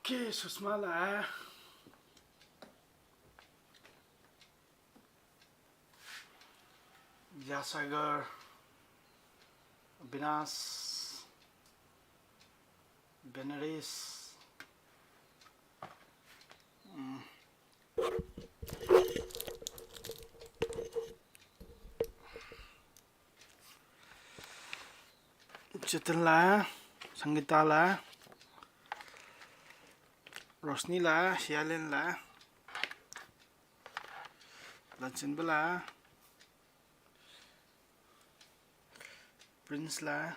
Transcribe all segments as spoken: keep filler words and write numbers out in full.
ꯀꯦ ꯁꯨꯁꯃꯥ ꯂꯥꯛꯑꯦ꯫ ꯕꯤꯗ꯭ꯌꯥꯁꯥꯒꯔ, ꯑꯕꯤꯅꯥꯁ, ꯕꯦꯅꯔꯤꯁ, ꯎꯝ꯫ ꯆꯦꯇꯟ ꯂꯥꯛꯑꯦ, ꯁꯪꯒꯤꯇꯥ ꯂꯥꯛꯑꯦ, ꯔꯣꯁꯅꯤ ꯂꯥꯛꯑꯦ, ꯁꯤꯌꯥꯂꯦꯟ ꯂꯥꯛꯑꯦ, ꯂꯟꯆꯦꯟꯕ ꯂꯥꯛꯑꯦ, ꯄ꯭ꯔꯤꯟꯁ ꯂꯥꯛꯑꯦ꯫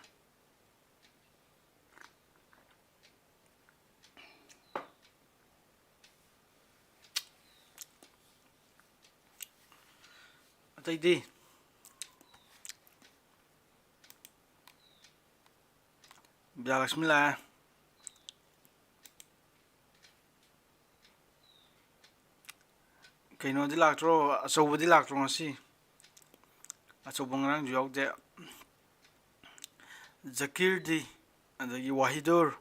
ꯑꯇꯩꯗꯤ? ꯕꯤꯗ꯭ꯌꯥꯂꯛꯁꯃꯤ ꯂꯥꯛꯑꯦ꯫ ꯀꯩꯅꯣꯗꯤ ꯂꯥꯛꯇ꯭ꯔꯣ? ꯑꯆꯧꯕꯗꯤ ꯂꯥꯛꯇ꯭ꯔꯣ ꯉꯁꯤ? ꯑꯆꯧꯕ ꯉꯔꯥꯡꯁꯨ ꯌꯥꯎꯗꯦ꯫ ꯖꯀꯤꯔꯗꯤ, ꯑꯗꯒꯤ ꯋꯥꯍꯤꯗꯨꯔ꯫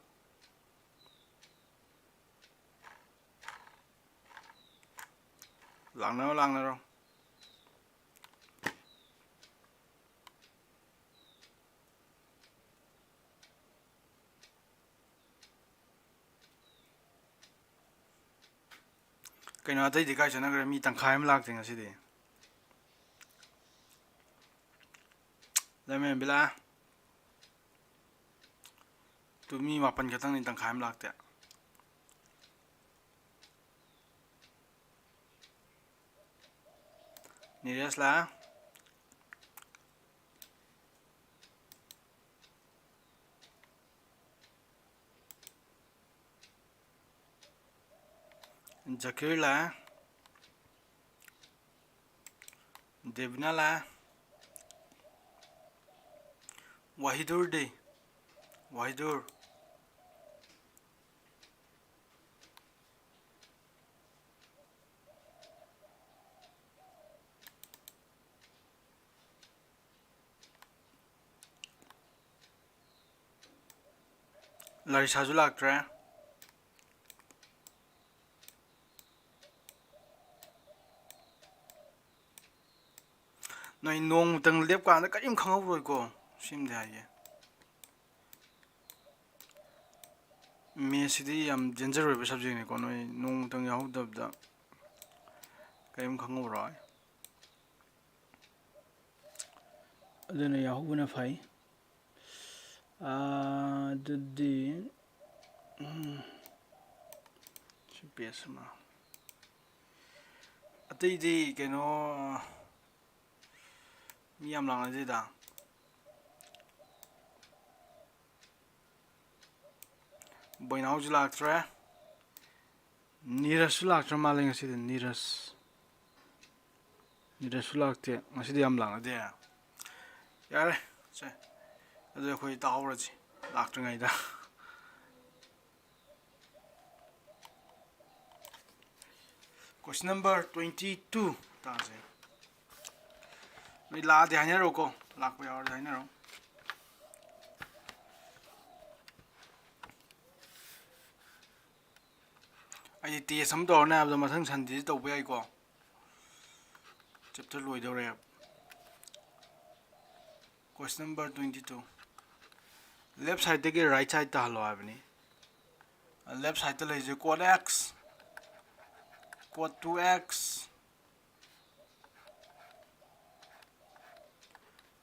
ꯂꯥꯛꯅꯔꯣ, ꯂꯥꯛꯅꯔꯣ꯫ ꯀꯩꯅꯣ, ꯑꯇꯩꯗꯤ ꯀꯥꯏ ꯆꯠꯅꯈ꯭ꯔꯦ? ꯃꯤ ꯇꯪꯈꯥꯏ ꯑꯃ ꯂꯥꯛꯇꯦ ꯉꯁꯤꯗꯤ꯫ ꯂꯩꯃꯔꯦꯝꯕꯤ ꯂꯥꯛꯑꯦ꯫ ꯇꯨ ꯃꯤ ꯃꯥꯄꯟ ꯈꯛꯇꯪꯅꯤ, ꯇꯪꯈꯥꯏ ꯑꯃ ꯂꯥꯛꯇꯦ꯫ ꯅꯤꯔꯦꯁ ꯂꯥꯛꯑꯦ꯫ ꯖꯀꯤꯔ ꯂꯥꯛꯑꯦ꯫ ꯗꯦꯕꯤꯅꯥ ꯂꯥꯛꯑꯦ꯫ ꯋꯥꯍꯤꯗꯨꯔꯗꯤ? ꯋꯥꯍꯤꯗꯨꯔ꯫ ꯂꯥꯔꯤꯁꯥꯁꯨ ꯂꯥꯛꯇ꯭ꯔꯦ꯫ ꯅꯣꯏ ꯅꯣꯡꯃꯇꯪ ꯂꯦꯞꯀꯥꯟꯗ ꯀꯔꯤꯝ ꯈꯪꯍꯧꯔꯣꯏꯀꯣ꯫ ꯁꯤꯃꯗꯤ ꯍꯥꯏꯒꯦ, ꯃꯦꯠꯁꯁꯤꯗꯤ ꯌꯥꯝ ꯗꯦꯟꯖꯔ ꯑꯣꯏꯕ ꯁꯕꯖꯦꯛꯅꯤꯀꯣ꯫ ꯅꯣꯏ ꯅꯣꯡꯃꯇꯪ ꯌꯥꯎꯍꯧꯗꯕꯗ ꯀꯔꯤꯝ ꯈꯪꯍꯧꯔꯣꯏ꯫ ꯑꯗꯨꯅ ꯌꯥꯎꯍꯧꯕꯅ ꯐꯩ꯫ ꯑꯥ, ꯑꯗꯨꯗꯤ, ꯎꯝ, ꯁꯤ ꯄꯦꯖ ꯑꯃ꯫ ꯑꯇꯩꯗꯤ ꯀꯩꯅꯣ, ꯃꯤ ꯌꯥꯝ ꯂꯥꯛꯅꯗꯦꯗ꯫ ꯕꯣꯏꯅꯥꯎꯁꯨ ꯂꯥꯛꯇ꯭ꯔꯦ꯫ ꯅꯤꯔꯖꯁꯨ ꯂꯥꯛꯇ꯭ꯔ ꯃꯥꯜꯂꯦ ꯉꯁꯤꯗꯤ꯫ ꯅꯤꯔꯖ, ꯅꯤꯔꯖꯁꯨ ꯂꯥꯛꯇꯦ꯫ ꯉꯁꯤꯗꯤ ꯌꯥꯝ ꯂꯥꯛꯅꯗꯦ꯫ ꯌꯥꯔꯦ, ꯁꯦ, ꯑꯗꯨ ꯑꯩꯈꯣꯏ ꯇꯥꯍꯧꯔꯁꯤ ꯂꯥꯛꯇ꯭ꯔꯤꯉꯩꯗ꯫ Question number twenty two ꯇꯥꯁꯦ꯫ ꯅꯣꯏ ꯂꯥꯛꯑꯗꯤ ꯍꯥꯏꯅꯔꯛꯎꯀꯣ, ꯂꯥꯛꯄ ꯌꯥꯎꯔꯗꯤ ꯍꯥꯏꯅꯔꯛꯎ꯫ ꯑꯩꯗꯤ ꯇꯦꯁ ꯑꯃ ꯇꯧꯔꯅꯤ ꯍꯥꯏꯕꯗꯣ ꯃꯊꯪ ꯁꯟꯗꯦꯁꯤ ꯇꯧꯕ ꯌꯥꯏꯀꯣ꯫ ꯆꯦꯞꯇꯔ ꯂꯣꯏꯗꯧꯔꯦ꯫ Question number twenty two, left sideꯇꯒꯤ right side ꯇꯥꯍꯜꯂꯣ ꯍꯥꯏꯕꯅꯤ꯫ Left sideꯇ ꯂꯩꯔꯤꯁꯦ cot x, cot two x,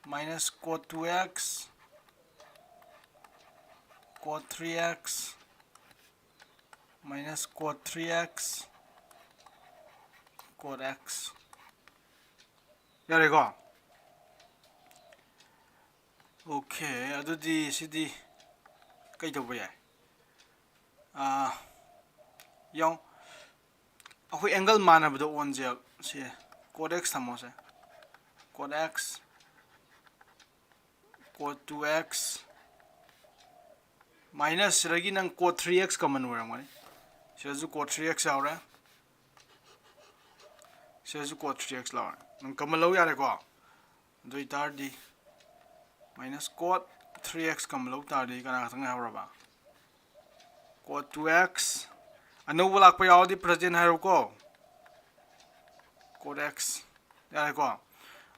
minus cot two x, cot three x, minus cot three x, cot x꯫ ꯌꯥꯔꯦꯀꯣ? Okay, ꯑꯗꯨꯗꯤ ꯁꯤꯗꯤ ꯀꯩ ꯇꯧꯕ ꯌꯥꯏ? ꯑꯥ, ꯌꯦꯡꯉꯣ, ꯑꯩꯈꯣꯏ angle ꯃꯥꯟꯅꯕꯗ ꯑꯣꯟꯁꯦ꯫ ꯁꯤ cot x ꯊꯝꯃꯣꯁꯦ, cot x, cot two x, minus ꯁꯤꯗꯒꯤ ꯅꯪ cot three x common ꯑꯣꯏꯔꯝꯒꯅꯤ꯫ ꯁꯤꯗꯁꯨ cot three x ꯌꯥꯎꯔꯦ, ꯁꯤꯗꯁꯨ cot three x ꯂꯥꯎꯔꯦ꯫ ꯅꯪ common ꯂꯧ ꯌꯥꯔꯦꯀꯣ꯫ ꯑꯗꯨ ꯑꯣꯏꯇꯥꯔꯗꯤ minus cot three x common ꯂꯧ ꯇꯥꯔꯗꯤ ꯀꯅꯥ ꯈꯛꯇꯪ ꯉꯥꯏꯍꯧꯔꯕ? Cot two x꯫ ꯑꯅꯧꯕ ꯂꯥꯛꯄ ꯌꯥꯎꯔꯗꯤ present ꯍꯥꯏꯔꯣꯀꯣ꯫ Cot x꯫ ꯌꯥꯔꯦꯀꯣ?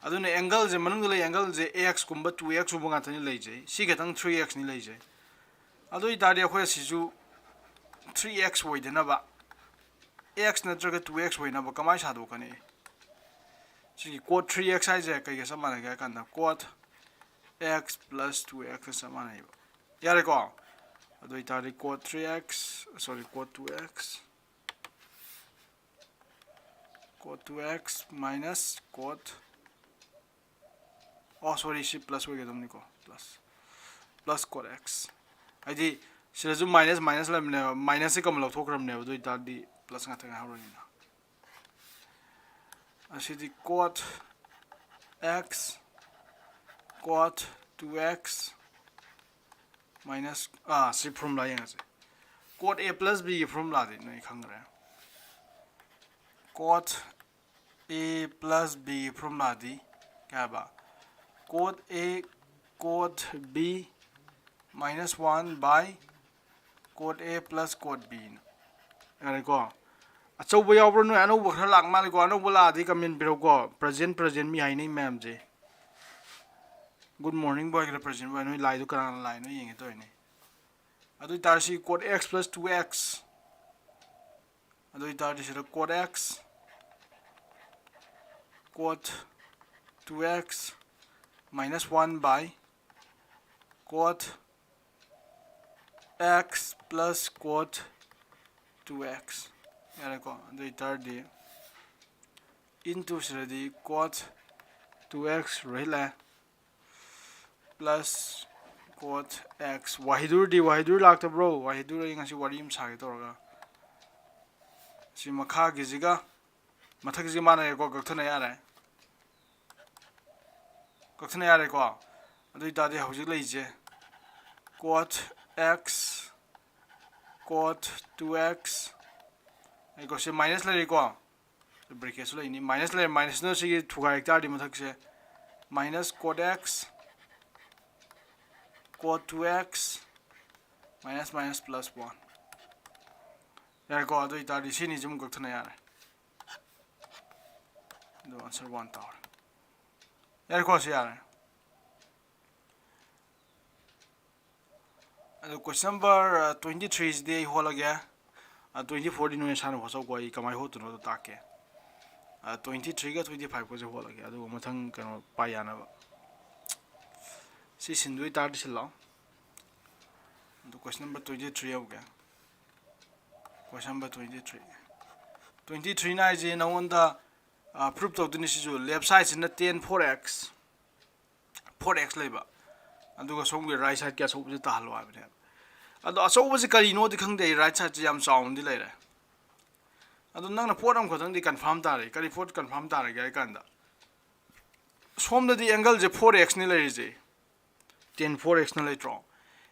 ꯑꯗꯨꯅ ꯑꯦꯡꯒꯜꯁꯦ, ꯃꯅꯨꯡꯗ ꯂꯩ ꯑꯦꯡꯒꯜꯁꯦ ꯑꯦꯛꯁꯀꯨꯝꯕ ꯇꯨ ꯑꯦꯛꯁꯀꯨꯝꯕ ꯉꯥꯛꯇꯅꯤ ꯂꯩꯖꯩ꯫ ꯁꯤ ꯈꯛꯇꯪ ꯊ꯭ꯔꯤ ꯑꯦꯛꯁꯅꯤ ꯂꯩꯖꯩ꯫ ꯑꯗꯨ ꯑꯣꯏꯇꯥꯔꯗꯤ ꯑꯩꯈꯣꯏ ꯑꯁꯤꯁꯨ ꯊ꯭ꯔꯤ ꯑꯦꯛꯁ ꯑꯣꯏꯗꯅꯕ, ꯑꯦꯛꯁ ꯅꯠꯇ꯭ꯔꯒ ꯇꯨ ꯑꯦꯛꯁ ꯑꯣꯏꯅꯕ ꯀꯃꯥꯏꯅ ꯁꯥꯗꯣꯛꯀꯅꯤ? ꯁꯤꯒꯤ cot three x ꯍꯥꯏꯁꯦ ꯀꯩꯒ ꯆꯞ ꯃꯥꯟꯅꯒꯦ ꯍꯥꯏ ꯀꯥꯟꯗ, cot x plus two x ꯆꯞ ꯃꯥꯟꯅꯩꯕ꯫ ꯌꯥꯔꯦꯀꯣ? ꯑꯗꯨ ꯑꯣꯏꯇꯥꯔꯗꯤ cot three x, sorry, cot two x, cot two x minus cot, ꯑꯣ, sorry, ꯁꯤ ꯄ꯭ꯂꯁ ꯑꯣꯏꯒꯗꯕꯅꯤꯀꯣ, ꯄ꯭ꯂꯁ, ꯄ꯭ꯂꯁ cot x꯫ ꯍꯥꯏꯗꯤ ꯁꯤꯗꯁꯨ ꯃꯥꯏꯅꯁ ꯃꯥꯏꯅꯁ ꯂꯩꯕꯅꯦꯕ, ꯃꯥꯏꯅꯁꯁꯦ ꯀꯃꯟ ꯂꯧꯊꯣꯛꯈ꯭ꯔꯕꯅꯦꯕ, ꯑꯗꯨ ꯑꯣꯏꯇꯥꯔꯗꯤ ꯄ꯭ꯂꯁ ꯉꯥꯛꯇ ꯉꯥꯏꯍꯧꯔꯅꯤꯅ꯫ ꯑꯁꯤꯗꯤ cot x, cot two x minus, ꯑꯥ, ꯁꯤ ꯐꯣꯔꯃꯨꯂꯥ ꯌꯦꯡꯉꯁꯦ꯫ Cot a plus b ꯒꯤ ꯐꯣꯔꯃꯨꯂꯥꯗꯤ ꯅꯣꯏ ꯈꯪꯈ꯭ꯔꯦ꯫ Cot a plus b ꯒꯤ ꯐꯣꯔꯃꯨꯂꯥꯗꯤ ꯀꯩ ꯍꯥꯏꯕ? Cot a, cot b minus one by cot a plus cot b ꯅ꯫ ꯌꯥꯔꯦꯀꯣ? ꯑꯆꯧꯕ ꯌꯥꯎꯕ꯭ꯔꯥ? ꯅꯣꯏ ꯑꯅꯧꯕ ꯈꯔ ꯂꯥꯛ ꯃꯥꯜꯂꯦꯀꯣ꯫ ꯑꯅꯧꯕ ꯂꯥꯛꯑꯗꯤ ꯀꯃꯦꯟ ꯄꯤꯔꯛꯎꯀꯣ꯫ Present, present ꯃꯤ ꯍꯥꯏꯅꯩ ꯃꯌꯥꯝꯁꯦ꯫ Good morning ꯕꯣꯏ ꯈꯔ present ꯕꯣꯏ꯫ ꯅꯣꯏ ꯂꯥꯏꯗꯣ ꯀꯅꯥꯅ ꯂꯥꯏꯅꯣ ꯌꯦꯡꯒꯦ ꯇꯧꯔꯤꯅꯦ꯫ ꯑꯗꯨ ꯑꯣꯏꯇꯥꯔꯗꯤ ꯁꯤ cot x plus two x꯫ ꯑꯗꯨ ꯑꯣꯏꯇꯥꯔꯗꯤ ꯁꯤꯗ cot x, cot two x minus one by cot x plus cot two x꯫ ꯌꯥꯔꯦꯀꯣ? ꯑꯗꯨ ꯑꯣꯏꯇꯥꯔꯗꯤ into ꯁꯤꯗꯗꯤ cot two x ꯂꯣꯏꯁꯤꯜꯂꯦ꯫ Plus cot x꯫ ꯋꯥꯍꯤꯗꯨꯔꯗꯤ, Wahidur ꯂꯥꯛꯇꯕ꯭ꯔꯣ? Wahidur ꯑꯩ ꯉꯁꯤ ꯋꯥꯔꯤ ꯑꯃ ꯁꯥꯒꯦ ꯇꯧꯔꯒ꯫ ꯁꯤ ꯃꯈꯥꯒꯤꯁꯤꯒ ꯃꯊꯛꯁꯤꯒ ꯃꯥꯟꯅꯔꯦꯀꯣ, ꯀꯛꯊꯠꯅ ꯌꯥꯔꯦ꯫ ꯀꯛꯊꯠꯅ ꯌꯥꯔꯦꯀꯣ꯫ ꯑꯗꯨ ꯑꯣꯏꯇꯥꯔꯗꯤ ꯍꯧꯖꯤꯛ ꯂꯩꯔꯤꯁꯦ cot x, cot two x, ꯑꯩꯀꯣ ꯁꯤ ꯃꯥꯏꯅꯁ ꯂꯩꯔꯦꯀꯣ꯫ ꯕ꯭ꯔꯦꯀꯦꯠꯁꯨ ꯂꯩꯅꯤ꯫ ꯃꯥꯏꯅꯁ ꯂꯩꯔꯦ, ꯃꯥꯏꯅꯁꯅ ꯁꯤꯒꯤ ꯊꯨꯒꯥꯏꯔꯛ ꯇꯥꯔꯗꯤ ꯃꯊꯛꯁꯦ, minus cot x, cot two x, minus minus plus one꯫ ꯌꯥꯔꯦꯀꯣ? ꯑꯗꯨ ꯑꯣꯏꯇꯥꯔꯗꯤ ꯁꯤꯅꯤꯁꯤ ꯑꯃꯨꯛ ꯀꯛꯊꯠꯅ ꯌꯥꯔꯦ꯫ ꯑꯗꯨ answer one ꯇꯥꯔꯦ꯫ ꯌꯥꯔꯦꯀꯣ, ꯁꯤ ꯌꯥꯔꯦ꯫ ꯑꯗꯣ question number twenty three ꯁꯤꯗꯤ ꯑꯩ ꯍꯣꯠꯂꯒꯦ꯫ Twenty four ꯗꯤ ꯅꯣꯏ ꯅꯁꯥꯅ ꯍꯣꯠꯆꯧꯀꯣ, ꯑꯩ ꯀꯃꯥꯏꯅ ꯍꯣꯠꯇꯣꯏꯅꯣꯗꯣ ꯇꯥꯛꯀꯦ꯫ Twenty three ꯒ twenty five ꯀꯁꯦ ꯍꯣꯠꯂꯒꯦ, ꯑꯗꯨꯒ ꯃꯊꯪ ꯀꯩꯅꯣ ꯄꯥꯏ ꯌꯥꯅꯕ꯫ ꯁꯤ ꯁꯤꯟꯗꯣꯏ ꯇꯥꯔꯗꯤ ꯁꯤꯜꯂꯣ꯫ ꯑꯗꯨ question number twenty three ꯌꯧꯒꯦ꯫ Question number twenty three꯫ Twenty three ꯅ ꯍꯥꯏꯁꯦ ꯅꯉꯣꯟꯗ proof ꯇꯧꯗꯣꯏꯅꯤ ꯁꯤꯁꯨ꯫ Left side ꯁꯤꯅ ten four x, four x ꯂꯩꯕ, ꯑꯗꯨꯒ ꯁꯣꯝꯒꯤ right side ꯀꯤ ꯑꯆꯧꯕꯁꯦ ꯇꯥꯍꯜꯂꯣ ꯍꯥꯏꯕꯅꯦꯕ꯫ ꯑꯗꯣ ꯑꯆꯧꯕꯁꯦ ꯀꯔꯤꯅꯣꯗꯤ ꯈꯪꯗꯦ ꯑꯩ, right side ꯁꯦ ꯌꯥꯝ ꯆꯥꯎꯅꯗꯤ ꯂꯩꯔꯦ꯫ ꯑꯗꯣ ꯅꯪꯅ ꯄꯣꯠ ꯑꯃꯈꯛꯇꯪꯗꯤ confirm ꯇꯥꯔꯦ꯫ ꯀꯔꯤ ꯄꯣꯠ confirm ꯇꯥꯔꯒꯦ ꯍꯥꯏ ꯀꯥꯟꯗ, ꯁꯣꯝꯗꯗꯤ angle ꯁꯦ four x ꯅꯤ ꯂꯩꯔꯤꯁꯦ, ten four x ꯅ ꯂꯩꯇ꯭ꯔꯣ?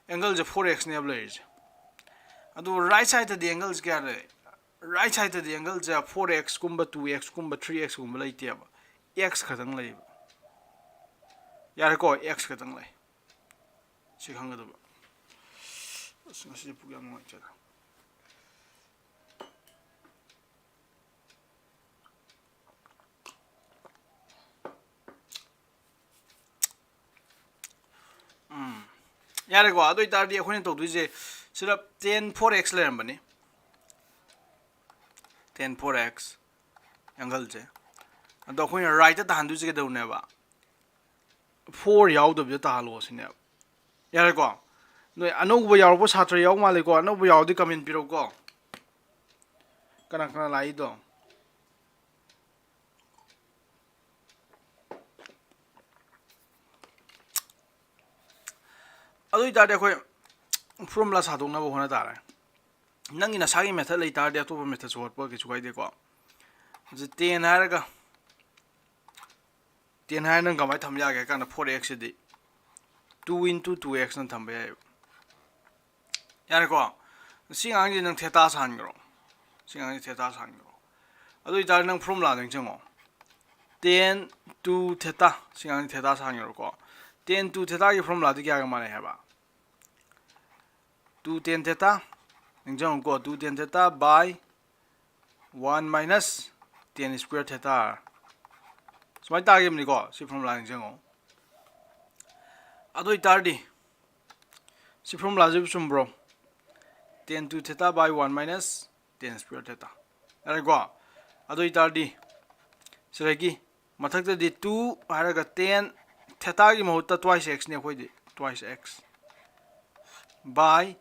Angle ꯁꯦ four x ꯅꯦꯕ ꯂꯩꯔꯤꯁꯦ꯫ ꯑꯗꯨ right side ꯇꯗꯤ angle ꯁꯦ ꯀꯌꯥ ꯂꯩ? Right side ꯇꯗꯤ angle ꯁꯦ four x ꯀꯨꯝꯕ, two x ꯀꯨꯝꯕ, three x ꯀꯨꯝꯕ ꯂꯩꯇꯦꯕ, x ꯈꯛꯇꯪ ꯂꯩꯌꯦꯕ꯫ ꯌꯥꯔꯦꯀꯣ, x ꯈꯛꯇꯪ ꯂꯩ꯫ ꯁꯤ ꯈꯪꯒꯗꯕ꯫ ꯑꯁ, ꯉꯁꯤꯗꯤ ꯄꯨꯛ ꯌꯥꯝ ꯅꯨꯡꯉꯥꯏꯇꯦꯗ꯫ ꯎꯝ꯫ ꯌꯥꯔꯦꯀꯣ, ꯑꯗꯨ ꯑꯣꯏꯇꯥꯔꯗꯤ ꯑꯩꯈꯣꯏꯅ ꯇꯧꯗꯣꯏꯁꯦ, ꯁꯤꯗ ten four x ꯂꯩꯔꯝꯕꯅꯤ, ten four x angle ꯁꯦ꯫ ꯑꯗꯣ ꯑꯩꯈꯣꯏꯅ right ꯇ ꯇꯥꯍꯟꯗꯣꯏꯁꯦ ꯀꯩꯗꯧꯅꯦꯕ? Four ꯌꯥꯎꯗꯕꯤꯗ ꯇꯥꯍꯜꯂꯣ ꯁꯤꯅꯦꯕ꯫ ꯌꯥꯔꯦꯀꯣ? ꯅꯣꯏ ꯑꯅꯧꯕ ꯌꯥꯎꯔꯛꯄ ꯁꯥꯇ꯭ꯔ ꯌꯥꯎ ꯃꯥꯜꯂꯦꯀꯣ? ꯑꯅꯧꯕ ꯌꯥꯎꯔꯗꯤ comment ꯄꯤꯔꯛꯎꯀꯣ꯫ ꯀꯅꯥ ꯀꯅꯥ ꯂꯥꯛꯏꯗꯣ? ꯑꯗꯨ ꯑꯣꯏꯇꯥꯔꯗꯤ ꯑꯩꯈꯣꯏ formula ꯁꯥꯗꯣꯛꯅꯕ ꯍꯣꯠꯅ ꯇꯥꯔꯦ꯫ ꯅꯪꯒꯤ ꯅꯁꯥꯒꯤ method ꯂꯩ ꯇꯥꯔꯗꯤ ꯑꯇꯣꯞꯄ method ꯁꯨ ꯍꯣꯠꯄ ꯀꯩꯁꯨ ꯀꯥꯏꯗꯦꯀꯣ꯫ ꯍꯧꯖꯤꯛ ten ꯍꯥꯏꯔꯒ, ten ꯍꯥꯏꯔ ꯅꯪ ꯀꯃꯥꯏꯅ ꯊꯝꯕ ꯌꯥꯒꯦ ꯍꯥꯏ ꯀꯥꯟꯗ, four x ꯁꯤꯗꯤ two into two x ꯅ ꯊꯝꯕ ꯌꯥꯏꯑꯕ꯫ ꯌꯥꯔꯦꯀꯣ? ꯁꯤ ꯑꯉꯥꯡꯁꯤ ꯅꯪ theta ꯁꯥꯍꯟꯈ꯭ꯔꯣ꯫ ꯁꯤ ꯑꯉꯥꯡꯁꯤ theta ꯁꯥꯍꯟꯈ꯭ꯔꯣ꯫ ꯑꯗꯨ ꯑꯣꯏꯇꯥꯔꯗꯤ ꯅꯪ formula ꯗ ꯅꯤꯡꯁꯤꯡꯉꯣ꯫ Tan two theta, ꯁꯤ ꯑꯉꯥꯡꯁꯤ theta ꯁꯥꯍꯟꯈ꯭ꯔꯣꯀꯣ꯫ Tan two theta ꯒꯤ formula ꯗꯤ ꯀꯌꯥꯒ ꯃꯥꯟꯅꯩ ꯍꯥꯏꯕ? Two tan theta, ꯅꯤꯡꯁꯤꯡꯉꯨꯀꯣ, two tan theta by one minus tan square theta꯫ ꯁꯨꯃꯥꯏꯅ ꯇꯥꯈꯤꯕꯅꯤꯀꯣ, ꯁꯤ ꯐꯣꯔꯃꯨꯂꯥ ꯅꯤꯡꯁꯤꯡꯉꯣ꯫ ꯑꯗꯨ ꯑꯣꯏꯇꯥꯔꯗꯤ ꯁꯤ ꯐꯣꯔꯃꯨꯂꯥꯁꯤꯕꯨ ꯆꯨꯝꯕ꯭ꯔꯣ? Tan two theta by one minus tan square theta꯫ ꯌꯥꯔꯦꯀꯣ? ꯑꯗꯨ ꯑꯣꯏꯇꯥꯔꯗꯤ ꯁꯤꯗꯒꯤ ꯃꯊꯛꯇꯗꯤ two ꯍꯥꯏꯔꯒ tan thetaꯒꯤ ꯃꯍꯨꯠꯇ twice x ꯅꯦ ꯑꯩꯈꯣꯏꯗꯤ, twice x by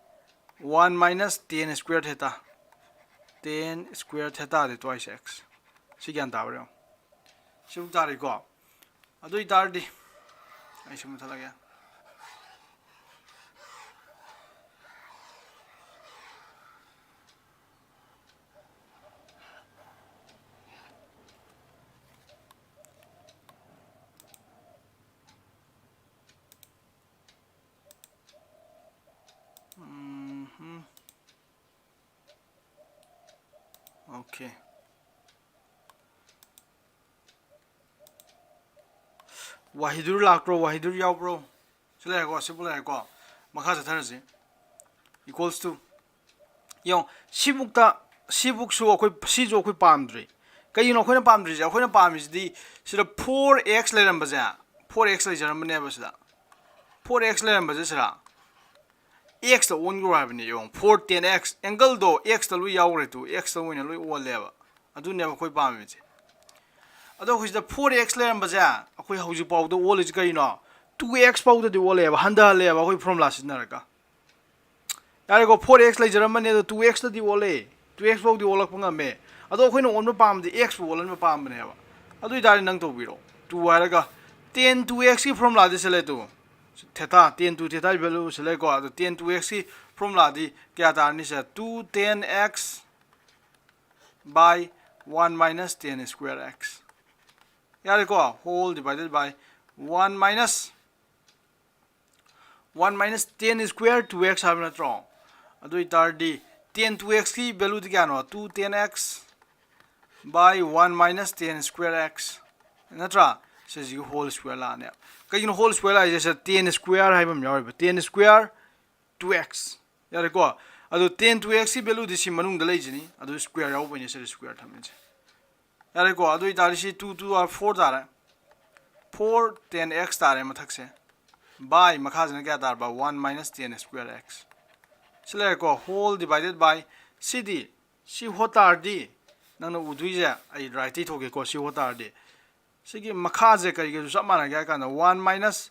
one minus tan square theta, tan square theta D twice x꯫ ꯁꯤ ꯒ꯭ꯌꯥꯟ ꯇꯥꯕ꯭ꯔꯥ ꯌꯦꯡꯉꯣ꯫ ꯁꯤꯕꯨ ꯇꯥꯔꯦꯀꯣ? ꯑꯗꯨ ꯑꯣꯏꯇꯥꯔꯗꯤ ꯑꯩ ꯁꯤ ꯃꯨꯠꯊꯠꯂꯒꯦ꯫ ꯎꯝ꯫ Okay꯫ ꯋꯥꯍꯤꯗꯨꯔ ꯂꯥꯛꯄ꯭ꯔꯣ? ꯋꯥꯍꯤꯗꯨꯔ ꯌꯥꯎꯕ꯭ꯔꯣ? ꯁꯤ ꯂꯩꯔꯦꯀꯣ, ꯁꯤꯕꯨ ꯂꯩꯔꯦꯀꯣ꯫ ꯃꯈꯥ ꯆꯠꯊꯔꯁꯤ꯫ Equals to, ꯌꯦꯡꯉꯣ, ꯁꯤꯕꯨꯛꯇ, ꯁꯤꯕꯨꯛꯁꯨ ꯑꯩꯈꯣꯏ, ꯁꯤꯁꯨ ꯑꯩꯈꯣꯏ ꯄꯥꯝꯗ꯭ꯔꯤ꯫ ꯀꯩꯒꯤꯅꯣ ꯑꯩꯈꯣꯏꯅ ꯄꯥꯝꯗ꯭ꯔꯤꯁꯦ? ꯑꯩꯈꯣꯏꯅ ꯄꯥꯝꯃꯤꯁꯤꯗꯤ ꯁꯤꯗ four x ꯂꯩꯔꯝꯕꯁꯦ, four x ꯂꯩꯖꯔꯝꯕꯅꯦꯕ ꯁꯤꯗ꯫ Four x ꯂꯩꯔꯝꯕꯁꯦ ꯁꯤꯗ x ꯇ ꯑꯣꯟꯈ꯭ꯔꯣ ꯍꯥꯏꯕꯅꯤ꯫ ꯌꯦꯡꯉꯣ, four tan x, angle ꯗꯣ x ꯇ ꯂꯣꯏ ꯌꯥꯎꯈ꯭ꯔꯦ ꯇꯨ, x ꯇ ꯑꯣꯏꯅ ꯂꯣꯏ ꯑꯣꯜꯂꯦꯕ꯫ ꯑꯗꯨꯅꯦꯕ ꯑꯩꯈꯣꯏ ꯄꯥꯝꯃꯤꯁꯦ꯫ ꯑꯗꯣ ꯑꯩꯈꯣꯏ ꯁꯤꯗ four x ꯂꯩꯔꯝꯕꯁꯦ ꯑꯩꯈꯣꯏ ꯍꯧꯖꯤꯛ ꯐꯥꯎꯗ ꯑꯣꯜꯂꯤꯁꯤ ꯀꯩꯅꯣ? Two x ꯐꯥꯎꯗꯗꯤ ꯑꯣꯜꯂꯦꯕ, ꯍꯟꯊꯍꯜꯂꯦꯕ ꯑꯩꯈꯣꯏ ꯐꯣꯔꯃꯨꯂꯥ ꯁꯤꯖꯤꯟꯅꯔꯒ꯫ ꯌꯥꯔꯦꯀꯣ, four x ꯂꯩꯖꯔꯝꯕꯅꯦ, ꯑꯗꯣ two x ꯇꯗꯤ ꯑꯣꯜꯂꯦ꯫ Two x ꯐꯥꯎꯗꯤ ꯑꯣꯜꯂꯛꯄ ꯉꯝꯃꯦ꯫ ꯑꯗꯣ ꯑꯩꯈꯣꯏꯅ ꯑꯣꯟꯕ ꯄꯥꯝꯕꯗꯤ x ꯄꯨ ꯑꯣꯜꯍꯟꯕ ꯄꯥꯝꯕꯅꯦꯕ꯫ ꯑꯗꯨ ꯑꯣꯏꯇꯥꯔꯗꯤ ꯅꯪ ꯇꯧꯕꯤꯔꯣ꯫ Two ꯍꯥꯏꯔꯒ tan two x ꯀꯤ ꯐꯣꯔꯃꯨꯂꯥꯗꯤ ꯁꯤ ꯂꯩ two. Theta, tan two theta ꯒꯤ value ꯁꯤ ꯂꯩꯀꯣ꯫ ꯑꯗꯣ tan two x ꯀꯤ ꯐꯣꯔꯃꯨꯂꯥꯗꯤ ꯀꯌꯥ ꯇꯥꯔꯅꯤ ꯁꯦ? Two tan x by one minus tan square x꯫ ꯌꯥꯔꯦꯀꯣ? Whole divided by one minus, one minus tan square two x ꯍꯥꯏꯕ ꯅꯠꯇ꯭ꯔꯣ? ꯑꯗꯨ ꯑꯣꯏꯇꯥꯔꯗꯤ tan two x ꯀꯤ value ꯗꯤ ꯀꯌꯥꯅꯣ? Two tan x by one minus tan square x ꯅꯠꯇ꯭ꯔꯥ? ꯁꯤꯁꯤꯒꯤ whole square ꯂꯥꯛꯑꯅꯦꯕ꯫ ꯀꯩꯒꯤꯅꯣ whole square ꯂꯥꯛꯏꯁꯦ? ꯁꯤꯗ tan square ꯍꯥꯏꯕ ꯑꯃ ꯌꯥꯎꯔꯤꯕ, tan square two x꯫ ꯌꯥꯔꯦꯀꯣ? ꯑꯗꯣ tan two x ꯀꯤ value ꯗꯤ ꯁꯤ ꯃꯅꯨꯡꯗ ꯂꯩꯁꯤꯅꯤ, ꯑꯗꯨ square ꯌꯥꯎꯕꯩꯅꯦ ꯁꯤꯗ square ꯊꯝꯃꯤꯁꯦ꯫ ꯌꯥꯔꯦꯀꯣ? ꯑꯗꯨ ꯑꯣꯏꯇꯥꯔꯗꯤ ꯁꯤ two two four ꯇꯥꯔꯦ, four ten x ꯇꯥꯔꯦ ꯃꯊꯛꯁꯦ, by ꯃꯈꯥꯁꯤꯅ ꯀꯌꯥ ꯇꯥꯔꯕ? One minus ten square x꯫ ꯁꯤ ꯂꯩꯔꯦꯀꯣ, whole divided by, ꯁꯤꯗꯤ, ꯁꯤ ꯍꯣꯠ ꯇꯥꯔꯗꯤ ꯅꯪꯅ ꯎꯗꯣꯏꯁꯦ, ꯑꯩ right ꯇꯩꯊꯣꯛꯀꯦꯀꯣ, ꯁꯤ ꯍꯣꯠ ꯇꯥꯔꯗꯤ ꯁꯤꯒꯤ ꯃꯈꯥꯁꯦ ꯀꯔꯤꯒꯁꯨ ꯆꯞ ꯃꯥꯟꯅꯒꯦ ꯍꯥꯏ ꯀꯥꯟꯗ one minus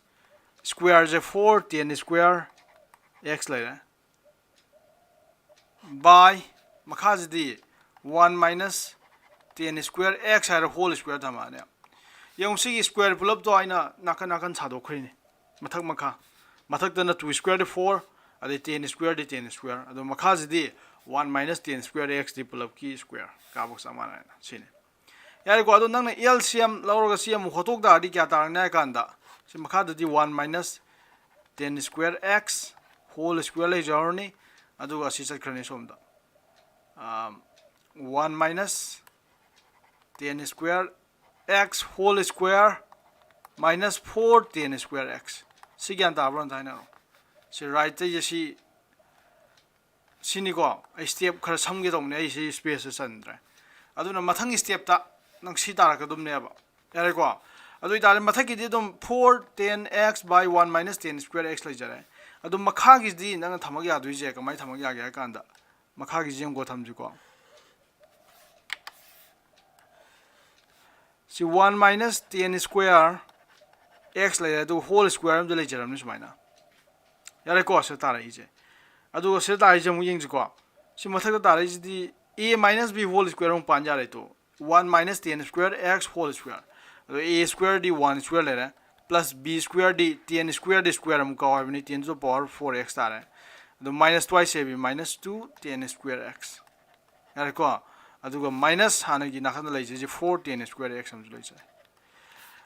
square ꯁꯦ four ten square x ꯂꯩꯔꯦ, by ꯃꯈꯥꯁꯤꯗꯤ one minus ten square x ꯍꯥꯏꯔ whole square ꯊꯝꯃꯛꯑꯅꯤ꯫ ꯌꯦꯡꯉꯨ, ꯁꯤꯒꯤ square ꯄꯨꯂꯞꯇꯣ ꯑꯩꯅ ꯅꯥꯀꯟ ꯅꯥꯀꯟ ꯁꯥꯗꯣꯛꯈ꯭ꯔꯤꯅꯤ, ꯃꯊꯛ ꯃꯈꯥ꯫ ꯃꯊꯛꯇꯅ two square ꯗꯤ four, ꯑꯗꯩ ten square ꯗꯤ ten square, ꯑꯗꯣ ꯃꯈꯥꯁꯤꯗꯤ one minus ten square x ꯗꯤ ꯄꯨꯂꯞꯀꯤ square ꯀꯥꯕꯒ ꯆꯞ ꯃꯥꯟꯅꯔꯦꯅ꯫ ꯁꯤꯅꯤ꯫ ꯌꯥꯔꯦꯀꯣ? ꯑꯗꯣ ꯅꯪꯅ L C M ꯂꯧꯔꯒ ꯁꯤ ꯑꯃꯨꯛ ꯍꯣꯠꯇꯣꯛ ꯇꯥꯔꯗꯤ ꯀꯌꯥ ꯇꯥꯔꯅꯤ ꯍꯥꯏ ꯀꯥꯟꯗ, ꯁꯤ ꯃꯈꯥꯗꯗꯤ one minus ten square x whole square ꯂꯩꯖꯍꯧꯔꯅꯤ, ꯑꯗꯨꯒ ꯑꯁꯤ ꯆꯠꯈ꯭ꯔꯅꯤ ꯁꯣꯝꯗ꯫ ꯑꯥ, one minus ten square x whole square minus four ten square x꯫ ꯁꯤ ꯒ꯭ꯌꯥꯟ ꯇꯥꯕ꯭ꯔꯣ? ꯑꯝꯇ ꯍꯥꯏꯅꯔꯣ꯫ ꯁꯤ right ꯇꯩꯁꯦ ꯁꯤ, ꯁꯤꯅꯤꯀꯣ꯫ ꯑꯩ step ꯈꯔ ꯁꯝꯒꯦ ꯇꯧꯕꯅꯦ, ꯑꯩ ꯁꯤ space ꯁꯦ ꯆꯟꯗ꯭ꯔꯦ꯫ ꯑꯗꯨꯅ ꯃꯊꯪꯒꯤ step ꯇ ꯅꯪ ꯁꯤ ꯇꯥꯔꯛꯀꯗꯕꯅꯦꯕ꯫ ꯌꯥꯔꯦꯀꯣ? ꯑꯗꯨ ꯑꯣꯏꯇꯥꯔꯗꯤ ꯃꯊꯛꯀꯤꯗꯤ ꯑꯗꯨꯝ four ten x by one minus ten square x ꯂꯩꯖꯔꯦ꯫ ꯑꯗꯨ ꯃꯈꯥꯒꯤꯁꯤꯗꯤ ꯅꯪꯅ ꯊꯝꯃꯛ ꯌꯥꯗꯣꯏꯁꯦ ꯀꯃꯥꯏꯅ ꯊꯝꯃꯛ ꯌꯥꯒꯦ ꯍꯥꯏ ꯀꯥꯟꯗ, ꯃꯈꯥꯒꯤꯁꯤ ꯌꯦꯡꯉꯨꯀꯣ, ꯊꯝꯁꯤꯀꯣ꯫ ꯁꯤ one minus ten square x ꯂꯩꯔꯦ, ꯑꯗꯨꯒ whole square ꯑꯃꯁꯨ ꯂꯩꯖꯔꯕꯅꯤ ꯁꯨꯃꯥꯏꯅ꯫ ꯌꯥꯔꯦꯀꯣ, ꯁꯤꯗ ꯇꯥꯔꯛꯏꯁꯦ꯫ ꯑꯗꯨꯒ ꯁꯤꯗ ꯇꯥꯔꯛꯏꯁꯦ ꯑꯃꯨꯛ ꯌꯦꯡꯁꯤꯀꯣ꯫ ꯁꯤ ꯃꯊꯛꯇ ꯇꯥꯔꯛꯏꯁꯤꯗꯤ a minus b whole square ꯑꯃꯨꯛ ꯄꯥꯟ ꯌꯥꯔꯦ two. One minus ten square x whole square꯫ ꯑꯗꯣ a square D one square ꯂꯩꯔꯦ, plus b square ꯗꯤ ten square ꯗꯤ square ꯑꯃꯨꯛ ꯀꯥꯎ ꯍꯥꯏꯕꯅꯤ, ten to the power four x ꯇꯥꯔꯦ꯫ ꯑꯗꯣ minus twice a b minus two ten square x꯫ ꯌꯥꯔꯦꯀꯣ? ꯑꯗꯨꯒ minus ꯍꯥꯟꯅꯒꯤ ꯅꯥꯀꯟꯗ ꯂꯩꯖꯩꯁꯦ four ten square x ꯑꯃꯁꯨ ꯂꯩꯖꯩ꯫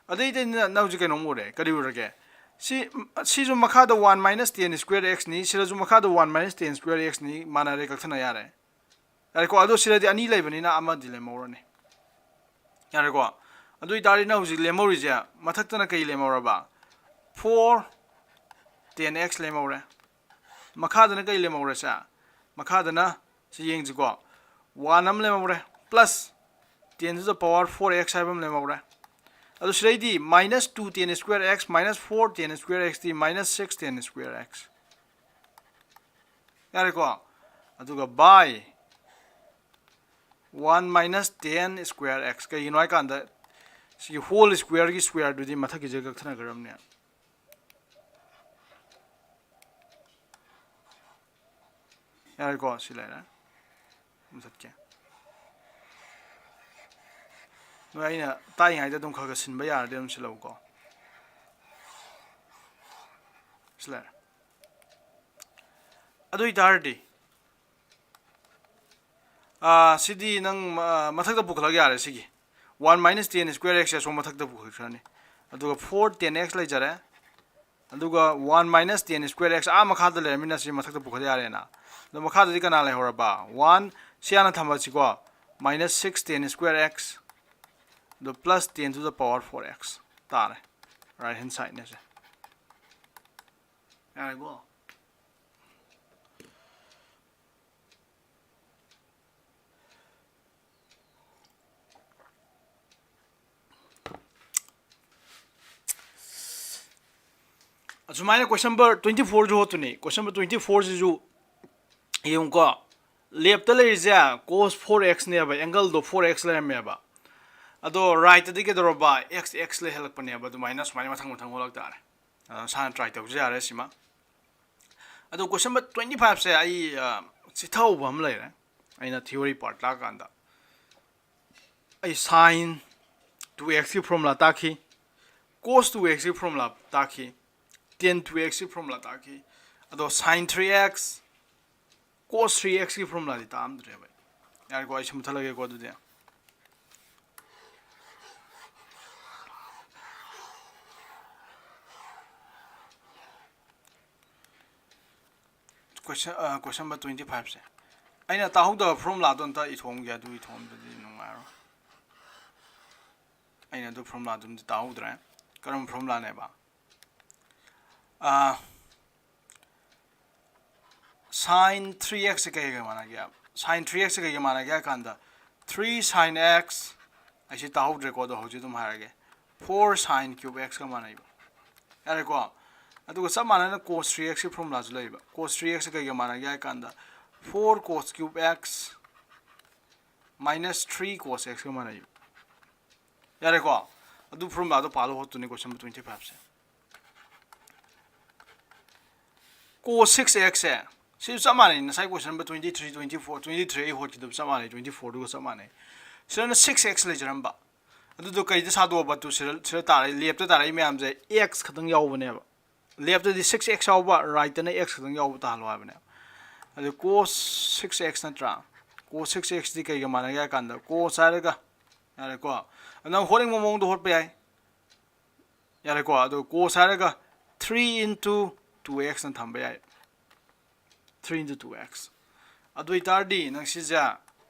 ꯑꯗꯩꯗꯤ ꯅ-, ꯅꯪ ꯍꯧꯖꯤꯛ ꯀꯩꯅꯣꯝ ꯎꯔꯦ꯫ ꯀꯔꯤ ꯎꯔꯒꯦ? ꯁꯤ, ꯁꯤꯁꯨ ꯃꯈꯥꯗ one minus ten square x ꯅꯤ, ꯁꯤꯗꯁꯨ ꯃꯈꯥꯗ one minus ten square x ꯅꯤ, ꯃꯥꯟꯅꯔꯦ, ꯀꯛꯊꯠꯅ ꯌꯥꯔꯦ꯫ ꯌꯥꯔꯦꯀꯣ? ꯑꯗꯣ ꯁꯤꯗꯗꯤ ꯑꯅꯤ ꯂꯩꯕꯅꯤꯅ ꯑꯃꯗꯤ ꯂꯦꯝꯍꯧꯔꯅꯤ꯫ ꯌꯥꯔꯦꯀꯣ? ꯑꯗꯨ ꯑꯣꯏꯇꯥꯔꯗꯤ ꯅꯪ ꯍꯧꯖꯤꯛ ꯂꯦꯝꯍꯧꯔꯤꯁꯦ, ꯃꯊꯛꯇꯅ ꯀꯩ ꯂꯦꯝꯍꯧꯔꯕ? Four ten x ꯂꯦꯝꯍꯧꯔꯦ꯫ ꯃꯈꯥꯗꯅ ꯀꯩ ꯂꯦꯝꯍꯧꯔꯦ ꯁꯦ? ꯃꯈꯥꯗꯅ ꯁꯤ ꯌꯦꯡꯁꯤꯀꯣ, one ꯑꯃ ꯂꯦꯝꯍꯧꯔꯦ, plus ten to the power four x ꯍꯥꯏꯕ ꯑꯃ ꯂꯩꯍꯧꯔꯦ꯫ ꯑꯗꯨ ꯁꯤꯗꯩꯗꯤ minus two ten square x minus four ten square x ꯗꯤ minus six ten square x꯫ ꯌꯥꯔꯦꯀꯣ? ꯑꯗꯨꯒ by one minus ten square x꯫ ꯀꯩꯒꯤꯅꯣ ꯍꯥꯏꯀꯥꯟꯗ ꯁꯤꯒꯤ whole square ꯒꯤ square ꯗꯨꯗꯤ ꯃꯊꯛꯀꯤꯁꯦ ꯀꯛꯊꯅꯈ꯭ꯔꯕꯅꯦ꯫ ꯌꯥꯔꯦꯀꯣ? ꯁꯤ ꯂꯩꯔꯦ꯫ ꯃꯨꯊꯠꯀꯦ꯫ ꯅꯣꯏ ꯑꯩꯅ ꯇꯥꯛꯏꯉꯩꯗ ꯑꯗꯨꯝ ꯈꯔ ꯈꯔ ꯁꯤꯟꯕ ꯌꯥꯔꯗꯤ ꯑꯗꯨꯝ ꯁꯤꯜꯂꯛꯎꯀꯣ꯫ ꯁꯤ ꯂꯩꯔꯦ꯫ ꯑꯗꯨ ꯑꯣꯏꯇꯥꯔꯗꯤ, ꯑꯥ, ꯁꯤꯗꯤ ꯅꯪ, ꯑꯥ, ꯃꯊꯛꯇ ꯄꯨꯈꯠꯂꯒ ꯌꯥꯔꯦ꯫ ꯁꯤꯒꯤ one minus ten square x ꯁꯦ ꯑꯁꯣꯝ ꯃꯊꯛꯇ ꯄꯨꯈꯠꯈ꯭ꯔꯅꯤ꯫ ꯑꯗꯨꯒ four ten x ꯂꯩꯖꯔꯦ꯫ ꯑꯗꯨꯒ one minus ten square x ꯑꯥ ꯃꯈꯥꯗ ꯂꯩꯔꯃꯤꯅ ꯁꯤ ꯃꯊꯛꯇ ꯄꯨꯈꯠ ꯌꯥꯔꯦꯅ꯫ ꯑꯗꯣ ꯃꯈꯥꯗꯗꯤ ꯀꯅꯥ ꯂꯩꯍꯧꯔꯕ? One, ꯁꯤ ꯍꯥꯟꯅ ꯊꯝꯃꯁꯤꯀꯣ꯫ Minus six ten square x ꯑꯗꯣ plus ten to the power four x ꯇꯥꯔꯦ, right hand side ꯅꯦ ꯁꯦ꯫ ꯌꯥꯔꯦꯀꯣ? ꯑꯁꯨꯃꯥꯏꯅ question number twenty four ꯁꯨ ꯍꯣꯠꯇꯨꯅꯤ꯫ Question number twenty four ꯁꯤꯁꯨ ꯌꯦꯡꯉꯨꯀꯣ, left ꯇ ꯂꯩꯔꯤꯁꯦ cos four x ꯅꯦꯕ, angle ꯗꯣ four x ꯂꯩꯔꯝꯃꯦꯕ꯫ ꯑꯗꯣ right ꯇꯗꯤ ꯀꯩꯗꯧꯔꯕ? X, x ꯂꯩꯍꯜꯂꯛꯄꯅꯦꯕ꯫ ꯑꯗꯨꯃꯥꯏꯅ ꯁꯨꯃꯥꯏꯅ ꯃꯊꯪ ꯃꯊꯪ ꯍꯣꯠꯂꯛ ꯇꯥꯔꯦ꯫ ꯑꯗꯣ ꯅꯁꯥꯅ try ꯇꯧꯖ ꯌꯥꯔꯦ ꯁꯤꯃ꯫ ꯑꯗꯣ question number twenty five ꯁꯦ ꯑꯩ, ꯑ, ꯆꯤꯊꯍꯧꯕ ꯑꯃ ꯂꯩꯔꯦ꯫ ꯑꯩꯅ theory part ꯂꯥꯛꯀꯥꯟꯗ ꯑꯩ sin two x ꯀꯤ formula ꯇꯥꯛꯈꯤ, cos two x ꯀꯤ formula ꯇꯥꯛꯈꯤ, tan two x ꯀꯤ formula ꯇꯥꯛꯈꯤ꯫ ꯑꯗꯣ sin three x, cos three x ꯀꯤ formula ꯗꯤ ꯇꯥꯛꯑꯝꯗ꯭ꯔꯦꯕ ꯑꯩ꯫ ꯌꯥꯔꯦꯀꯣ, ꯑꯩ ꯁꯤ ꯃꯨꯠꯊꯠꯂꯒꯦꯀꯣ ꯑꯗꯨꯗꯤ꯫ Question, ꯑ, question number twenty five ꯁꯦ꯫ ꯑꯩꯅ ꯇꯥꯍꯧꯗꯕ formula ꯗꯣ ꯑꯝꯇ ꯏꯊꯣꯛꯑꯝꯒꯦ, ꯑꯗꯨ ꯏꯊꯣꯛꯑꯝꯗ꯭ꯔꯗꯤ ꯅꯨꯡꯉꯥꯏꯔꯣꯏ꯫ ꯑꯩꯅ ꯑꯗꯨ formula ꯗꯨꯝꯗꯤ ꯇꯥꯍꯧꯗ꯭ꯔꯦ꯫ ꯀꯔꯝꯕ formula ꯅꯦꯕ? ꯑ, sin three x ꯁꯦ ꯀꯩꯒ ꯃꯥꯟꯅꯒꯦ? Sin three x ꯁꯦ ꯀꯩꯒ ꯃꯥꯟꯅꯒꯦ ꯍꯥꯏ ꯀꯥꯟꯗ, three sine x, ꯑꯩꯁꯤ ꯇꯥꯍꯧꯗ꯭ꯔꯦꯀꯣ, ꯑꯗꯣ ꯍꯧꯖꯤꯛ ꯑꯗꯨꯝ ꯍꯥꯏꯔꯒꯦ, four sine cube x ꯀ ꯃꯥꯟꯅꯩꯕ꯫ ꯌꯥꯔꯦꯀꯣ? ꯑꯗꯨꯒ ꯆꯞ ꯃꯥꯟꯅꯅ cos three x ꯀꯤ ꯐꯣꯔꯃꯨꯂꯥꯁꯨ ꯂꯩꯕ꯫ Cos three x ꯀ ꯀꯩꯒ ꯃꯥꯟꯅꯒꯦ ꯍꯥꯏ ꯀꯥꯟꯗ, four cos cube x minus three cos x ꯀ ꯃꯥꯟꯅꯩꯕ꯫ ꯌꯥꯔꯦꯀꯣ? ꯑꯗꯨ ꯐꯣꯔꯃꯨꯂꯥꯗꯣ ꯄꯥꯜꯂ ꯍꯣꯠꯇꯨꯅꯤ question number twenty five ꯁꯦ꯫ Cos six x ꯁꯦ, ꯁꯤꯁꯨ ꯆꯞ ꯃꯥꯟꯅꯩ, ꯉꯁꯥꯏ question number twenty three, twenty four, twenty three ꯑꯩ ꯍꯣꯠꯈꯤꯗꯕ ꯆꯞ ꯃꯥꯟꯅꯩ, twenty four ꯗꯨꯒ ꯆꯞ ꯃꯥꯟꯅꯩ꯫ ꯁꯤꯗꯅ six x ꯂꯩꯖꯔꯝꯕ, ꯑꯗꯨꯗꯣ ꯀꯩꯗ ꯁꯥꯗꯣꯛꯑꯕ? ꯇꯨ ꯁꯤꯗ, ꯁꯤꯗ ꯇꯥꯔꯛꯏ, ꯂꯦꯞꯇ ꯇꯥꯔꯛꯏ ꯃꯌꯥꯝꯁꯦ x ꯈꯛꯇꯪ ꯌꯥꯎꯕꯅꯦꯕ꯫ ꯂꯦꯞꯇꯗꯤ six x ꯌꯥꯎꯕ, ꯔꯥꯏꯠꯇꯅ x ꯈꯛꯇꯪ ꯌꯥꯎꯕ ꯇꯥꯍꯜꯂꯣ ꯍꯥꯏꯕꯅꯦꯕ꯫ ꯑꯗꯨ cos six x ꯅꯠꯇ꯭ꯔꯥ? Cos six x ꯗꯤ ꯀꯩꯒ ꯃꯥꯟꯅꯒꯦ ꯍꯥꯏ ꯀꯥꯟꯗ, cos ꯍꯥꯏꯔꯒ, ꯌꯥꯔꯦꯀꯣ? ꯅꯪ ꯍꯣꯠꯅꯤꯡꯕ ꯃꯑꯣꯡꯗ ꯍꯣꯠꯄ ꯌꯥꯏ꯫ ꯌꯥꯔꯦꯀꯣ? ꯑꯗꯣ cos ꯍꯥꯏꯔꯒ three into two x ꯅ ꯊꯝꯕ ꯌꯥꯏ꯫ Three into two x꯫ ꯑꯗꯨ ꯑꯣꯏꯇꯥꯔꯗꯤ ꯅꯪ ꯁꯤꯁꯦ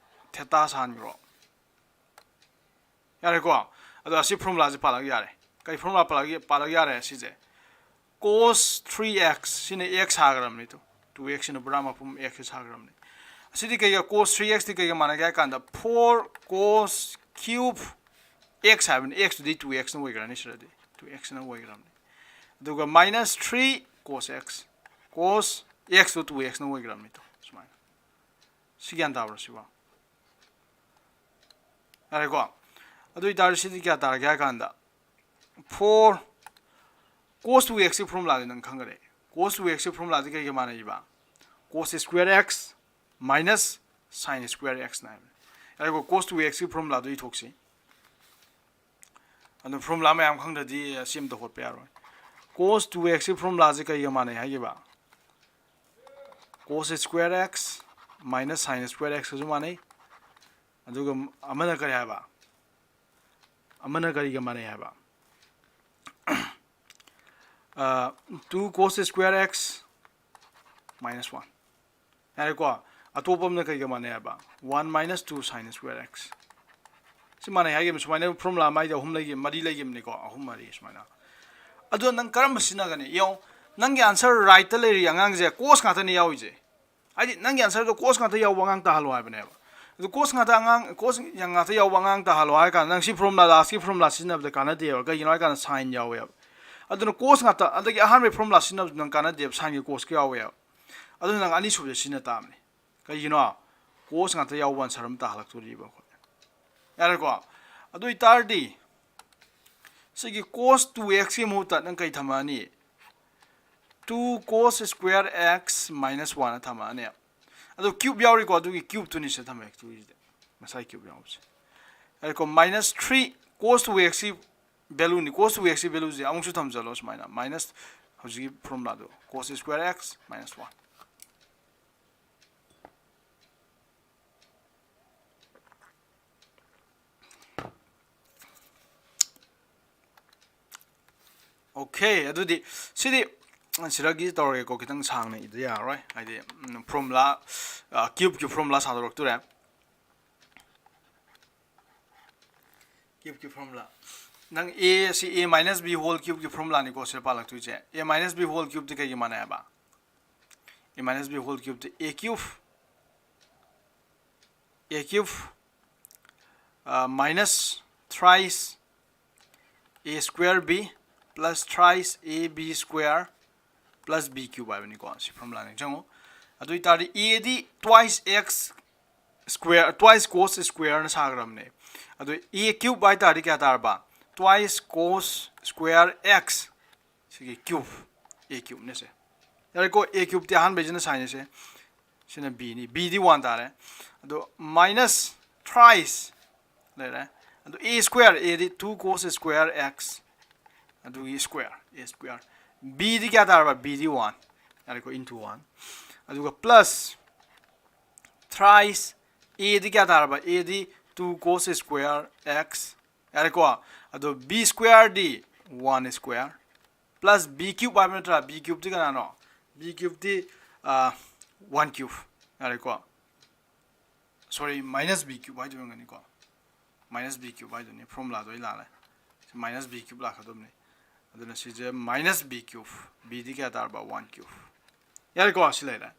ꯊꯦꯇꯥ ꯁꯥꯍꯟꯈ꯭ꯔꯣ꯫ ꯌꯥꯔꯦꯀꯣ? ꯑꯗꯣ ꯑꯁꯤ ꯐꯣꯔꯃꯨꯂꯥꯁꯦ ꯄꯥꯜꯂꯛ ꯌꯥꯔꯦ꯫ ꯀꯩ ꯐꯣꯔꯃꯨꯂꯥ ꯄꯥꯜꯂꯛ, ꯄꯥꯜꯂꯛ ꯌꯥꯔꯦ ꯁꯤꯁꯦ? Cos three x, ꯁꯤꯅ x ꯁꯥꯈ꯭ꯔꯕꯅꯤ꯫ ꯇꯨ, two x ꯁꯤꯅ ꯄꯨꯔꯥ ꯃꯄꯨꯝ x ꯁꯥꯈ꯭ꯔꯕꯅꯤ꯫ ꯑꯁꯤꯗꯤ ꯀꯩꯒ, cos three x ꯗꯤ ꯀꯩꯒ ꯃꯥꯟꯅꯒꯦ ꯍꯥꯏ ꯀꯥꯟꯗ, four cos cube x ꯍꯥꯏꯕꯅꯤ꯫ X ꯇꯨꯗꯤ two x ꯅ ꯑꯣꯏꯈ꯭ꯔꯅꯤ ꯁꯤꯗꯗꯤ꯫ Two x ꯅ ꯑꯣꯏꯈ꯭ꯔꯕꯅꯤ꯫ ꯑꯗꯨꯒ minus three cos x꯫ Cos x two two x ꯅ ꯑꯣꯏꯈ꯭ꯔꯕꯅꯤ꯫ ꯇꯨ, ꯁꯨꯃꯥꯏꯅ꯫ ꯁꯤ ꯒ꯭ꯌꯥꯟ ꯇꯥꯕ꯭ꯔꯥ ꯁꯤꯕꯣ? ꯌꯥꯔꯦꯀꯣ? ꯑꯗꯨ ꯑꯣꯏꯇꯥꯔꯗꯤ ꯁꯤꯗꯤ ꯀꯌꯥ ꯇꯥꯔꯒꯦ ꯍꯥꯏ ꯀꯥꯟꯗ, four cos two x ꯀꯤ ꯐꯣꯔꯃꯨꯂꯥꯗꯤ ꯅꯪ ꯈꯪꯒꯅꯤ꯫ Cos two x ꯀꯤ ꯐꯣꯔꯃꯨꯂꯥꯗꯤ ꯀꯩꯒ ꯃꯥꯟꯅꯩꯕ? Cos square x minus sin square x ꯅ ꯍꯥꯏꯕꯅꯤ꯫ ꯌꯥꯔꯦꯀꯣ? Cos two x ꯀꯤ ꯐꯣꯔꯃꯨꯂꯥꯗꯣ ꯏꯊꯣꯛꯁꯤ꯫ ꯑꯗꯨ ꯐꯣꯔꯃꯨꯂꯥ ꯃꯌꯥꯝ ꯈꯪꯗ꯭ꯔꯗꯤ ꯑꯁꯤ ꯑꯝꯇ ꯍꯣꯠꯄ ꯌꯥꯔꯣꯏ꯫ Cos two x ꯀꯤ ꯐꯣꯔꯃꯨꯂꯥꯁꯦ ꯀꯩꯒ ꯃꯥꯟꯅꯩ ꯍꯥꯏꯈꯤꯕ? Cos square x minus sin square x ꯀꯁꯨ ꯃꯥꯟꯅꯩ꯫ ꯑꯗꯨꯒ ꯑꯃꯅ ꯀꯔꯤ ꯍꯥꯏꯕ? ꯑꯃꯅ ꯀꯔꯤꯒ ꯃꯥꯟꯅꯩ ꯍꯥꯏꯕ? ꯑ, two cos square x minus one꯫ ꯌꯥꯔꯦꯀꯣ? ꯑꯇꯣꯞꯄ ꯑꯃꯅ ꯀꯩꯒ ꯃꯥꯟꯅꯩ ꯍꯥꯏꯕ? One minus two sin square x꯫ ꯁꯤ ꯃꯥꯟꯅꯩ ꯍꯥꯏꯈꯤꯕ, ꯁꯨꯃꯥꯏꯅ ꯐꯣꯔꯃꯨꯂꯥ ꯃꯥꯏꯗꯤ ꯑꯍꯨꯝ ꯂꯩꯈꯤ, ꯃꯔꯤ ꯂꯩꯈꯤꯕꯅꯤꯀꯣ, ꯑꯍꯨꯝ ꯃꯔꯤ ꯁꯨꯃꯥꯏꯅ꯫ ꯑꯗꯣ ꯅꯪ ꯀꯔꯝꯕ ꯁꯤꯖꯤꯟꯅꯒꯅꯤ? ꯌꯦꯡꯉꯣ, ꯅꯪꯒꯤ answer rightꯇ ꯂꯩꯔꯤ ꯑꯉꯥꯡꯁꯦ cos ꯉꯥꯛꯇꯅꯤ ꯌꯥꯎꯔꯤꯁꯦ꯫ ꯍꯥꯏꯗꯤ ꯅꯪꯒꯤ answerꯗꯣ cos ꯉꯥꯛꯇ ꯌꯥꯎꯕ ꯑꯉꯥꯡ ꯇꯥꯍꯜꯂꯣ ꯍꯥꯏꯕꯅꯦꯕ꯫ ꯑꯗꯨ cos ꯉꯥꯛꯇ ꯑꯉꯥꯡ cos ꯉꯥꯛꯇ ꯌꯥꯎꯕ ꯑꯉꯥꯡ ꯇꯥꯍꯜꯂꯣ ꯍꯥꯏꯔ ꯀꯥꯟꯗ ꯅꯪ ꯁꯤ formula, lastꯀꯤ formula ꯁꯤꯖꯤꯟꯅꯕꯗ ꯀꯥꯟꯅꯗꯦꯕ꯫ ꯀꯩꯒꯤꯅꯣ ꯍꯥꯏ ꯀꯥꯟꯗ sine ꯌꯥꯎꯋꯦꯕ꯫ ꯑꯗꯨꯅ cos ꯉꯥꯛꯇ, ꯑꯗꯒꯤ ꯑꯍꯥꯟꯕꯒꯤ formula ꯁꯤꯖꯤꯟꯅꯕꯗ ꯅꯪ ꯀꯥꯟꯅꯗꯦꯕ, sineꯒꯤ cosꯀ ꯌꯥꯎꯋꯦꯕ꯫ ꯑꯗꯨꯅ ꯅꯪ ꯑꯅꯤꯁꯨꯕꯁꯦ ꯁꯤꯖꯤꯟꯅ ꯇꯥꯕꯅꯤ꯫ ꯀꯩꯒꯤꯅꯣ? Cos ꯉꯥꯛꯇ ꯌꯥꯎꯕ answer ꯑꯃ ꯇꯥꯍꯜꯂꯛꯇꯣꯔꯤꯕ ꯑꯩꯈꯣꯏ꯫ ꯌꯥꯔꯦꯀꯣ? ꯑꯗꯨ ꯑꯣꯏꯇꯥꯔꯗꯤ ꯁꯤꯒꯤ cos two xꯀꯤ ꯃꯍꯨꯠꯇ ꯅꯪ ꯀꯩ ꯊꯝꯃꯛꯑꯅꯤ? Two cos square x minus one ꯊꯝꯃꯛꯑꯅꯤ꯫ ꯑꯗꯣ cube ꯌꯥꯎꯔꯤꯀꯣ, ꯑꯗꯨꯒꯤ cubeꯇꯨꯅꯤ ꯁꯤꯗ ꯊꯝꯃꯛꯇꯣꯏꯁꯤꯗꯤ, ꯉꯁꯥꯏ cube ꯌꯥꯎꯕꯁꯦ꯫ ꯌꯥꯔꯦꯀꯣ? Minus three cos two xꯀꯤ valueꯅꯤ꯫ Cos two xꯀꯤ valueꯁꯦ ꯑꯃꯨꯛꯁꯨ ꯊꯝꯖꯜꯂꯣ ꯁꯨꯃꯥꯏꯅ, minus ꯍꯧꯖꯤꯛꯀꯤ formulaꯗꯣ, cos square x minus one꯫ Okay, ꯑꯗꯨꯗꯤ ꯁꯤꯗꯤ ꯁꯤꯗꯒꯤ ꯇꯧꯔꯒꯦꯀꯣ, ꯈꯤꯇꯪ ꯁꯥꯡꯅ ꯏꯗ ꯌꯥꯔꯔꯣꯏ, ꯍꯥꯏꯗꯤ formula, cubeꯀꯤ formula ꯁꯥꯗꯣꯔꯛꯇꯣꯔꯦ꯫ Cubeꯀꯤ formula, ꯅꯪ a ꯁꯤ a minus b whole cubeꯀꯤ formulaꯅꯤꯀꯣ ꯁꯤꯗ ꯄꯥꯜꯂꯛꯇꯣꯏꯁꯦ꯫ A minus b whole cubeꯗꯤ ꯀꯩꯒꯤ ꯃꯥꯟꯅꯩ ꯍꯥꯏꯕ? A minus b whole cubeꯗꯤ a cube, a cube minus thrice a square b plus thrice a b square plus b cube ꯍꯥꯏꯕꯅꯤꯀꯣ꯫ ꯁꯤ formula ꯅꯤꯡꯁꯤꯡꯉꯨ꯫ ꯑꯗꯨ ꯑꯣꯏꯇꯥꯔꯗꯤ aꯗꯤ twice x square, twice cos squareꯅ ꯁꯥꯈ꯭ꯔꯕꯅꯦ꯫ ꯑꯗꯨ a cube ꯍꯥꯏ ꯇꯥꯔꯗꯤ ꯀꯌꯥ ꯇꯥꯔꯕ? Twice cos square x, ꯁꯤꯒꯤ cube, a cubeꯅꯦ ꯁꯦ꯫ ꯌꯥꯔꯦꯀꯣ, a cubeꯇꯤ ꯑꯍꯥꯟꯕꯩꯁꯤꯅ sineꯅꯦ ꯁꯦ, ꯁꯤꯅ bꯅꯤ, bꯗꯤ one ꯇꯥꯔꯦ꯫ ꯑꯗꯣ minus thrice ꯂꯩꯔꯦ꯫ ꯑꯗꯣ a square, aꯗꯤ two cos square x, ꯑꯗꯨꯒꯤ square, a square꯫ Bꯗꯤ ꯀꯌꯥ ꯇꯥꯔꯕ? Bꯗꯤ one꯫ ꯌꯥꯔꯦꯀꯣ, into one꯫ ꯑꯗꯨꯒ plus thrice, aꯗꯤ ꯀꯌꯥ ꯇꯥꯔꯕ? Aꯗꯤ two cos square x꯫ ꯌꯥꯔꯦꯀꯣ? ꯑꯗꯣ b squareꯗꯤ one square plus b cube ꯍꯥꯏꯕ ꯅꯠꯇ꯭ꯔꯥ? B cubeꯗꯤ ꯀꯅꯥꯅꯣ? B cubeꯗꯤ one cube꯫ ꯌꯥꯔꯦꯀꯣ? Sorry, minus b cube ꯍꯥꯏꯗꯣꯏ ꯑꯣꯏꯔꯝꯒꯅꯤꯀꯣ꯫ Minus b cube ꯍꯥꯏꯗꯣꯏꯅꯤ, formulaꯗꯣ ꯑꯩ ꯂꯥꯜꯂꯦ꯫ Minus b cube ꯂꯥꯛꯀꯗꯕꯅꯤ꯫ ꯑꯗꯨꯅ ꯁꯤꯁꯦ minus b cube, bꯗꯤ ꯀꯌꯥ ꯇꯥꯔꯕ? One cube꯫ ꯌꯥꯔꯦꯀꯣ, ꯁꯤ ꯂꯩꯔꯦ꯫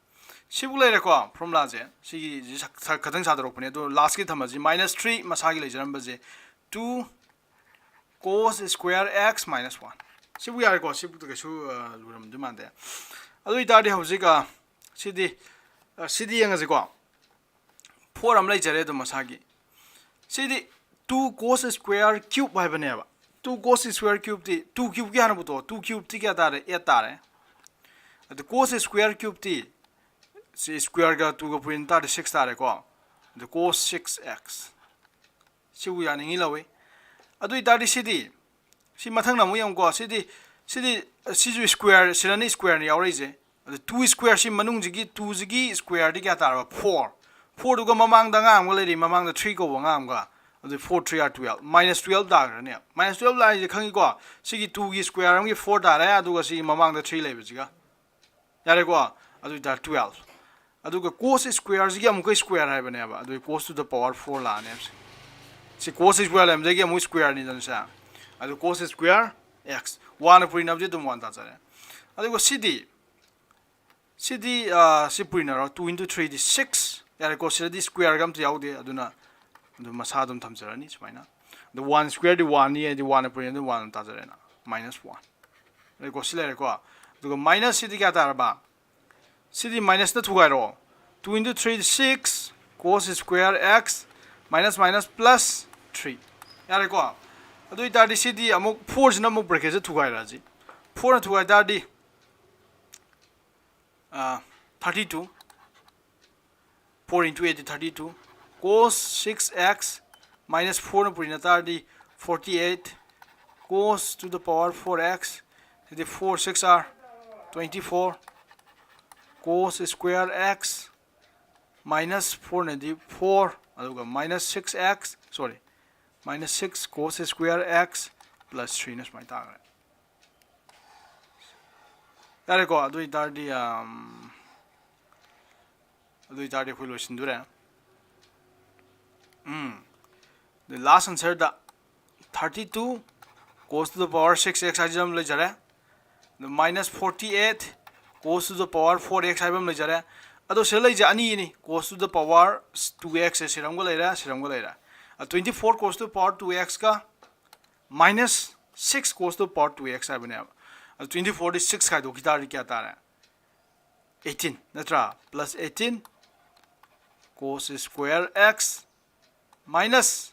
ꯁꯤꯕꯨ ꯂꯩꯔꯦꯀꯣ, ꯐꯣꯔꯃꯨꯂꯥꯁꯦ ꯁꯤꯒꯤ ꯈꯛꯇꯪ ꯁꯥꯗꯣꯔꯛꯄꯅꯦ꯫ ꯑꯗꯣ ꯂꯥꯁꯀꯤ ꯊꯝꯃꯁꯤ, ꯃꯥꯏꯅꯁ ꯊ꯭ꯔꯤ ꯃꯁꯥꯒꯤ ꯂꯩꯖꯔꯝꯕꯁꯦ, ꯇꯨ ꯀꯣꯁ ꯁ꯭ꯀ꯭ꯋꯦꯔ ꯑꯦꯛꯁ ꯃꯥꯏꯅꯁ ꯋꯥꯟ꯫ ꯁꯤꯕꯨ ꯌꯥꯔꯦꯀꯣ, ꯁꯤꯕꯨ ꯀꯩꯁꯨ ꯂꯨꯔꯝꯗꯣꯏ ꯃꯥꯟꯗꯦ꯫ ꯑꯗꯨ ꯑꯣꯏꯇꯥꯔꯗꯤ ꯍꯧꯖꯤꯛ ꯁꯤꯗꯤ ꯁꯤꯗꯤ ꯌꯦꯡꯉꯁꯤꯀꯣ꯫ ꯐꯣꯔ ꯑꯃ ꯂꯩꯖꯔꯦ ꯑꯗꯨꯝ ꯃꯁꯥꯒꯤ꯫ ꯁꯤꯗꯤ ꯇꯨ ꯀꯣꯁ ꯁ꯭ꯀ꯭ꯋꯦꯔ ꯀ꯭ꯌꯨꯕ ꯍꯥꯏꯕꯅꯦꯕ꯫ ꯇꯨ ꯀꯣꯁ ꯁ꯭ꯀ꯭ꯋꯦꯔ ꯀ꯭ꯌꯨꯕꯇꯤ, ꯇꯨ ꯀ꯭ꯌꯨꯕꯀꯤ ꯍꯥꯟꯅ ꯄꯨꯊꯣꯛꯑꯣ꯫ ꯇꯨ ꯀ꯭ꯌꯨꯕꯇꯤ ꯀꯌꯥ ꯇꯥꯔꯦ? ꯑꯦꯠ ꯇꯥꯔꯦ꯫ ꯑꯗꯨ ꯀꯣꯁ ꯁ꯭ꯀ꯭ꯋꯦꯔ ꯀ꯭ꯌꯨꯕꯇꯤ, ꯁꯤ ꯁ꯭ꯀ꯭ꯋꯦꯔꯒ ꯇꯨꯒ ꯄꯨꯟ ꯇꯥꯔꯗꯤ ꯁꯤꯛꯁ ꯇꯥꯔꯦꯀꯣ꯫ ꯑꯗꯨ ꯀꯣꯁ ꯁꯤꯛꯁ ꯑꯦꯛꯁ꯫ ꯁꯤꯕꯨ ꯌꯥꯅꯤꯡꯉꯤ ꯂꯧꯏ꯫ ꯑꯗꯨ ꯑꯣꯏꯇꯥꯔꯗꯤ ꯁꯤꯗꯤ, ꯁꯤ ꯃꯊꯪꯅ ꯑꯃꯨꯛ ꯌꯦꯡꯉꯨꯀꯣ꯫ ꯁꯤꯗꯤ, ꯁꯤꯗꯤ, ꯁꯤꯁꯨ ꯁ꯭ꯀ꯭ꯋꯦꯔ, ꯁꯤꯗꯅ ꯁ꯭ꯀ꯭ꯋꯦꯔꯅꯤ ꯌꯥꯎꯔꯛꯏꯁꯦ꯫ ꯑꯗꯨ ꯇꯨ ꯁ꯭ꯀ꯭ꯋꯦꯔ, ꯁꯤ ꯃꯅꯨꯡꯁꯤꯒꯤ ꯇꯨꯁꯤꯒꯤ ꯁ꯭ꯀ꯭ꯋꯦꯔꯗꯤ ꯀꯌꯥ ꯇꯥꯔꯕ? ꯐꯣꯔ꯫ ꯐꯣꯔꯗꯨꯒ ꯃꯃꯥꯡꯗ ꯑꯉꯥꯡ ꯑꯃꯒ ꯂꯩꯔꯤ, ꯃꯃꯥꯡꯗ ꯊ꯭ꯔꯤ ꯀꯧꯕ ꯑꯉꯥꯡ ꯑꯃꯒ꯫ ꯑꯗꯨ ꯐꯣꯔ ꯊ꯭ꯔꯤ ꯑꯥꯔ ꯇꯨꯋꯦꯜꯕ, ꯃꯥꯏꯅꯁ ꯇꯨꯋꯦꯜꯕ ꯇꯥꯈ꯭ꯔꯅꯤ꯫ ꯃꯥꯏꯅꯁ ꯇꯨꯋꯦꯜꯕ ꯂꯥꯛꯏꯁꯦ ꯈꯪꯉꯤꯀꯣ? ꯁꯤꯒꯤ ꯇꯨꯒꯤ ꯁ꯭ꯀ꯭ꯋꯦꯔ ꯑꯃꯒꯤ ꯐꯣꯔ ꯇꯥꯔꯦ, ꯑꯗꯨꯒ ꯁꯤꯒꯤ ꯃꯃꯥꯡꯗ ꯊ꯭ꯔꯤ ꯂꯩꯕꯁꯤꯒ꯫ ꯌꯥꯔꯦꯀꯣ? ꯑꯗꯨ ꯑꯣꯏꯇꯥꯔꯗꯤ ꯇꯨꯋꯦꯜꯕ꯫ ꯑꯗꯨꯒ ꯀꯣꯁ ꯁ꯭ꯀ꯭ꯋꯦꯔꯁꯤꯒꯤ ꯑꯃꯨꯛꯀ ꯁ꯭ꯀ꯭ꯋꯦꯔ ꯍꯥꯏꯕꯅꯦꯕ꯫ ꯑꯗꯨ ꯀꯣꯁ ꯇꯨ ꯗ ꯄꯋꯥꯔ ꯐꯣꯔ ꯂꯥꯛꯑꯅꯦꯕ ꯁꯤ꯫ ꯁꯤ ꯀꯣꯁ ꯁ꯭ꯀ꯭ꯋꯦꯔ ꯂꯩꯔꯝꯕꯗꯒꯤ ꯑꯃꯨꯛ ꯁ꯭ꯀ꯭ꯋꯦꯔꯅꯤꯗꯅ ꯁꯦ꯫ ꯑꯗꯨ ꯀꯣꯁ ꯁ꯭ꯀ꯭ꯋꯦꯔ ꯑꯦꯛꯁ꯫ ꯋꯥꯟꯅ ꯄꯨꯔꯤꯅꯕꯗꯤ ꯑꯗꯨꯝ ꯋꯥꯟ ꯇꯥꯖꯔꯦ꯫ ꯑꯗꯨꯒ ꯁꯤꯗꯤ, ꯁꯤꯗꯤ, ꯑ, ꯁꯤ ꯄꯨꯔꯤꯅꯔꯣ꯫ ꯇꯨ ꯏꯟꯇꯨ ꯊ꯭ꯔꯤꯗꯤ ꯁꯤꯛꯁ꯫ ꯌꯥꯔꯦꯀꯣ? ꯁꯤꯗꯗꯤ ꯁ꯭ꯀ꯭ꯋꯦꯔꯒ ꯑꯝꯇ ꯌꯥꯎꯗꯦ, ꯑꯗꯨꯅ ꯑꯗꯨꯝ ꯃꯁꯥ ꯑꯗꯨꯝ ꯊꯝꯖꯔꯅꯤ ꯁꯨꯃꯥꯏꯅ꯫ ꯑꯗꯣ ꯋꯥꯟ ꯁ꯭ꯀ꯭ꯋꯦꯔꯗꯤ ꯋꯥꯟꯅꯤ, ꯍꯥꯏꯗꯤ ꯋꯥꯟꯅ ꯄꯨꯔꯤꯅ ꯑꯗꯨꯝ ꯋꯥꯟ ꯑꯗꯨꯝ ꯇꯥꯖꯔꯦꯅ꯫ Minus one. ꯂꯩꯀꯣ, ꯁꯤ ꯂꯩꯔꯦꯀꯣ꯫ ꯑꯗꯨꯒ ꯃꯥꯏꯅꯁ ꯁꯤꯗꯤ ꯀꯌꯥ ꯇꯥꯔꯕ? ꯁꯤꯗꯤ ꯃꯥꯏꯅꯁꯅ ꯊꯨꯒꯥꯏꯔꯣ꯫ Two into three six, cos square x, minus minus plus three. ꯌꯥꯔꯦꯀꯣ? ꯑꯗꯨ ꯑꯣꯏꯇꯥꯔꯗꯤ ꯁꯤꯗꯤ ꯑꯃꯨꯛ ꯐꯣꯔꯁꯤꯅ ꯑꯃꯨꯛ ꯕ꯭ꯔꯦꯀꯦꯠꯁꯦ ꯊꯨꯒꯥꯏꯔꯛꯑꯁꯤ꯫ ꯐꯣꯔꯅ ꯊꯨꯒꯥꯏ ꯇꯥꯔꯗꯤ, ꯑ, thirty two. Four into eight thirty two. Cos six x minus ꯐꯣꯔꯅ ꯄꯨꯔꯤꯅ ꯇꯥꯔꯗꯤ forty eight. Cos to the power four x, ꯁꯤꯗꯤ four six are twenty four. Cos square x minus ꯐꯣꯔꯅꯗꯤ ꯐꯣꯔ, ꯑꯗꯨꯒ minus six x, sorry, minus six cos square x plus ꯊ꯭ꯔꯤꯅ ꯁꯨꯃꯥꯏꯅ ꯇꯥꯈ꯭ꯔꯦ꯫ ꯌꯥꯔꯦꯀꯣ? ꯑꯗꯨ ꯑꯣꯏꯇꯥꯔꯗꯤ, ꯑꯝ, ꯑꯗꯨ ꯑꯣꯏꯇꯥꯔꯗꯤ ꯑꯩꯈꯣꯏ ꯂꯣꯏꯁꯤꯟꯗꯣꯔꯦ꯫ ꯎꯝ꯫ The last answer the thirty two cos to the power six x ꯍꯥꯏꯕ ꯑꯃ ꯂꯩꯖꯔꯦ꯫ ꯑꯗꯨ minus forty eight cos to the power four x ꯍꯥꯏꯕ ꯑꯃ ꯂꯩꯖꯔꯦ꯫ ꯑꯗꯣ ꯁꯤꯗ ꯂꯩꯁꯦ ꯑꯅꯤꯅꯤ, cos to the power two x ꯁꯤꯔꯝꯒ ꯂꯩꯔꯦ, ꯁꯤꯔꯝꯒ ꯂꯩꯔꯦ꯫ ꯑ, twenty four cos to the power two x ꯀ minus six cos to the power two x ꯍꯥꯏꯕꯅꯦꯕ꯫ ꯑꯗꯣ twenty fourꯗꯤ six ꯈꯥꯏꯗꯣꯛꯈꯤ ꯇꯥꯔꯗꯤ ꯀꯌꯥ ꯇꯥꯔꯦ? Eighteen ꯅꯠꯇ꯭ꯔꯥ? Plus eighteen cos square x minus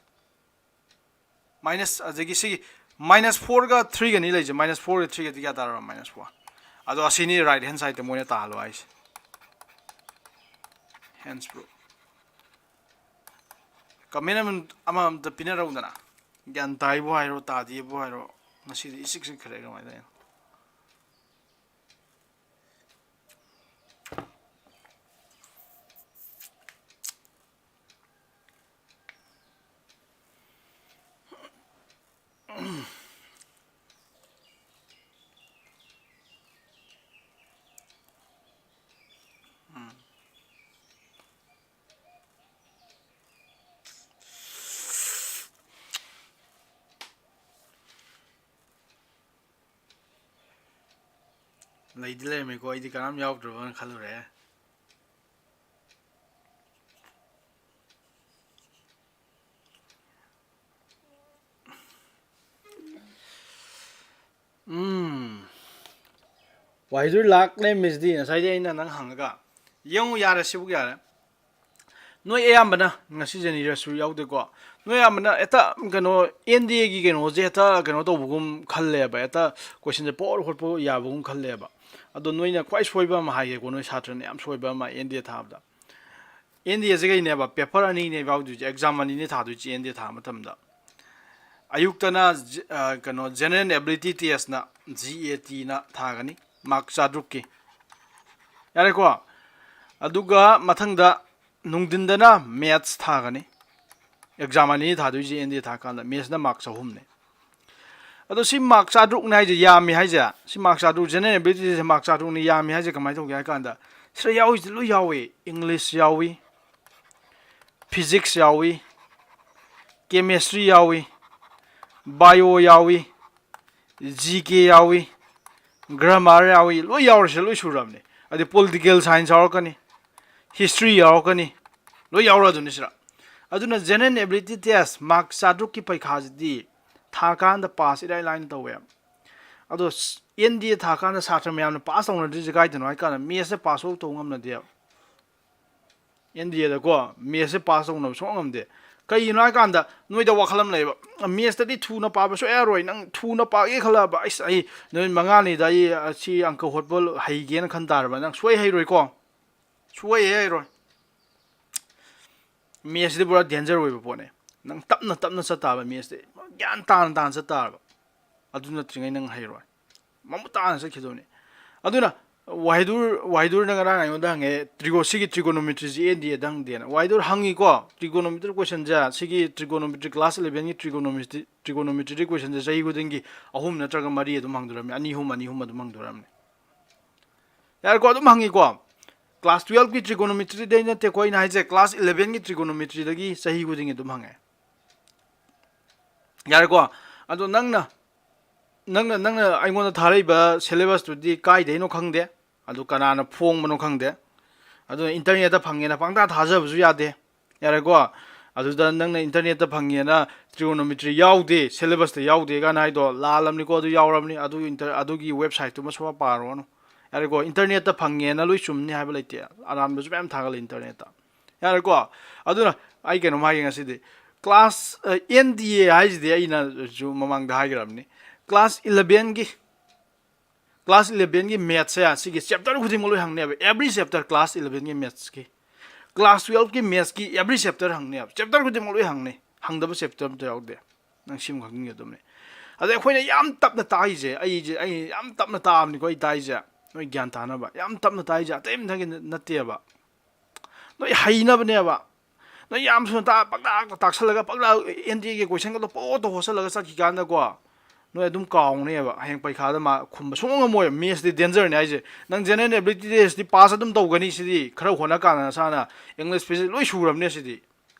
minus ꯑꯗꯒꯤ ꯁꯤꯒꯤ minus fourꯒ threeꯒꯅꯤ ꯂꯩꯁꯦ꯫ Minus fourꯒ threeꯒꯗꯤ ꯀꯌꯥ ꯇꯥꯔꯕ? Minus four꯫ ꯑꯗꯣ ꯑꯁꯤꯅꯤ right hand sideꯇ ꯃꯣꯏꯅ ꯇꯥꯍꯜꯂꯣ ꯍꯥꯏꯁꯦ꯫ Hence proof꯫ Comment ꯑꯃ, ꯑꯃꯃꯝꯇ ꯄꯤꯅꯔꯧꯗꯅ꯫ ꯒ꯭ꯌꯥꯟ ꯇꯥꯏꯕꯨ ꯍꯥꯏꯔꯣ, ꯇꯥꯗꯦꯕꯨ ꯍꯥꯏꯔꯣ, ꯉꯁꯤꯗꯤ ꯏꯆꯤꯛ ꯆꯤꯛꯈ꯭ꯔꯦ꯫ ꯀꯃꯥꯏꯅ ꯇꯧꯔꯤꯅꯣ? ꯂꯩꯗꯤ ꯂꯩꯔꯝꯃꯦꯀꯣ, ꯑꯩꯗꯤ ꯀꯅꯥꯝ ꯌꯥꯎꯗ꯭ꯔꯕꯅ ꯈꯜꯂꯨꯔꯦ꯫ ꯎꯝ꯫ ꯋꯥꯍꯤꯗꯨꯔ ꯂꯥꯛ ꯂꯩꯔꯝꯃꯤꯁꯤꯗꯤ ꯉꯁꯥꯏꯗꯤ ꯑꯩꯅ ꯅꯪ ꯍꯪꯉꯒ꯫ ꯌꯦꯡꯉꯨ, ꯌꯥꯔꯦ, ꯁꯤꯕꯨ ꯌꯥꯔꯦ꯫ ꯅꯣꯏ ꯑꯌꯥꯝꯕꯅ ꯉꯁꯤ ꯖꯦꯅꯤꯔꯁꯨ ꯌꯥꯎꯗꯦꯀꯣ꯫ ꯅꯣꯏ ꯑꯌꯥꯝꯕꯅ ꯍꯦꯛꯇ ꯀꯩꯅꯣ, ꯑꯦꯟ ꯗꯤ ꯑꯦꯒꯤ ꯀꯩꯅꯣꯁꯦ ꯍꯦꯛꯇ ꯀꯩꯅꯣ ꯇꯧꯕꯒꯨꯝ ꯈꯜꯂꯦꯕ, ꯍꯦꯛꯇ ꯀꯣꯏꯁꯟꯁꯦ ꯄꯣꯔ ꯍꯣꯠꯄ ꯌꯥꯕꯒꯨꯝ ꯈꯜꯂꯦꯕ꯫ ꯑꯗꯣ ꯅꯣꯏꯅ ꯈ꯭ꯋꯥꯏ ꯁꯣꯏꯕ ꯑꯃ ꯍꯥꯏꯒꯦꯀꯣ, ꯅꯣꯏ ꯁꯥꯇ꯭ꯔꯅ ꯌꯥꯝ ꯁꯣꯏꯕ ꯑꯃ ꯑꯦꯟ ꯗꯤ ꯑꯦ ꯊꯥꯕꯗ꯫ ꯑꯦꯟ ꯗꯤ ꯑꯦꯁꯦ ꯀꯩꯅꯦꯕ? ꯄꯦꯄꯔ ꯑꯅꯤꯅꯦꯕ ꯌꯥꯎꯗꯣꯏꯁꯦ, ꯑꯦꯛꯖꯥꯝ ꯑꯅꯤꯅꯦ ꯊꯥꯗꯣꯏꯁꯦ ꯑꯦꯟ ꯗꯤ ꯑꯦ ꯊꯥꯕ ꯃꯇꯝꯗ꯫ ꯑꯌꯨꯛꯇꯅ ꯖ-, ꯑ, ꯀꯩꯅꯣ, ꯖꯦꯅꯔꯦꯜ ꯑꯦꯕꯤꯂꯤꯇꯤ ꯇꯦꯁꯅ, ꯖꯤ ꯑꯦ ꯇꯤꯅ ꯊꯥꯒꯅꯤ, ꯃꯥꯔꯛ ꯆꯥꯇ꯭ꯔꯨꯛꯀꯤ꯫ ꯌꯥꯔꯦꯀꯣ? ꯑꯗꯨꯒ ꯃꯊꯪꯗ ꯅꯨꯡꯊꯤꯟꯗꯅ ꯃꯦꯠꯁ ꯊꯥꯒꯅꯤ꯫ ꯑꯦꯛꯖꯥꯝ ꯑꯅꯤ ꯊꯥꯗꯣꯏꯁꯦ ꯑꯦꯟ ꯗꯤ ꯑꯦ ꯊꯥꯀꯥꯟꯗ, ꯃꯦꯠꯁꯅ ꯃꯥꯔꯛ ꯆꯍꯨꯝꯅꯦ꯫ ꯑꯗꯣ ꯁꯤ ꯃꯥꯔꯛ ꯆꯥꯇ꯭ꯔꯨꯛꯅꯦ ꯍꯥꯏꯁꯦ, ꯌꯥꯝꯃꯤ ꯍꯥꯏꯁꯦ, ꯁꯤ ꯃꯥꯔꯛ ꯆꯥꯇ꯭ꯔꯨꯛ, ꯖꯦꯅꯔꯦꯜ ꯑꯦꯕꯤꯂꯤꯇꯤꯁꯦ ꯃꯥꯔꯛ ꯆꯥꯇ꯭ꯔꯨꯛꯅꯤ, ꯌꯥꯝꯃꯤ ꯍꯥꯏꯁꯦ ꯀꯃꯥꯏꯅ ꯇꯧꯒꯦ ꯍꯥꯏ ꯀꯥꯟꯗ, ꯁꯤꯗ ꯌꯥꯎꯔꯤꯁꯦ ꯂꯣꯏ ꯌꯥꯎꯏ꯫ ꯏꯪꯂꯤꯁ ꯌꯥꯎꯏ, ꯐꯤꯖꯤꯛꯁ ꯌꯥꯎꯏ, ꯀꯦꯃꯦꯁꯇ꯭ꯔꯤ ꯌꯥꯎꯏ, ꯕꯥꯏꯑꯣ ꯌꯥꯎꯏ, ꯖꯤ ꯀꯦ ꯌꯥꯎꯏ, ꯒ꯭ꯔꯥꯃꯥꯔ ꯌꯥꯎꯏ, ꯂꯣꯏ ꯌꯥꯎꯔꯤꯁꯦ ꯂꯣꯏ ꯁꯨꯔꯕꯅꯦ꯫ ꯑꯗꯩ ꯄꯣꯂꯤꯇꯤꯀꯦꯜ ꯁꯥꯏꯟꯁ ꯌꯥꯎꯔꯛꯀꯅꯤ, ꯍꯤꯁꯇ꯭ꯔꯤ ꯌꯥꯎꯔꯛꯀꯅꯤ, ꯂꯣꯏ ꯌꯥꯎꯔꯛꯑꯗꯣꯏꯅꯤ ꯁꯤꯗ꯫ ꯑꯗꯨꯅ ꯖꯦꯅꯔꯦꯜ ꯑꯦꯕꯤꯂꯤꯇꯤ ꯇꯦꯁ ꯃꯥꯔꯛ ꯆꯥꯇ꯭ꯔꯨꯛꯀꯤ ꯄꯩꯈꯥꯁꯤꯗꯤ ꯊꯥꯀꯥꯟꯗ ꯄꯥꯁ ꯏꯔꯥꯏ ꯂꯥꯏꯅ ꯇꯧꯋꯦ꯫ ꯑꯗꯣ ꯑꯦꯟ ꯗꯤ ꯑꯦ ꯊꯥꯀꯥꯟꯗ ꯁꯥꯇ꯭ꯔ ꯃꯌꯥꯝꯅ ꯄꯥꯁ ꯇꯧꯅꯗ꯭ꯔꯤꯁꯦ ꯀꯥꯏꯗꯅꯣ ꯍꯥꯏ ꯀꯥꯟꯗ ꯃꯦꯠꯁꯁꯦ ꯄꯥꯁ ꯑꯥꯎꯠ ꯇꯧꯕ ꯉꯝꯅꯗꯦꯕ꯫ ꯑꯦꯟ ꯗꯤ ꯑꯦꯗꯀꯣ ꯃꯦꯠꯁꯁꯦ ꯄꯥꯁ ꯇꯧꯅꯕ ꯁꯨꯡꯉꯝ ꯉꯝꯗꯦ꯫ ꯀꯩꯒꯤꯅꯣ ꯍꯥꯏ ꯀꯥꯟꯗ ꯅꯣꯏꯗ ꯋꯥꯈꯜ ꯑꯃ ꯂꯩꯌꯦꯕ, ꯃꯦꯠꯁꯇꯗꯤ ꯊꯨꯅ ꯄꯥꯕ ꯁꯨꯡꯌꯥ ꯌꯥꯔꯣꯏ꯫ ꯅꯪ ꯊꯨꯅ ꯄꯥꯒꯦ ꯈꯜꯂꯛꯑꯕ, ꯑꯩꯁ, ꯑꯩ ꯅꯨꯃꯤꯠ ꯃꯉꯥꯅꯤꯗ ꯑꯩ ꯁꯤ ꯑꯪꯀ ꯍꯣꯠꯄ ꯍꯩꯒꯦꯅ ꯈꯟ ꯇꯥꯔꯕ, ꯅꯪ ꯁꯨꯡꯍꯩ ꯍꯩꯔꯣꯏꯀꯣ꯫ ꯁꯨꯡꯍꯩ ꯍꯩꯔꯣꯏ꯫ ꯃꯦꯠꯁꯁꯤꯗꯤ ꯄꯨꯔꯥ ꯗꯦꯟꯖꯔ ꯑꯣꯏꯕ ꯄꯣꯠꯅꯦ꯫ ꯅꯪ ꯇꯞꯅ ꯇꯞꯅ ꯆꯠ ꯇꯥꯕ, ꯃꯦꯠꯁꯇꯤ ꯒ꯭ꯌꯥꯟ ꯇꯥꯅ ꯇꯥꯅ ꯆꯠ ꯇꯥꯔꯕ꯫ ꯑꯗꯨ ꯅꯠꯇ꯭ꯔꯤꯉꯩ ꯅꯪ ꯍꯩꯔꯣꯏ, ꯃꯃꯨꯠ ꯇꯥꯅ ꯆꯠꯈꯤꯗꯕꯅꯤ꯫ ꯑꯗꯨꯅ ꯋꯥꯍꯤꯗꯨꯔ, ꯋꯥꯍꯤꯗꯨꯔꯅ ꯉꯔꯥꯡ ꯑꯩꯉꯣꯟꯗ ꯍꯪꯉꯦ, ꯇ꯭ꯔꯤꯒꯣ-, ꯁꯤꯒꯤ ꯇ꯭ꯔꯤꯒꯣꯅꯣꯃꯤꯇ꯭ꯔꯤꯁꯤ ꯑꯦꯟ ꯗꯤ ꯑꯦꯗ ꯍꯪꯗꯦꯅ꯫ ꯋꯥꯍꯤꯗꯨꯔ ꯍꯪꯉꯤꯀꯣ, ꯇ꯭ꯔꯤꯒꯣꯅꯣꯃꯤꯇ꯭ꯔꯤ ꯀꯣꯏꯁꯟꯁꯦ, ꯁꯤꯒꯤ ꯇ꯭ꯔꯤꯒꯣꯅꯣꯃꯤꯇ꯭ꯔꯤ, ꯀ꯭ꯂꯥꯁ ꯏꯂꯦꯚꯦꯟꯒꯤ ꯇ꯭ꯔꯤꯒꯣꯅꯣꯃꯤꯇ꯭ꯔꯤ, ꯇ꯭ꯔꯤꯒꯣꯅꯣꯃꯤꯇ꯭ꯔꯤ ꯀꯣꯏꯁꯟꯁꯦ ꯆꯍꯤ ꯈꯨꯗꯤꯡꯒꯤ ꯑꯍꯨꯝ ꯅꯠꯇ꯭ꯔꯒ ꯃꯔꯤ ꯑꯗꯨꯝ ꯍꯪꯗꯣꯔꯝꯃꯤ, ꯑꯅꯤ ꯑꯍꯨꯝ, ꯑꯅꯤ ꯑꯍꯨꯝ ꯑꯗꯨꯝ ꯍꯪꯗꯣꯔꯝꯃꯤ꯫ ꯌꯥꯔꯦꯀꯣ, ꯑꯗꯨꯝ ꯍꯪꯉꯤꯀꯣ꯫ ꯀ꯭ꯂꯥꯁ ꯇꯨꯌꯦꯜꯞꯀꯤ ꯇ꯭ꯔꯤꯒꯣꯅꯣꯃꯤꯇ꯭ꯔꯤꯗꯩ ꯅꯠꯇꯦꯀꯣ ꯑꯩꯅ ꯍꯥꯏꯁꯦ, ꯀ꯭ꯂꯥꯁ ꯏꯂꯦꯚꯦꯟꯒꯤ ꯇ꯭ꯔꯤꯒꯣꯅꯣꯃꯤꯇ꯭ꯔꯤꯗꯒꯤ ꯆꯍꯤ ꯈꯨꯗꯤꯡꯒꯤ ꯑꯗꯨꯝ ꯍꯪꯉꯦ꯫ ꯌꯥꯔꯦꯀꯣ, ꯑꯗꯣ ꯅꯪꯅ, ꯅꯪꯅ, ꯅꯪꯅ ꯑꯩꯉꯣꯟꯗ ꯊꯥꯔꯛꯏꯕ ꯁꯦꯂꯦꯕꯁꯇꯨꯗꯤ ꯀꯥꯏꯗꯩꯅꯣ ꯈꯪꯗꯦ, ꯑꯗꯨ ꯀꯅꯥꯅ ꯐꯣꯡꯕꯅꯣ ꯈꯪꯗꯦ꯫ ꯑꯗꯨꯅ ꯏꯟꯇꯔꯅꯦꯠꯇ ꯐꯪꯉꯦꯅ ꯄꯪꯊꯥ ꯊꯥꯖꯕꯁꯨ ꯌꯥꯗꯦ꯫ ꯌꯥꯔꯦꯀꯣ, ꯑꯗꯨꯗ ꯅꯪꯅ ꯏꯟꯇꯔꯅꯦꯠꯇ ꯐꯪꯉꯦꯅ ꯇ꯭ꯔꯤꯒꯣꯅꯣꯃꯤꯇ꯭ꯔꯤ ꯌꯥꯎꯗꯦ, ꯁꯦꯂꯦꯕꯁꯇ ꯌꯥꯎꯗꯦ ꯀꯥꯏꯅ ꯍꯥꯏꯗꯣ ꯂꯥꯜꯂꯝꯅꯤꯀꯣ꯫ ꯑꯗꯨ ꯌꯥꯎꯔꯕꯅꯤ, ꯑꯗꯨ ꯏꯟꯇꯔ-, ꯑꯗꯨꯒꯤ ꯋꯦꯕꯁꯥꯏꯠꯇꯨꯃ ꯁꯨꯡꯄꯥ ꯄꯥꯔꯨꯔꯅꯨ꯫ ꯌꯥꯔꯦꯀꯣ, ꯏꯟꯇꯔꯅꯦꯠꯇ ꯐꯪꯉꯦꯅ ꯂꯣꯏ ꯆꯨꯝꯅꯤ ꯍꯥꯏꯕ ꯂꯩꯇꯦ, ꯑꯔꯥꯟꯕꯁꯨ ꯃꯌꯥꯝ ꯊꯥꯒꯠꯂꯦ ꯏꯟꯇꯔꯅꯦꯠꯇ꯫ ꯌꯥꯔꯦꯀꯣ, ꯑꯗꯨꯅ ꯑꯩ ꯀꯩꯅꯣꯝ ꯍꯥꯏꯒꯦ ꯉꯁꯤꯗꯤ꯫ ꯀ꯭ꯂꯥꯁ, ꯑ, ꯑꯦꯟ ꯗꯤ ꯑꯦ ꯍꯥꯏꯁꯤꯗꯤ ꯑꯩꯅꯁꯨ ꯃꯃꯥꯡꯗ ꯍꯥꯏꯈ꯭ꯔꯕꯅꯤ꯫ ꯀ꯭ꯂꯥꯁ ꯏꯂꯚꯦꯟꯒꯤ, ꯀ꯭ꯂꯥꯁ ꯏꯂꯚꯦꯟꯒꯤ ꯃꯦꯠꯁꯁꯦ ꯁꯤꯒꯤ ꯆꯦꯞꯇꯔ ꯈꯨꯗꯤꯡꯃꯛ ꯂꯣꯏ ꯍꯪꯅꯦꯕ, ꯑꯦꯕ꯭ꯔꯤ ꯆꯦꯞꯇꯔ꯫ ꯀ꯭ꯂꯥꯁ ꯏꯂꯚꯦꯟꯒꯤ ꯃꯦꯠꯁꯀꯤ, ꯀ꯭ꯂꯥꯁ ꯇꯨꯌꯦꯜꯞꯀꯤ ꯃꯦꯠꯁꯀꯤ ꯑꯦꯕ꯭ꯔꯤ ꯆꯦꯞꯇꯔ ꯍꯪꯅꯦꯕ, ꯆꯦꯞꯇꯔ ꯈꯨꯗꯤꯡꯃꯛ ꯂꯣꯏ ꯍꯪꯅꯤ, ꯍꯪꯗꯕ ꯆꯦꯞꯇꯔ ꯑꯝꯇ ꯌꯥꯎꯗꯦ꯫ ꯅꯪ ꯁꯤꯃ ꯈꯪꯖꯤꯟꯒꯗꯕꯅꯤ꯫ ꯑꯗꯩ ꯑꯩꯈꯣꯏꯅ ꯌꯥꯝ ꯇꯞꯅ ꯇꯥꯛꯏꯁꯦ, ꯑꯩꯁꯦ, ꯑꯩ ꯌꯥꯝ ꯇꯞꯅ ꯇꯥꯛꯑꯕꯅꯤꯀꯣ ꯑꯩ ꯇꯥꯛꯏꯁꯦ, ꯅꯣꯏ ꯒ꯭ꯌꯥꯟ ꯇꯥꯅꯕ꯫ ꯌꯥꯝ ꯇꯞꯅ ꯇꯥꯛꯏꯁꯦ ꯑꯇꯩ ꯑꯝꯇꯒꯤ ꯅꯠꯇꯦꯕ, ꯅꯣꯏ ꯍꯩꯅꯕꯅꯦꯕ꯫ ꯅꯣꯏ ꯌꯥꯝ ꯊꯨꯅ ꯇꯥꯛ-, ꯄꯪꯇꯥꯛꯇ ꯇꯥꯛꯁꯜꯂꯒ, ꯄꯪꯇꯥꯛ ꯑꯦꯟ ꯗꯤ ꯑꯦꯒꯤ ꯀꯣꯏꯁꯟꯒꯗꯣ ꯄꯪꯍꯣꯠꯇ ꯍꯣꯠꯆꯜꯂꯒ ꯆꯠꯈꯤꯀꯥꯟꯗꯀꯣ, ꯅꯣꯏ ꯑꯗꯨꯝ ꯀꯥꯎꯅꯦꯕ꯫ ꯍꯌꯦꯡ ꯄꯩꯈꯥꯗ ꯃꯥ ꯈꯨꯝꯕ ꯁꯨꯡꯉꯝ ꯉꯝꯃꯣꯏ꯫ ꯃꯦꯠꯁꯇꯤ ꯗꯦꯟꯖꯔꯅꯤ ꯍꯥꯏꯁꯦ꯫ ꯅꯪ ꯖꯦꯅꯔꯦꯜ ꯑꯦꯕꯤꯂꯤꯇꯤ ꯇꯦꯁꯇꯤ ꯄꯥꯁ ꯑꯗꯨꯝ ꯇꯧꯒꯅꯤ ꯁꯤꯗꯤ, ꯈꯔ ꯍꯣꯠꯅ ꯀꯥꯟꯗ ꯅꯁꯥꯅ꯫ ꯏꯪꯂꯤꯁ ꯐꯤꯖꯤꯛꯁ ꯂꯣꯏ ꯁꯨꯔꯕꯅꯦ ꯁꯤꯗꯤ,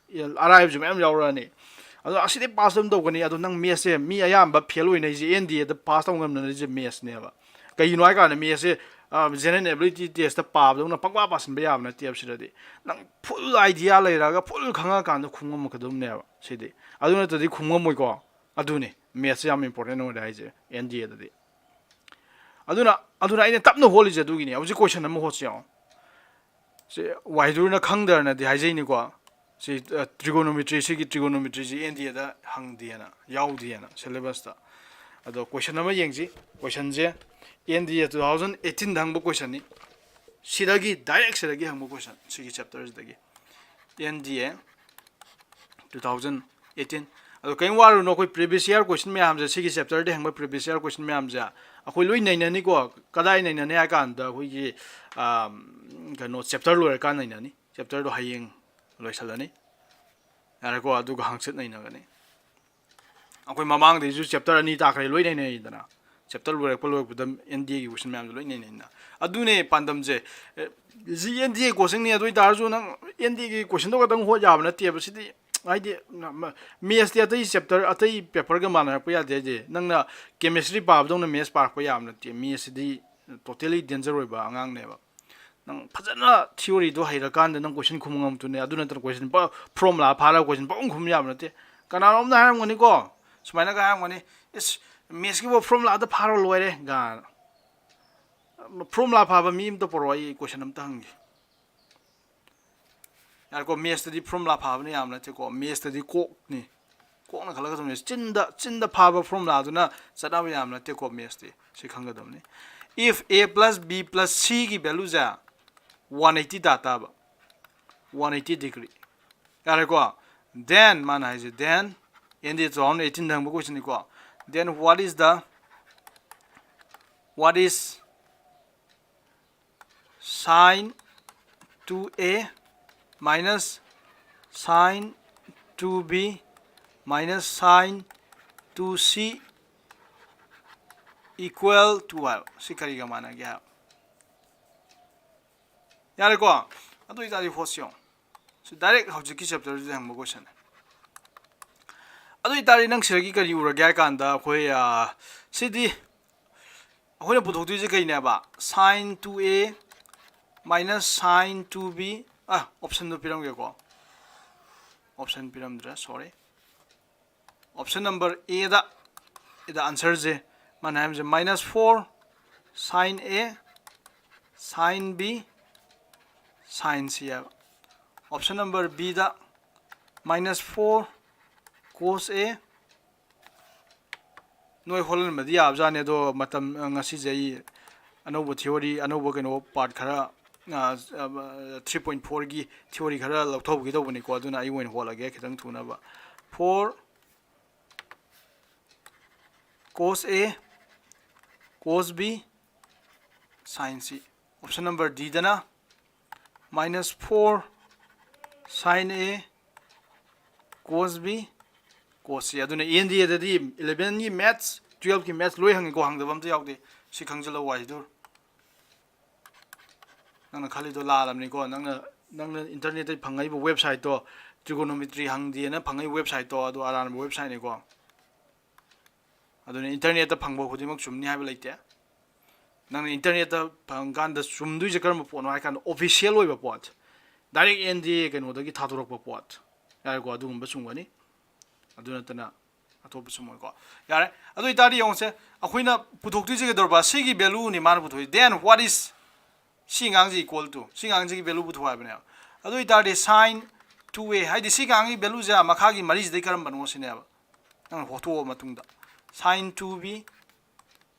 ꯑꯔꯥꯏꯕꯁꯨ ꯃꯌꯥꯝ ꯌꯥꯎꯔꯛꯑꯅꯤ꯫ ꯑꯗꯣ ꯑꯁꯤꯗꯤ ꯄꯥꯁ ꯑꯗꯨꯝ ꯇꯧꯒꯅꯤ꯫ ꯑꯗꯣ ꯅꯪ ꯃꯦꯠꯁꯁꯦ ꯃꯤ ꯑꯌꯥꯝꯕ ꯐꯦꯜ ꯑꯣꯏꯅꯔꯤꯁꯦ ꯑꯦꯟ ꯗꯤ ꯑꯦꯗ ꯄꯥꯁ ꯇꯧ ꯉꯝꯅꯔꯤꯁꯦ ꯃꯦꯠꯁꯅꯦꯕ꯫ ꯀꯩꯒꯤꯅꯣ ꯍꯥꯏ ꯀꯥꯟꯗ ꯃꯦꯠꯁꯁꯦ ꯖꯦꯅꯔꯦꯜ ꯑꯦꯕꯤꯂꯤꯇꯤ ꯇꯦꯁꯇ ꯄꯥꯕꯗꯧꯅ ꯄꯪꯄꯥ ꯄꯥꯁꯤꯟꯕ ꯌꯥꯕ ꯅꯠꯇꯦꯕ꯫ ꯁꯤꯗꯗꯤ ꯅꯪ ꯐꯨꯜ ꯑꯥꯏꯗꯤꯌꯥ ꯂꯩꯔꯒ ꯐꯨꯜ ꯈꯪꯉꯀꯥꯟꯗ ꯈꯨꯝ ꯉꯝꯃꯛꯀꯗꯕꯅꯦꯕ ꯁꯤꯗꯤ꯫ ꯑꯗꯨ ꯅꯠꯇ꯭ꯔꯗꯤ ꯈꯨꯝ ꯉꯝꯃꯣꯏꯀꯣ꯫ ꯑꯗꯨꯅꯤ ꯃꯦꯠꯁꯁꯦ ꯌꯥꯝ ꯏꯝꯄꯣꯔꯇꯦꯟ ꯑꯣꯏꯔꯦ ꯍꯥꯏꯁꯦ ꯑꯦꯟ ꯗꯤ ꯑꯦꯗꯗꯤ꯫ ꯑꯗꯨꯅ ꯑꯗꯨꯅ ꯑꯩꯅ ꯇꯞꯅ ꯍꯣꯠꯂꯤꯁꯦ ꯑꯗꯨꯒꯤꯅꯤ꯫ ꯍꯧꯖꯤꯛ ꯀꯣꯏꯁꯟ ꯑꯃ ꯍꯣꯠꯁꯤ ꯌꯦꯡꯉꯣ꯫ ꯁꯤ ꯋꯥꯏꯗꯨꯔꯅ ꯈꯪꯗ꯭ꯔꯅꯗꯤ ꯍꯥꯏꯖꯩꯅꯤꯀꯣ꯫ ꯁꯤ ꯇ꯭ꯔꯤꯒꯣꯅꯣꯃꯤꯇ꯭ꯔꯤ, ꯁꯤꯒꯤ ꯇ꯭ꯔꯤꯒꯣꯅꯣꯃꯤꯇ꯭ꯔꯤꯁꯤ ꯑꯦꯟ ꯗꯤ ꯑꯦꯗ ꯍꯪꯗꯦꯅ, ꯌꯥꯎꯗꯦꯅ ꯁꯦꯂꯦꯕꯁꯇ꯫ ꯑꯗꯣ ꯀꯣꯏꯁꯟ ꯑꯃ ꯌꯦꯡꯁꯤ꯫ ꯀꯣꯏꯁꯟꯁꯦ and D A two thousand ꯑꯦꯠꯇꯤꯟꯗ ꯍꯪꯕ ꯀꯣꯏꯁꯟꯅꯤ꯫ ꯁꯤꯗꯒꯤ, ꯗꯥꯏꯔꯦꯛ ꯁꯤꯗꯒꯤ ꯍꯪꯕ ꯀꯣꯏꯁꯟ, ꯁꯤꯒꯤ ꯆꯦꯞꯇꯔꯁꯤꯗꯒꯤ꯫ And D A two thousand eighteen. ꯑꯗꯣ ꯀꯔꯤꯝ ꯋꯥꯔꯨꯅꯣ, ꯑꯩꯈꯣꯏ ꯄ꯭ꯔꯤꯚꯤꯌꯁ ꯌꯥꯔ ꯀꯣꯏꯁꯟ ꯃꯌꯥꯝꯁꯦ, ꯁꯤꯒꯤ ꯆꯦꯞꯇꯔꯗ ꯍꯪꯕ ꯄ꯭ꯔꯤꯚꯤꯌꯁ ꯌꯥꯔ ꯀꯣꯏꯁꯟ ꯃꯌꯥꯝꯁꯦ ꯑꯩꯈꯣꯏ ꯂꯣꯏ ꯅꯩꯅꯅꯤꯀꯣ꯫ ꯀꯗꯥꯏ ꯅꯩꯅꯅꯤ ꯍꯥꯏ ꯀꯥꯟꯗ ꯑꯩꯈꯣꯏꯒꯤ, ꯑꯥꯝ, ꯀꯩꯅꯣ, ꯆꯦꯞꯇꯔ ꯂꯣꯏꯔꯀꯥꯟꯗ ꯅꯩꯅꯅꯤ꯫ ꯆꯦꯞꯇꯔꯗꯣ ꯍꯌꯦꯡ ꯂꯣꯏꯁꯤꯜꯂꯅꯤ꯫ ꯌꯥꯔꯦꯀꯣ? ꯑꯗꯨꯒ ꯍꯪꯆꯤꯠ ꯅꯩꯅꯒꯅꯤ꯫ ꯑꯩꯈꯣꯏ ꯃꯃꯥꯡꯗꯩꯁꯨ ꯆꯦꯞꯇꯔ ꯑꯅꯤ ꯇꯥꯈ꯭ꯔꯦ, ꯂꯣꯏ ꯅꯩꯅꯩꯗꯅ꯫ ꯆꯦꯞꯇꯔ ꯂꯣꯏꯔꯛꯄ ꯂꯣꯏꯔꯛꯄꯗ ꯑꯦꯟ ꯗꯤ ꯑꯦꯒꯤ ꯀꯣꯏꯁꯟ ꯃꯌꯥꯝꯁꯨ ꯂꯣꯏ ꯅꯩꯅꯩꯗꯅ꯫ ꯑꯗꯨꯅꯦ ꯄꯥꯟꯗꯝꯁꯦ꯫ ꯑꯦ, ꯁꯤ ꯑꯦꯟ ꯗꯤ ꯑꯦ ꯀꯣꯆꯤꯡꯅꯤ, ꯑꯗꯨ ꯑꯣꯏꯇꯥꯔꯁꯨ ꯅꯪ ꯑꯦꯟ ꯗꯤ ꯑꯦꯒꯤ ꯀꯣꯏꯁꯟꯗꯣ ꯈꯛꯇꯪ ꯍꯣꯠ ꯌꯥꯕ ꯅꯠꯇꯦꯕ꯫ ꯁꯤꯗꯤ ꯍꯥꯏꯗꯤ ꯃꯦꯠꯁꯇꯤ ꯑꯇꯩ ꯆꯦꯞꯇꯔ, ꯑꯇꯩ ꯄꯦꯄꯔꯒ ꯃꯥꯟꯅꯔꯛꯄ ꯌꯥꯗꯦ ꯍꯥꯏꯁꯦ꯫ ꯅꯪꯅ ꯀꯦꯃꯤꯁꯇ꯭ꯔꯤ ꯄꯥꯕꯗꯧꯅ ꯃꯦꯠꯁ ꯄꯥꯔꯛꯄ ꯌꯥꯕ ꯅꯠꯇꯦ꯫ ꯃꯦꯠꯁꯁꯤꯗꯤ ꯇꯣꯇꯦꯂꯤ ꯗꯦꯟꯖꯔ ꯑꯣꯏꯕ ꯑꯉꯥꯡꯅꯦꯕ꯫ ꯅꯪ ꯐꯖꯅ ꯊꯤꯑꯣꯔꯤꯗꯣ ꯍꯩꯔꯀꯥꯟꯗ ꯅꯪ ꯀꯣꯏꯁꯟ ꯈꯨꯝꯕ ꯉꯝꯗꯣꯏꯅꯦ꯫ ꯑꯗꯨ ꯅꯠꯇꯅ ꯀꯣꯏꯁꯟ ꯐꯣꯔꯃꯨꯂꯥ ꯐꯥꯔꯒ ꯀꯣꯏꯁꯟ ꯄꯪꯈꯨꯝ ꯈꯨꯝ ꯌꯥꯕ ꯅꯠꯇꯦ꯫ ꯀꯅꯥꯅꯣꯝꯅ ꯍꯥꯏꯔꯝꯒꯅꯤꯀꯣ, ꯁꯨꯃꯥꯏꯅꯒ ꯍꯥꯏꯔꯝꯒꯅꯤ, "ꯏꯁ, ꯃꯦꯠꯁꯀꯤꯕꯨ ꯐꯣꯔꯃꯨꯂꯥꯗ ꯐꯥꯔ ꯂꯣꯏꯔꯦ" ꯒꯥꯏꯅ꯫ ꯐꯣꯔꯃꯨꯂꯥ ꯐꯥꯕ ꯃꯤ ꯑꯝꯇ ꯄꯨꯔꯛꯑꯣ, ꯑꯩ ꯀꯣꯏꯁꯟ ꯑꯝꯇ ꯍꯪꯒꯦ꯫ ꯌꯥꯔꯦꯀꯣ, ꯃꯦꯠꯁꯇꯗꯤ ꯐꯣꯔꯃꯨꯂꯥ ꯐꯥꯕꯅ ꯌꯥꯝꯕ ꯅꯠꯇꯦꯀꯣ, ꯃꯦꯠꯁꯇꯗꯤ ꯀꯣꯛꯅꯤ꯫ ꯀꯣꯛꯅ ꯈꯜꯂꯒ ꯊꯝꯃꯦ꯫ ꯆꯤꯟꯗ, ꯆꯤꯟꯗ ꯐꯥꯕ ꯐꯣꯔꯃꯨꯂꯥꯗꯨꯅ ꯆꯠꯅꯕ ꯌꯥꯝꯕ ꯅꯠꯇꯦꯀꯣ ꯃꯦꯠꯁꯇꯤ꯫ ꯁꯤ ꯈꯪꯒꯗꯕꯅꯤ꯫ If A plus B plus Cꯒꯤ ꯚꯦꯂꯨꯁꯦ ꯋꯥꯟ ꯑꯩꯠꯇꯤ ꯇꯥ ꯇꯥꯕ, ꯋꯥꯟ ꯑꯩꯠꯇꯤ ꯗꯤꯒ꯭ꯔꯤ꯫ ꯌꯥꯔꯦꯀꯣ? Then ꯃꯥꯅ ꯍꯥꯏꯁꯦ, then N D A two thousand ꯑꯩꯠꯇꯤꯟꯗ ꯍꯪꯕ ꯀꯣꯏꯁꯟꯅꯤꯀꯣ꯫ Then what is the, what is sine two A minus sine two B minus sine two C equal to ꯍꯥꯏꯕ꯫ ꯁꯤ ꯀꯔꯤꯒ ꯃꯥꯟꯅꯒꯦ ꯍꯥꯏꯕ꯫ ꯌꯥꯔꯦꯀꯣ? ꯑꯗꯨ ꯑꯣꯏꯇꯥꯔꯗꯤ ꯍꯣꯠꯁꯤ ꯌꯦꯡꯉꯣ꯫ ꯁꯤ ꯗꯥꯏꯔꯦꯛ ꯍꯧꯖꯤꯛꯀꯤ ꯆꯦꯞꯇꯔꯗꯨꯗ ꯍꯪꯕ ꯀꯣꯏꯁꯟꯅꯦ꯫ ꯑꯗꯨ ꯑꯣꯏꯇꯥꯔꯗꯤ ꯅꯪ ꯁꯤꯗꯒꯤ ꯀꯔꯤ ꯎꯔꯒꯦ ꯍꯥꯏ ꯀꯥꯟꯗ ꯑꯩꯈꯣꯏ, ꯑꯥ, ꯁꯤꯗꯤ ꯑꯩꯈꯣꯏꯅ ꯄꯨꯊꯣꯛꯇꯣꯏꯁꯦ ꯀꯩꯅꯦꯕ? Sine two a minus sine two b. Ah, optionꯗꯣ ꯄꯤꯔꯝꯒꯦꯀꯣ, option ꯄꯤꯔꯝꯗ꯭ꯔꯦ, sorry. Option number Aꯗ, ꯁꯤꯗ answerꯁꯦ ꯃꯥꯅ ꯍꯥꯏꯕꯁꯦ minus four sine a sine b sine c ꯍꯥꯏꯕ꯫ Option number Bꯗ minus four cos a. ꯅꯣꯏ ꯍꯣꯜꯍꯟꯕꯗꯤ ꯌꯥꯕꯖꯥꯠꯅꯤ, ꯑꯗꯣ ꯃꯇꯝ, ꯉꯁꯤꯁꯦ ꯑꯩ ꯑꯅꯧꯕ theory, ꯑꯅꯧꯕ ꯀꯩꯅꯣ part ꯈꯔ, three point fourꯒꯤ theory ꯈꯔ ꯂꯧꯊꯣꯛꯈꯤꯗꯧꯕꯅꯤꯀꯣ, ꯑꯗꯨꯅ ꯑꯩ ꯑꯣꯏꯅ ꯍꯣꯠꯂꯒꯦ ꯈꯤꯇꯪ ꯊꯨꯅꯕ꯫ Four cos a cos b sine c. Option number Dꯗꯅ minus four sine a cos b cos c꯫ ꯑꯗꯨꯅ N D Aꯗꯗꯤ elevenꯒꯤ maths, twelveꯀꯤ maths ꯂꯣꯏ ꯍꯪꯉꯤꯀꯣ, ꯍꯪꯗꯕ ꯑꯝꯇ ꯌꯥꯎꯗꯦ꯫ ꯁꯤ ꯈꯪꯖꯤꯜꯍꯧ, ꯋꯥꯏꯗꯨꯔ꯫ ꯅꯪꯅ ꯈꯜꯂꯤꯗꯣ ꯂꯥꯜꯂꯕꯅꯤꯀꯣ꯫ ꯅꯪꯅ, ꯅꯪꯅ internetꯇ ꯐꯪꯉꯛꯏꯕ websiteꯇꯣ, trigonometry ꯍꯪꯗꯦꯅ ꯐꯪꯉꯛꯏꯕ websiteꯇꯣ, ꯑꯗꯨ ꯑꯔꯥꯟꯕ websiteꯅꯤꯀꯣ꯫ ꯑꯗꯨꯅ internetꯇ ꯐꯪꯕ ꯈꯨꯗꯤꯡꯃꯛ ꯆꯨꯝꯅꯤ ꯍꯥꯏꯕ ꯂꯩꯇꯦ꯫ ꯅꯪꯅ internetꯇ ꯐꯪꯀꯥꯟꯗ ꯆꯨꯝꯗꯣꯏꯁꯦ ꯀꯔꯝꯕ ꯄꯣꯠꯅꯣ ꯍꯥꯏ ꯀꯥꯟꯗ, official ꯑꯣꯏꯕ ꯄꯣꯠ, direct N D A ꯀꯩꯅꯣꯗꯒꯤ ꯊꯥꯗꯣꯔꯛꯄ ꯄꯣꯠ, ꯌꯥꯔꯦꯀꯣ, ꯑꯗꯨꯒꯨꯝꯕ ꯆꯨꯝꯒꯅꯤ꯫ ꯑꯗꯨ ꯅꯠꯇꯅ ꯑꯇꯣꯞꯄ ꯆꯨꯝꯃꯣꯏꯀꯣ꯫ ꯌꯥꯔꯦ, ꯑꯗꯨ ꯑꯣꯏꯇꯥꯔꯗꯤ ꯌꯦꯡꯉꯨꯁꯦ, ꯑꯩꯈꯣꯏꯅ ꯄꯨꯊꯣꯛꯇꯣꯏꯁꯦ ꯀꯩꯗꯧꯔꯕ? ꯁꯤꯒꯤ valueꯅꯤ ꯃꯥꯅ ꯄꯨꯊꯣꯛꯏ꯫ Then what is, ꯁꯤ ꯑꯉꯥꯡꯁꯤ equal to, ꯁꯤ ꯑꯉꯥꯡꯁꯤꯒꯤ value ꯄꯨꯊꯣꯛ ꯍꯥꯏꯕꯅꯦꯕ꯫ ꯑꯗꯨ ꯑꯣꯏꯇꯥꯔꯗꯤ sine two a ꯍꯥꯏꯗꯤ ꯁꯤꯒꯤ ꯑꯉꯥꯡꯒꯤ valueꯁꯦ ꯃꯈꯥꯒꯤ ꯃꯔꯤꯁꯤꯗꯩ ꯀꯔꯝꯕꯅꯣ ꯁꯤꯅꯦꯕ꯫ ꯅꯪꯅ ꯍꯣꯠꯇꯣꯛꯑ ꯃꯇꯨꯡꯗ sine two b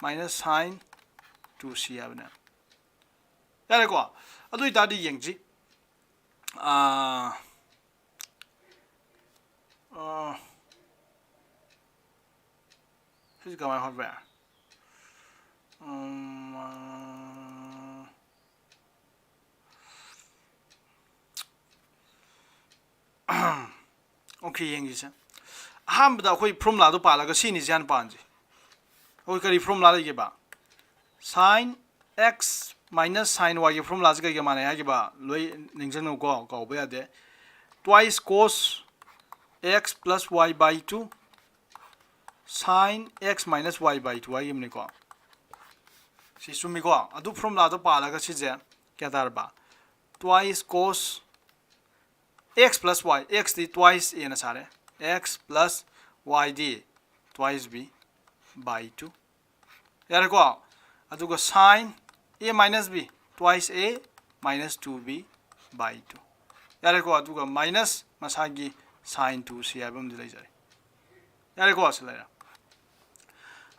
minus sine two c ꯍꯥꯏꯕꯅꯦ꯫ ꯌꯥꯔꯦꯀꯣ? ꯑꯗꯨ ꯑꯣꯏꯇꯥꯔꯗꯤ ꯌꯦꯡꯁꯤ꯫ ꯑꯥ, ꯑꯥ, ꯁꯤꯁꯦ ꯀꯃꯥꯏꯅ ꯍꯣꯠꯄ ꯌꯥꯏ? ꯎꯝ, ꯑꯥ, okay, ꯌꯦꯡꯁꯤꯁꯦ꯫ ꯑꯍꯥꯟꯕꯗ ꯑꯩꯈꯣꯏ formulaꯗꯣ ꯄꯥꯜꯂꯒ ꯁꯤꯅꯤꯁꯦ ꯍꯥꯟꯅ ꯄꯥꯟꯁꯦ꯫ ꯑꯩꯈꯣꯏ ꯀꯔꯤ formula ꯂꯩꯒꯦꯕ? Sine x minus sine yꯒꯤ formulaꯁꯦ ꯀꯩꯒ ꯃꯥꯟꯅꯩ ꯍꯥꯏꯈꯤꯕ? ꯂꯣꯏ ꯅꯤꯡꯁꯤꯡꯉꯨꯀꯣ, ꯀꯥꯎꯕ ꯌꯥꯗꯦ꯫ Twice cos x plus y by two sine x minus y by two ꯍꯥꯏꯈꯤꯕꯅꯤꯀꯣ꯫ ꯁꯤ ꯆꯨꯝꯃꯤꯀꯣ? ꯑꯗꯨ ꯐꯣꯔꯃꯨꯂꯥꯗꯣ ꯄꯥꯜꯂꯒ ꯁꯤꯁꯦ ꯀꯌꯥ ꯇꯥꯔꯕ? Twice cos x plus y, x T twice a ꯅ ꯁꯥꯔꯦ, x plus y D twice b by two꯫ ꯌꯥꯔꯦꯀꯣ? ꯑꯗꯨꯒ sine a minus b, twice a minus two b by two꯫ ꯌꯥꯔꯦꯀꯣ? ꯑꯗꯨꯒ minus ꯃꯁꯥꯒꯤ sine two c ꯍꯥꯏꯕ ꯑꯃꯗꯤ ꯂꯩꯖꯔꯦ꯫ ꯌꯥꯔꯦꯀꯣ? ꯁꯤ ꯂꯩꯔꯦ꯫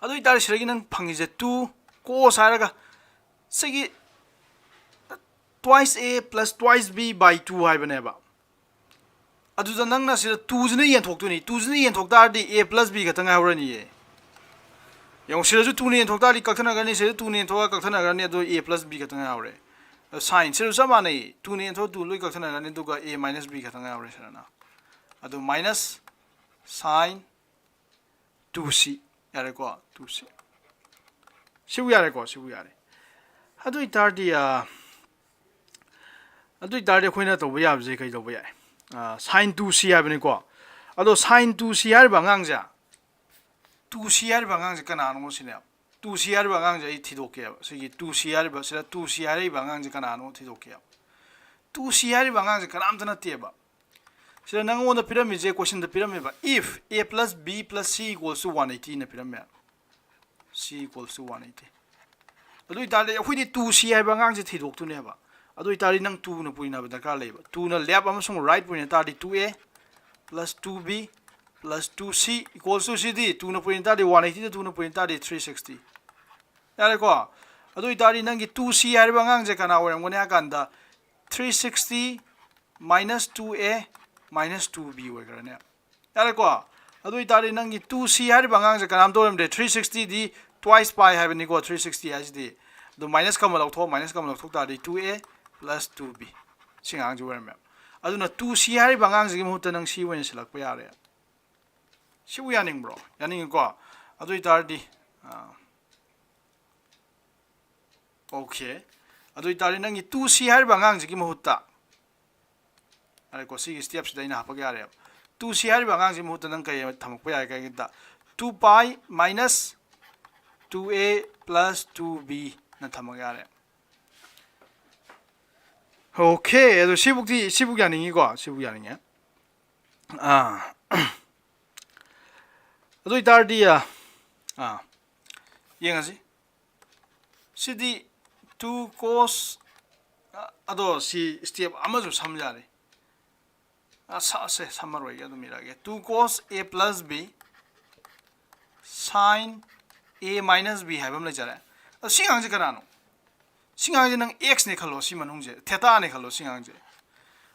ꯑꯗꯨ ꯑꯣꯏꯇꯥꯔꯗꯤ ꯁꯤꯗꯒꯤ ꯅꯪ ꯐꯪꯉꯤꯁꯦ two cos ꯍꯥꯏꯔꯒ ꯁꯤꯒꯤ twice a plus twice b by two ꯍꯥꯏꯕꯅꯦꯕ꯫ ꯑꯗꯨꯗ ꯅꯪꯅ ꯁꯤꯗ two ꯁꯤꯅ ꯌꯦꯟꯊꯣꯛꯇꯣꯏꯅꯤ꯫ Two ꯁꯤꯅ ꯌꯦꯟꯊꯣꯛ ꯇꯥꯔꯗꯤ a plus b ꯈꯛꯇ ꯉꯥꯏꯍꯧꯔꯅꯤꯌꯦ꯫ ꯌꯦꯡꯉꯨ, ꯁꯤꯗꯁꯨ two ꯅ ꯌꯦꯟꯊꯣꯛ ꯇꯥꯔꯗꯤ ꯀꯛꯊꯅꯈ꯭ꯔꯅꯤ, ꯁꯤꯗꯁꯨ two ꯅ ꯌꯦꯟꯊꯣꯛꯑꯒ ꯀꯛꯊꯅꯈ꯭ꯔꯅꯤ, ꯑꯗꯣ a plus b ꯈꯛꯇ ꯉꯥꯏꯍꯧꯔꯦ꯫ ꯑꯗꯣ sine ꯁꯤꯗꯁꯨ ꯆꯞ ꯃꯥꯟꯅꯩ, two ꯅ ꯌꯦꯟꯊꯣꯛ two ꯂꯣꯏ ꯀꯛꯊꯅꯈ꯭ꯔꯅꯤ, ꯑꯗꯨꯒ a minus b ꯈꯛꯇ ꯉꯥꯏꯍꯧꯔꯦ ꯁꯤꯗꯅ꯫ ꯑꯗꯣ minus sine two c꯫ ꯌꯥꯔꯦꯀꯣ? Two c꯫ ꯁꯤꯕꯨ ꯌꯥꯔꯦꯀꯣ? ꯁꯤꯕꯨ ꯌꯥꯔꯦ꯫ ꯑꯗꯨ ꯑꯣꯏꯇꯥꯔꯗꯤ ꯑꯥ, ꯑꯗꯨ ꯑꯣꯏꯇꯥꯔꯗꯤ ꯑꯩꯈꯣꯏꯅ ꯇꯧꯕ ꯌꯥꯕꯁꯦ ꯀꯩ ꯇꯧꯕ ꯌꯥꯏ? ꯑꯥ, sine two c ꯍꯥꯏꯕꯅꯤꯀꯣ꯫ ꯑꯗꯣ sine two c ꯍꯥꯏꯔꯤꯕ ꯑꯉꯥꯡꯁꯦ, two c ꯍꯥꯏꯔꯤꯕ ꯑꯉꯥꯡꯁꯦ ꯀꯅꯥꯅꯣ ꯁꯤꯅꯦ? Two c ꯍꯥꯏꯔꯤꯕ ꯑꯉꯥꯡꯁꯦ ꯑꯩ ꯊꯤꯗꯣꯛꯀꯦꯕ꯫ ꯁꯤꯒꯤ two c ꯍꯥꯏꯔꯤꯕ, ꯁꯤꯗ two c ꯍꯥꯏꯔꯛꯏꯕ ꯑꯉꯥꯡꯁꯦ ꯀꯅꯥꯅꯣ ꯊꯤꯗꯣꯛꯀꯦꯕ꯫ Two c ꯍꯥꯏꯔꯤꯕ ꯑꯉꯥꯡꯁꯦ ꯀꯅꯥꯝꯇ ꯅꯠꯇꯦꯕ꯫ ꯁꯤꯗ ꯅꯪꯉꯣꯟꯗ ꯄꯤꯔꯝꯃꯤꯁꯦ, questionꯗ ꯄꯤꯔꯝꯃꯦꯕ, if a plus b plus c equals to one eighty ꯅ ꯄꯤꯔꯝꯃꯦ꯫ C equals to one eighty꯫ ꯑꯗꯨ ꯑꯣꯏꯇꯥꯔꯗꯤ ꯑꯩꯈꯣꯏꯗꯤ two c ꯍꯥꯏꯕ ꯑꯉꯥꯡꯁꯦ ꯊꯤꯗꯣꯛꯇꯣꯏꯅꯦꯕ꯫ ꯑꯗꯨ ꯑꯣꯏꯇꯥꯔꯗꯤ ꯅꯪ two ꯅ ꯄꯨꯔꯤꯅꯕ ꯗꯔꯀꯥꯔ ꯂꯩꯌꯦꯕ꯫ Two ꯅ left ꯑꯃꯁꯨꯡ right ꯄꯨꯔꯤꯅ ꯇꯥꯔꯗꯤ two a plus two b plus two c equals to CD two ꯅ ꯄꯨꯔꯤꯅ ꯇꯥꯔꯗꯤ one eighty ꯗ two ꯅ ꯄꯨꯔꯤꯅ ꯇꯥꯔꯗꯤ three sixty꯫ ꯌꯥꯔꯦꯀꯣ? ꯑꯗꯨ ꯑꯣꯏꯇꯥꯔꯗꯤ ꯅꯪꯒꯤ two c ꯍꯥꯏꯔꯤꯕ ꯑꯉꯥꯡꯁꯦ ꯀꯅꯥ ꯑꯣꯏꯔꯝꯒꯅꯤ ꯍꯥꯏ ꯀꯥꯟꯗ three sixty minus two a minus two b ꯑꯣꯏꯈ꯭ꯔꯅꯦ꯫ ꯌꯥꯔꯦꯀꯣ? ꯑꯗꯨ ꯑꯣꯏꯇꯥꯔꯗꯤ ꯅꯪꯒꯤ two c ꯍꯥꯏꯔꯤꯕ ꯑꯉꯥꯡꯁꯦ ꯀꯅꯥꯝꯇ ꯑꯣꯏꯔꯝꯗ꯭ꯔꯦ, three sixty ꯗꯤ twice pi ꯍꯥꯏꯕꯅꯤꯀꯣ, three sixty ꯍꯥꯏꯁꯤꯗꯤ꯫ ꯑꯗꯨ minus ꯀꯃꯟ ꯂꯧꯊꯣꯛ, minus ꯀꯃꯟ ꯂꯧꯊꯣꯛ ꯇꯥꯔꯗꯤ two a plus two b꯫ ꯁꯤ ꯑꯉꯥꯡꯁꯤ ꯑꯣꯏꯔꯝꯃꯦ꯫ ꯑꯗꯨꯅ two c ꯍꯥꯏꯔꯤꯕ ꯑꯉꯥꯡꯁꯤꯒꯤ ꯃꯍꯨꯠꯇ ꯅꯪ c ꯑꯣꯏꯅ ꯁꯤꯜꯂꯛꯄ ꯌꯥꯔꯦ꯫ ꯁꯤꯕꯨ ꯌꯥꯅꯤꯡꯕ꯭ꯔꯣ? ꯌꯥꯅꯤꯡꯉꯤꯀꯣ? ꯑꯗꯨ ꯑꯣꯏꯇꯥꯔꯗꯤ, ꯑꯥ, okay꯫ ꯑꯗꯨ ꯑꯣꯏꯇꯥꯔꯗꯤ ꯅꯪꯒꯤ two c ꯍꯥꯏꯔꯤꯕ ꯑꯉꯥꯡꯁꯤꯒꯤ ꯃꯍꯨꯠꯇ, ꯌꯥꯔꯦꯀꯣ, ꯁꯤꯒꯤ stepꯁꯤꯗ ꯑꯩꯅ ꯍꯥꯞꯄꯛ ꯌꯥꯔꯦꯕ꯫ two c ꯍꯥꯏꯔꯤꯕ ꯑꯉꯥꯡꯁꯤ ꯃꯍꯨꯠꯇ ꯅꯪ ꯀꯔꯤ ꯊꯝꯃꯛꯄ ꯌꯥꯏ? ꯀꯩꯒꯤꯗ two pi minus two a plus two b ꯅ ꯊꯝꯃꯛ ꯌꯥꯔꯦ꯫ Okay, ꯑꯗꯣ ꯁꯤꯕꯨꯛꯇꯤ, ꯁꯤꯕꯨꯛ ꯌꯥꯅꯤꯡꯉꯤꯀꯣ? ꯁꯤꯕꯨꯛ ꯌꯥꯅꯤꯡꯉꯦ꯫ ꯑꯥ, ꯑꯗꯨ ꯑꯣꯏꯇꯥꯔꯗꯤ, ꯑꯥ, ꯑꯥ, ꯌꯦꯡꯉꯁꯤ꯫ ꯁꯤꯗꯤ two cos, ꯑꯗꯣ ꯁꯤ step ꯑꯃꯁꯨ ꯁꯝ ꯌꯥꯔꯦ꯫ ꯑꯁ, ꯑꯁꯦ ꯁꯝꯃꯔꯣꯏꯒꯦ, ꯑꯗꯨꯝ ꯏꯔꯛꯑꯒꯦ꯫ Two cos a plus b sin a minus b ꯍꯥꯏꯕ ꯑꯃ ꯂꯩꯖꯔꯦ꯫ ꯑꯗꯣ ꯁꯤ ꯑꯉꯥꯡꯁꯦ ꯀꯅꯥꯅꯣ? ꯁꯤ ꯑꯉꯥꯡꯁꯦ ꯅꯪ x ꯅꯦ ꯈꯜꯂꯣ, ꯁꯤ ꯃꯅꯨꯡꯁꯦ theta ꯅꯦ ꯈꯜꯂꯣ, ꯁꯤ ꯑꯉꯥꯡꯁꯦ꯫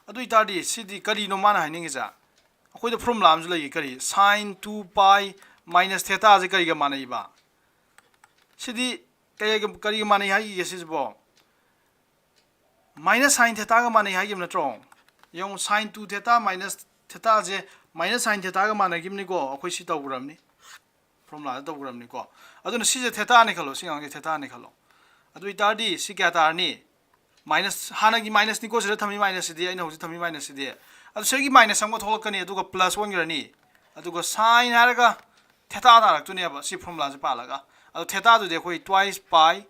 ꯑꯗꯨ ꯑꯣꯏꯇꯥꯔꯗꯤ ꯁꯤꯗꯤ ꯀꯔꯤꯅꯣ ꯃꯥꯅ ꯍꯥꯏꯅꯤꯡꯉꯤꯁꯦ? ꯑꯩꯈꯣꯏꯗ formula ꯑꯃꯁꯨ ꯂꯩꯌꯦ, ꯀꯔꯤ? Sin two pi minus theta ꯁꯦ ꯀꯔꯤꯒ ꯃꯥꯟꯅꯩꯕ? ꯁꯤꯗꯤ ꯀꯩꯒ, ꯀꯔꯤꯒ ꯃꯥꯟꯅꯩ ꯍꯥꯏꯈꯤꯒꯦ ꯁꯤꯁꯤꯕꯣ? Minus sin theta ꯒ ꯃꯥꯟꯅꯩ ꯍꯥꯏꯈꯤꯕ ꯅꯠꯇ꯭ꯔꯣ? ꯌꯦꯡꯉꯨ, sin two theta minus theta ꯁꯦ minus sin theta ꯒ ꯃꯥꯟꯅꯈꯤꯕꯅꯤꯀꯣ, ꯑꯩꯈꯣꯏ ꯁꯤ ꯇꯧꯈ꯭ꯔꯕꯅꯤ, formula ꯗ ꯇꯧꯈ꯭ꯔꯕꯅꯤꯀꯣ꯫ ꯑꯗꯨꯅ ꯁꯤꯁꯦ theta ꯅꯦ ꯈꯜꯂꯣ, ꯁꯤ ꯑꯉꯥꯡꯁꯦ theta ꯅꯦ ꯈꯜꯂꯣ꯫ ꯑꯗꯨ ꯑꯣꯏꯇꯥꯔꯗꯤ ꯁꯤ ꯀꯌꯥ ꯇꯥꯔꯅꯤ? Minus, ꯍꯥꯟꯅꯒꯤ minus ꯅꯤꯀꯣ, ꯁꯤꯗ ꯊꯝꯃꯤ minus ꯁꯤꯗꯤ, ꯑꯩꯅ ꯍꯧꯖꯤꯛ ꯊꯝꯃꯤ minus ꯁꯤꯗꯤ꯫ ꯑꯗꯨ ꯁꯤꯒꯤ minus ꯑꯃꯒ ꯊꯣꯛꯂꯛꯀꯅꯤ, ꯑꯗꯨꯒ plus ꯑꯣꯟꯈ꯭ꯔꯅꯤ꯫ ꯑꯗꯨꯒ sin ꯍꯥꯏꯔꯒ theta ꯇꯥꯔꯛꯇꯣꯏꯅꯦꯕ, ꯁꯤ formula ꯁꯦ ꯄꯥꯜꯂꯒ꯫ ꯑꯗꯣ theta ꯗꯨꯗꯤ ꯑꯩꯈꯣꯏ twice pi,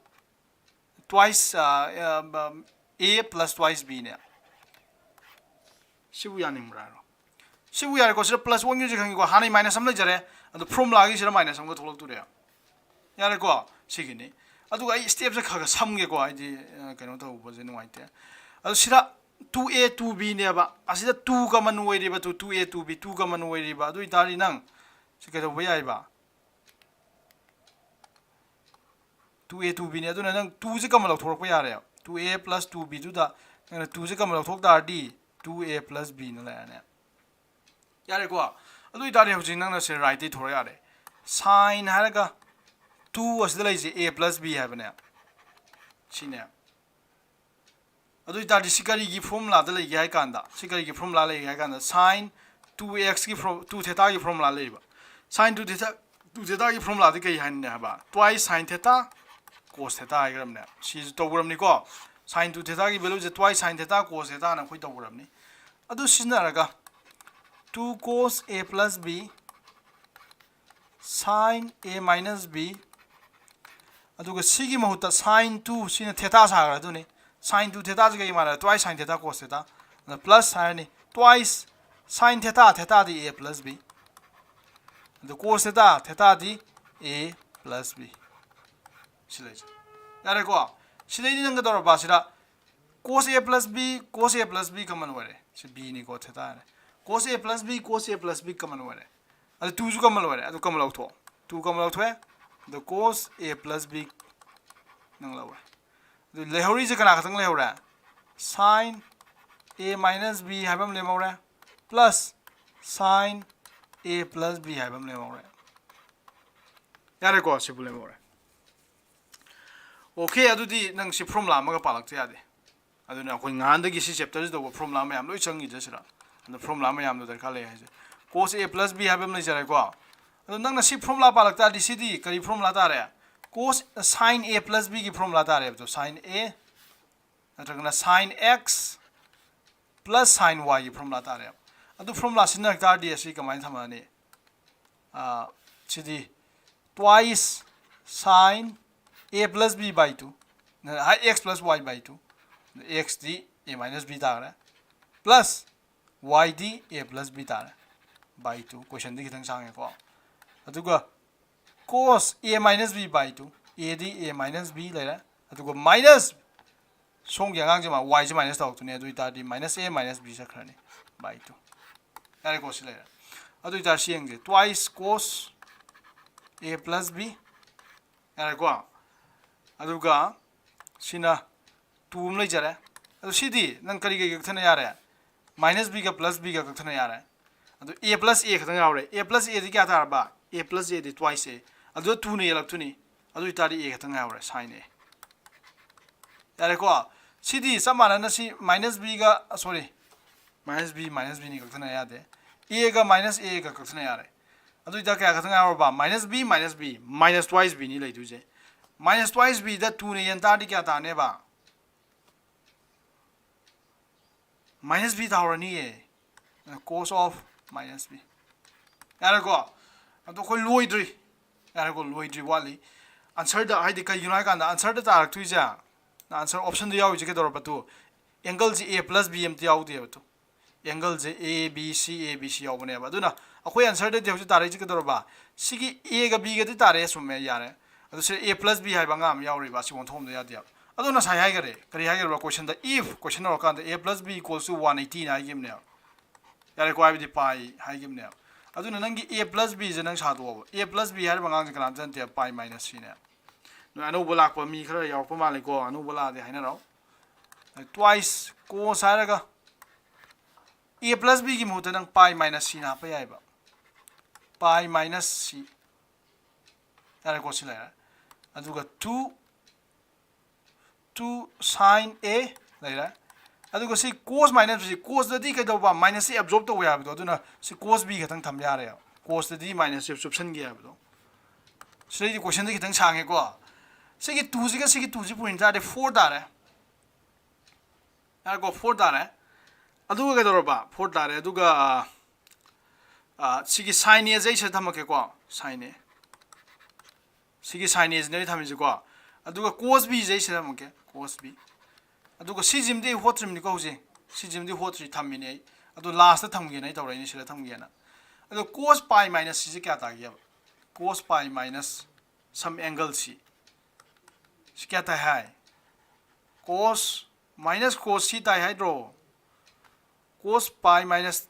twice, ꯑ, ꯑ, a plus twice b ꯅꯦ꯫ ꯁꯤꯕꯨ ꯌꯥꯅꯤꯡꯕ꯭ꯔꯥ ꯍꯥꯏꯔꯣ? ꯁꯤꯕꯨ ꯌꯥꯔꯦꯀꯣ, ꯁꯤꯗ plus ꯑꯣꯟꯈꯤꯕꯁꯦ ꯈꯪꯉꯤꯀꯣ, ꯍꯥꯟꯅꯩ minus ꯑꯃ ꯂꯩꯖꯔꯦ, ꯑꯗꯣ formula ꯒꯤꯁꯤꯗ minus ꯑꯃꯒ ꯊꯣꯛꯂꯛꯇꯣꯔꯦ꯫ ꯌꯥꯔꯦꯀꯣ? ꯁꯤꯒꯤꯅꯤ꯫ ꯑꯗꯨꯒ ꯑꯩ step ꯁꯦ ꯈꯔ ꯈꯔ ꯁꯝꯒꯦꯀꯣ, ꯍꯥꯏꯗꯤ, ꯑ, ꯀꯩꯅꯣ ꯇꯧꯕꯁꯦ ꯅꯨꯡꯉꯥꯏꯇꯦ꯫ ꯑꯗꯣ ꯁꯤꯗ two a two b ꯅꯦꯕ, ꯑꯁꯤꯗ two common ꯑꯣꯏꯔꯤꯕ, two, two a two b, two common ꯑꯣꯏꯔꯤꯕ, ꯑꯗꯨ ꯑꯣꯏꯇꯥꯔꯗꯤ ꯅꯪ ꯁꯤ ꯀꯩꯗꯧꯕ ꯌꯥꯏꯕ? Two a two b ꯅꯦ, ꯑꯗꯨꯅ ꯅꯪ two ꯁꯦ common ꯂꯧꯊꯣꯔꯛꯄ ꯌꯥꯔꯦ꯫ Two a plus two b ꯗꯨꯗ ꯅꯪꯅ two ꯁꯦ common ꯂꯧꯊꯣꯛ ꯇꯥꯔꯗꯤ two a plus b ꯅ ꯂꯩꯔꯅꯦ꯫ ꯌꯥꯔꯦꯀꯣ? ꯑꯗꯨ ꯑꯣꯏꯇꯥꯔꯗꯤ ꯍꯧꯖꯤꯛ ꯅꯪꯅ ꯁꯦ right ꯇꯩ ꯊꯣꯔꯛ ꯌꯥꯔꯦ꯫ Sin ꯍꯥꯏꯔꯒ two ꯑꯁꯤꯗ ꯂꯩꯔꯤꯁꯦ a plus b ꯍꯥꯏꯕꯅꯦ꯫ ꯁꯤꯅꯦ꯫ ꯑꯗꯨ ꯑꯣꯏꯇꯥꯔꯗꯤ ꯁꯤ ꯀꯔꯤꯒꯤ formula ꯗ ꯂꯩꯒꯦ ꯍꯥꯏ ꯀꯥꯟꯗ, ꯁꯤ ꯀꯔꯤꯒꯤ formula ꯂꯩꯒꯦ ꯍꯥꯏ ꯀꯥꯟꯗ, sin two x ꯀꯤ ꯐꯣꯔ-, two theta ꯒꯤ formula ꯂꯩꯕ꯫ Sin two theta, two theta ꯒꯤ formula ꯗꯤ ꯀꯔꯤ ꯍꯥꯏꯅꯤ ꯍꯥꯏꯕ? Twice sin theta cos theta ꯍꯥꯏꯈ꯭ꯔꯕꯅꯦ꯫ ꯁꯤꯁꯨ ꯇꯧꯈ꯭ꯔꯕꯅꯤꯀꯣ꯫ Sin two theta ꯒꯤ value ꯁꯦ twice sin theta cos theta ꯅ ꯑꯩꯈꯣꯏ ꯇꯧꯈ꯭ꯔꯕꯅꯤ꯫ ꯑꯗꯨ ꯁꯤꯖꯤꯟꯅꯔꯒ two cos a plus b sine a minus b, ꯑꯗꯨꯒ ꯁꯤꯒꯤ ꯃꯍꯨꯠꯇ sine two, ꯁꯤꯅ theta ꯁꯥꯈ꯭ꯔꯗꯨꯅꯤ, sine two theta ꯁꯤꯒ ꯏꯃꯥꯟꯅꯔꯦ, twice sine theta cos theta, ꯑꯗꯨꯅ plus ꯍꯥꯏꯔꯅꯤ, twice sine theta, theta D a plus b, ꯑꯗꯨ cos theta, theta D a plus b꯫ ꯁꯤ ꯂꯩꯁꯦ꯫ ꯌꯥꯔꯦꯀꯣ? ꯁꯤꯗꯩꯗꯤ ꯅꯪ ꯀꯩꯗꯧꯔꯕ? ꯁꯤꯗ cos a plus b, cos a plus b common ꯑꯣꯏꯔꯦ꯫ ꯁꯤ b ꯅꯤꯀꯣ, theta ꯍꯥꯏꯔꯦ꯫ Cos a plus b, cos a plus b common ꯑꯣꯏꯔꯦ꯫ ꯑꯗꯨ two ꯁꯨ common ꯑꯣꯏꯔꯦ꯫ ꯑꯗꯨ common ꯂꯧꯊꯣꯛꯑꯣ꯫ Two common ꯂꯧꯊꯣꯛꯑꯦ꯫ ꯑꯗꯨ cos a plus b ꯅꯪ ꯂꯧꯔꯦ꯫ ꯑꯗꯨ ꯂꯩꯍꯧꯔꯤꯁꯦ ꯀꯅꯥ ꯈꯛꯇꯪ ꯂꯩꯍꯧꯔꯦ? Sine a minus b ꯍꯥꯏꯕ ꯑꯃ ꯂꯦꯝꯍꯧꯔꯦ, plus sine a plus b ꯍꯥꯏꯕ ꯑꯃ ꯂꯦꯝꯍꯧꯔꯦ꯫ ꯌꯥꯔꯦꯀꯣ? ꯁꯤꯕꯨ ꯂꯦꯝꯍꯧꯔꯦ꯫ Okay, ꯑꯗꯨꯗꯤ ꯅꯪ ꯁꯤ formula ꯑꯃꯒ ꯄꯥꯜꯂꯛꯇ ꯌꯥꯗꯦ꯫ ꯑꯗꯨꯅ ꯑꯩꯈꯣꯏ ꯉꯍꯥꯟꯗꯒꯤ ꯁꯤ chapter ꯁꯤ ꯇꯧꯕ formula ꯃꯌꯥꯝ ꯂꯣꯏ ꯆꯪꯈꯤꯗ꯭ꯔ ꯁꯤꯗ꯫ ꯑꯗꯨ formula ꯃꯌꯥꯝꯗꯣ ꯗꯔꯀꯥꯔ ꯂꯩ ꯍꯥꯏꯁꯦ꯫ Cos a plus b ꯍꯥꯏꯕ ꯑꯃ ꯂꯩꯖꯔꯦꯀꯣ꯫ ꯑꯗꯣ ꯅꯪꯅ ꯁꯤ formula ꯄꯥꯜꯂꯛ ꯇꯥꯔꯗꯤ ꯁꯤꯗꯤ ꯀꯔꯤ formula ꯇꯥꯔꯦ? Cos, sine a plus b ꯒꯤ formula ꯇꯥꯔꯦꯕꯗꯣ, sine a ꯅꯠꯇ꯭ꯔꯒꯅ sine x plus sine y ꯒꯤ formula ꯇꯥꯔꯦꯕ꯫ ꯑꯗꯨ formula ꯁꯤꯖꯤꯟꯅꯔꯛ ꯇꯥꯔꯗꯤ ꯑꯁꯤ ꯀꯃꯥꯏꯅ ꯊꯝꯃꯛꯑꯅꯤ? ꯑꯥ, ꯁꯤꯗꯤ twice sine a plus b by two, high, x plus y by two, x D a minus b ꯇꯥꯈ꯭ꯔꯦ, plus y D a plus b ꯇꯥꯔꯦ, by two꯫ Question ꯗꯤ ꯈꯤꯇꯪ ꯁꯥꯡꯉꯦꯀꯣ꯫ ꯑꯗꯨꯒ cos a minus b by two, a D a minus b ꯂꯩꯔꯦ, ꯑꯗꯨꯒ minus ꯁꯣꯝꯒꯤ ꯑꯉꯥꯡꯁꯦ ꯃꯥ y ꯁꯦ minus ꯇꯧꯔꯛꯇꯣꯏꯅꯦ, ꯑꯗꯨ ꯑꯣꯏꯇꯥꯔꯗꯤ minus a minus b ꯆꯠꯈ꯭ꯔꯅꯤ, by two꯫ ꯌꯥꯔꯦꯀꯣ? ꯁꯤ ꯂꯩꯔꯦ꯫ ꯑꯗꯨ ꯑꯣꯏꯇꯥꯔꯗꯤ ꯁꯤ ꯌꯦꯡꯁꯦ, twice cos a plus b꯫ ꯌꯥꯔꯦꯀꯣ? ꯑꯗꯨꯒ ꯁꯤꯅ two ꯑꯃ ꯂꯩꯖꯔꯦ꯫ ꯑꯗꯨ ꯁꯤꯗꯤ ꯅꯪ ꯀꯔꯤ ꯀꯔꯤ ꯀꯛꯊꯠꯅ ꯌꯥꯔꯦ? Minus b ꯒ plus b ꯒ ꯀꯛꯊꯠꯅ ꯌꯥꯔꯦ꯫ ꯑꯗꯨ a plus a ꯈꯛꯇꯪ ꯌꯥꯎꯔꯦ꯫ A plus a ꯗꯤ ꯀꯌꯥ ꯇꯥꯔꯕ? A plus a D twice a꯫ ꯑꯗꯨ two ꯅ ꯌꯦꯜꯂꯛꯇꯣꯏꯅꯤ꯫ ꯑꯗꯨ ꯑꯣꯏꯇꯥꯔꯗꯤ a ꯈꯛꯇꯪ ꯉꯥꯏꯍꯧꯔꯦ, sine a꯫ ꯌꯥꯔꯦꯀꯣ? ꯁꯤꯗꯤ ꯆꯞ ꯃꯥꯟꯅꯅ ꯁꯤ minus b ꯒ, sorry, minus b, minus b ꯅꯤ, ꯀꯛꯊꯠꯅ ꯌꯥꯗꯦ꯫ A ꯒ minus a ꯒ ꯀꯛꯊꯠꯅ ꯌꯥꯔꯦ꯫ ꯑꯗꯨ ꯑꯣꯏꯇꯥꯔꯗꯤ ꯀꯌꯥ ꯈꯛꯇꯪ ꯉꯥꯏꯍꯧꯔꯕ? Minus b, minus b, minus twice b ꯅꯤ ꯂꯩꯗꯣꯏꯁꯦ꯫ Minus twice b ꯗ two ꯅ ꯌꯦꯟ ꯇꯥꯔꯗꯤ ꯀꯌꯥ ꯇꯥꯔꯅꯦꯕ? Minus b ꯇꯥꯍꯧꯔꯅꯤꯌꯦ꯫ Cos of minus B. ꯌꯥꯔꯦꯀꯣ? ꯑꯗꯣ ꯑꯩꯈꯣꯏ ꯂꯣꯏꯗ꯭ꯔꯤ꯫ ꯌꯥꯔꯦꯀꯣ? ꯂꯣꯏꯗ꯭ꯔꯤ, ꯋꯥꯠꯂꯤ꯫ ꯑꯟꯁꯔꯗ, ꯍꯥꯏꯗꯤ ꯀꯩꯒꯤꯅꯣ ꯍꯥꯏ ꯀꯥꯟꯗ ꯑꯟꯁꯔꯗ ꯇꯥꯔꯛꯇꯣꯏꯁꯦ, ꯑꯟꯁꯔ ꯑꯣꯞꯁꯟꯗ ꯌꯥꯎꯔꯤꯁꯦ ꯀꯩꯗꯧꯔꯕ? ꯇꯨ, ꯑꯦꯡꯒꯜꯁꯤ ꯑꯦ ꯄ꯭ꯂꯁ ꯕꯤ ꯑꯝꯇ ꯌꯥꯎꯗꯦꯕ꯫ Two, ꯑꯦꯡꯒꯜꯁꯦ A B C, A B C ꯌꯥꯎꯕꯅꯦꯕ꯫ ꯑꯗꯨꯅ ꯑꯩꯈꯣꯏ ꯑꯟꯁꯔꯗꯗꯤ ꯍꯧꯖꯤꯛ ꯇꯥꯔꯛꯏꯁꯦ ꯀꯩꯗꯧꯔꯕ? ꯁꯤꯒꯤ ꯑꯦꯒ ꯕꯤꯒꯗꯤ ꯇꯥꯔꯛꯑꯦ, ꯆꯨꯝꯃꯦ, ꯌꯥꯔꯦ꯫ ꯑꯗꯨ ꯁꯤꯗ ꯑꯦ ꯄ꯭ꯂꯁ ꯕꯤ ꯍꯥꯏꯕ ꯑꯉꯥꯡ ꯑꯃ ꯌꯥꯎꯔꯤꯕ, ꯑꯁꯤ ꯑꯣꯟꯊꯣꯛꯑꯝꯗ ꯌꯥꯗꯦꯕ꯫ ꯑꯗꯣ ꯉꯁꯥꯏ ꯍꯥꯏꯈꯔꯦ, ꯀꯔꯤ ꯍꯥꯏꯈ꯭ꯔꯕ? ꯀꯣꯏꯁꯟꯗ, if question ꯍꯧꯔꯀꯥꯟꯗ a plus b equals to one eighty ꯅ ꯍꯥꯏꯈꯤꯕꯅꯦꯕ꯫ ꯌꯥꯔꯦꯀꯣ? ꯍꯥꯏꯕꯗꯤ ꯄꯥꯏ ꯍꯥꯏꯈꯤꯕꯅꯦꯕ꯫ ꯑꯗꯨꯅ ꯅꯪꯒꯤ a plus b ꯁꯦ ꯅꯪ ꯁꯥꯗꯣꯛꯑꯣꯕ꯫ A plus b ꯍꯥꯏꯔꯤꯕ ꯑꯉꯥꯡꯁꯦ ꯀꯅꯥꯝꯇ ꯅꯠꯇꯦ, ꯄꯥꯏ ꯃꯥꯏꯅꯁ ꯁꯤꯅꯦ꯫ ꯅꯣꯏ ꯑꯅꯧꯕ ꯂꯥꯛꯄ ꯃꯤ ꯈꯔ ꯌꯥꯎꯔꯛꯄ ꯃꯥꯜꯂꯦꯀꯣ, ꯑꯅꯧꯕ ꯂꯥꯛꯑꯗꯤ ꯍꯥꯏꯅꯔꯛꯑꯣ꯫ Twice cos ꯍꯥꯏꯔꯒ a plus b ꯒꯤ ꯃꯍꯨꯠꯇ ꯅꯪ ꯄꯥꯏ ꯃꯥꯏꯅꯁ ꯁꯤꯅ ꯍꯥꯞꯄ ꯌꯥꯏꯕ, ꯄꯥꯏ ꯃꯥꯏꯅꯁ ꯁꯤ꯫ ꯌꯥꯔꯦꯀꯣ? ꯁꯤ ꯂꯩꯔꯦ꯫ ꯑꯗꯨꯒ two, two sine a ꯂꯩꯔꯦ꯫ ꯑꯗꯨꯒ ꯁꯤ cos ꯃꯥꯏꯅꯁ ꯁꯤ, cos ꯇꯗꯤ ꯀꯩꯗꯧꯕ? ꯃꯥꯏꯅꯁ ꯁꯤ ꯑꯦꯕꯖꯣꯔꯕ ꯇꯧꯋꯦ ꯍꯥꯏꯕꯗꯣ꯫ ꯑꯗꯨꯅ ꯁꯤ cos b ꯈꯛꯇꯪ ꯊꯝꯕ ꯌꯥꯔꯦꯕ, cos ꯇꯗꯤ ꯃꯥꯏꯅꯁ ꯁꯤ ꯆꯨꯞꯁꯟꯒꯦ ꯍꯥꯏꯕꯗꯣ꯫ ꯁꯤꯗꯩꯗꯤ ꯀꯣꯏꯁꯟꯗꯤ ꯈꯤꯇꯪ ꯁꯥꯡꯉꯦꯀꯣ꯫ ꯁꯤꯒꯤ two ꯁꯤꯒ ꯁꯤꯒꯤ two ꯁꯤ ꯄꯨꯟ ꯇꯥꯔꯗꯤ four ꯇꯥꯔꯦ꯫ ꯌꯥꯔꯦꯀꯣ? Four ꯇꯥꯔꯦ꯫ ꯑꯗꯨꯒ ꯀꯩꯗꯧꯔꯕ? Four ꯇꯥꯔꯦ꯫ ꯑꯗꯨꯒ, ꯑ, ꯑ, ꯁꯤꯒꯤ sine a ꯁꯦ ꯑꯩ ꯁꯤꯗ ꯊꯝꯃꯛꯀꯦꯀꯣ, sine a꯫ ꯁꯤꯒꯤ sine a ꯁꯤꯅꯦ ꯑꯩ ꯊꯝꯃꯤꯁꯦꯀꯣ꯫ ꯑꯗꯨꯒ cos b ꯁꯦ ꯑꯩ ꯁꯤꯗ ꯊꯝꯃꯛꯀꯦ, cos b꯫ ꯑꯗꯨꯒ ꯁꯤꯁꯤꯃꯗꯤ ꯑꯩ ꯍꯣꯠꯇ꯭ꯔꯤꯕꯅꯤꯀꯣ ꯍꯧꯖꯤꯛ꯫ ꯁꯤꯁꯤꯃꯗꯤ ꯍꯣꯠꯇ꯭ꯔꯤ, ꯊꯝꯃꯤꯅꯦ ꯑꯩ꯫ ꯑꯗꯣ ꯂꯥꯁꯇ ꯊꯝꯒꯦꯅ ꯑꯩ ꯇꯧꯔꯛꯏꯅꯦ, ꯁꯤꯗ ꯊꯝꯒꯦꯅ꯫ ꯑꯗꯣ cos pi minus c ꯁꯦ ꯀꯌꯥ ꯇꯥꯒꯦꯕ? Cos pi minus some angle c꯫ ꯁꯤ ꯀꯌꯥ ꯇꯥꯏ ꯍꯥꯏ? Cos minus cos c ꯇꯥꯏ ꯍꯥꯏꯗ꯭ꯔꯣ? Cos pi minus,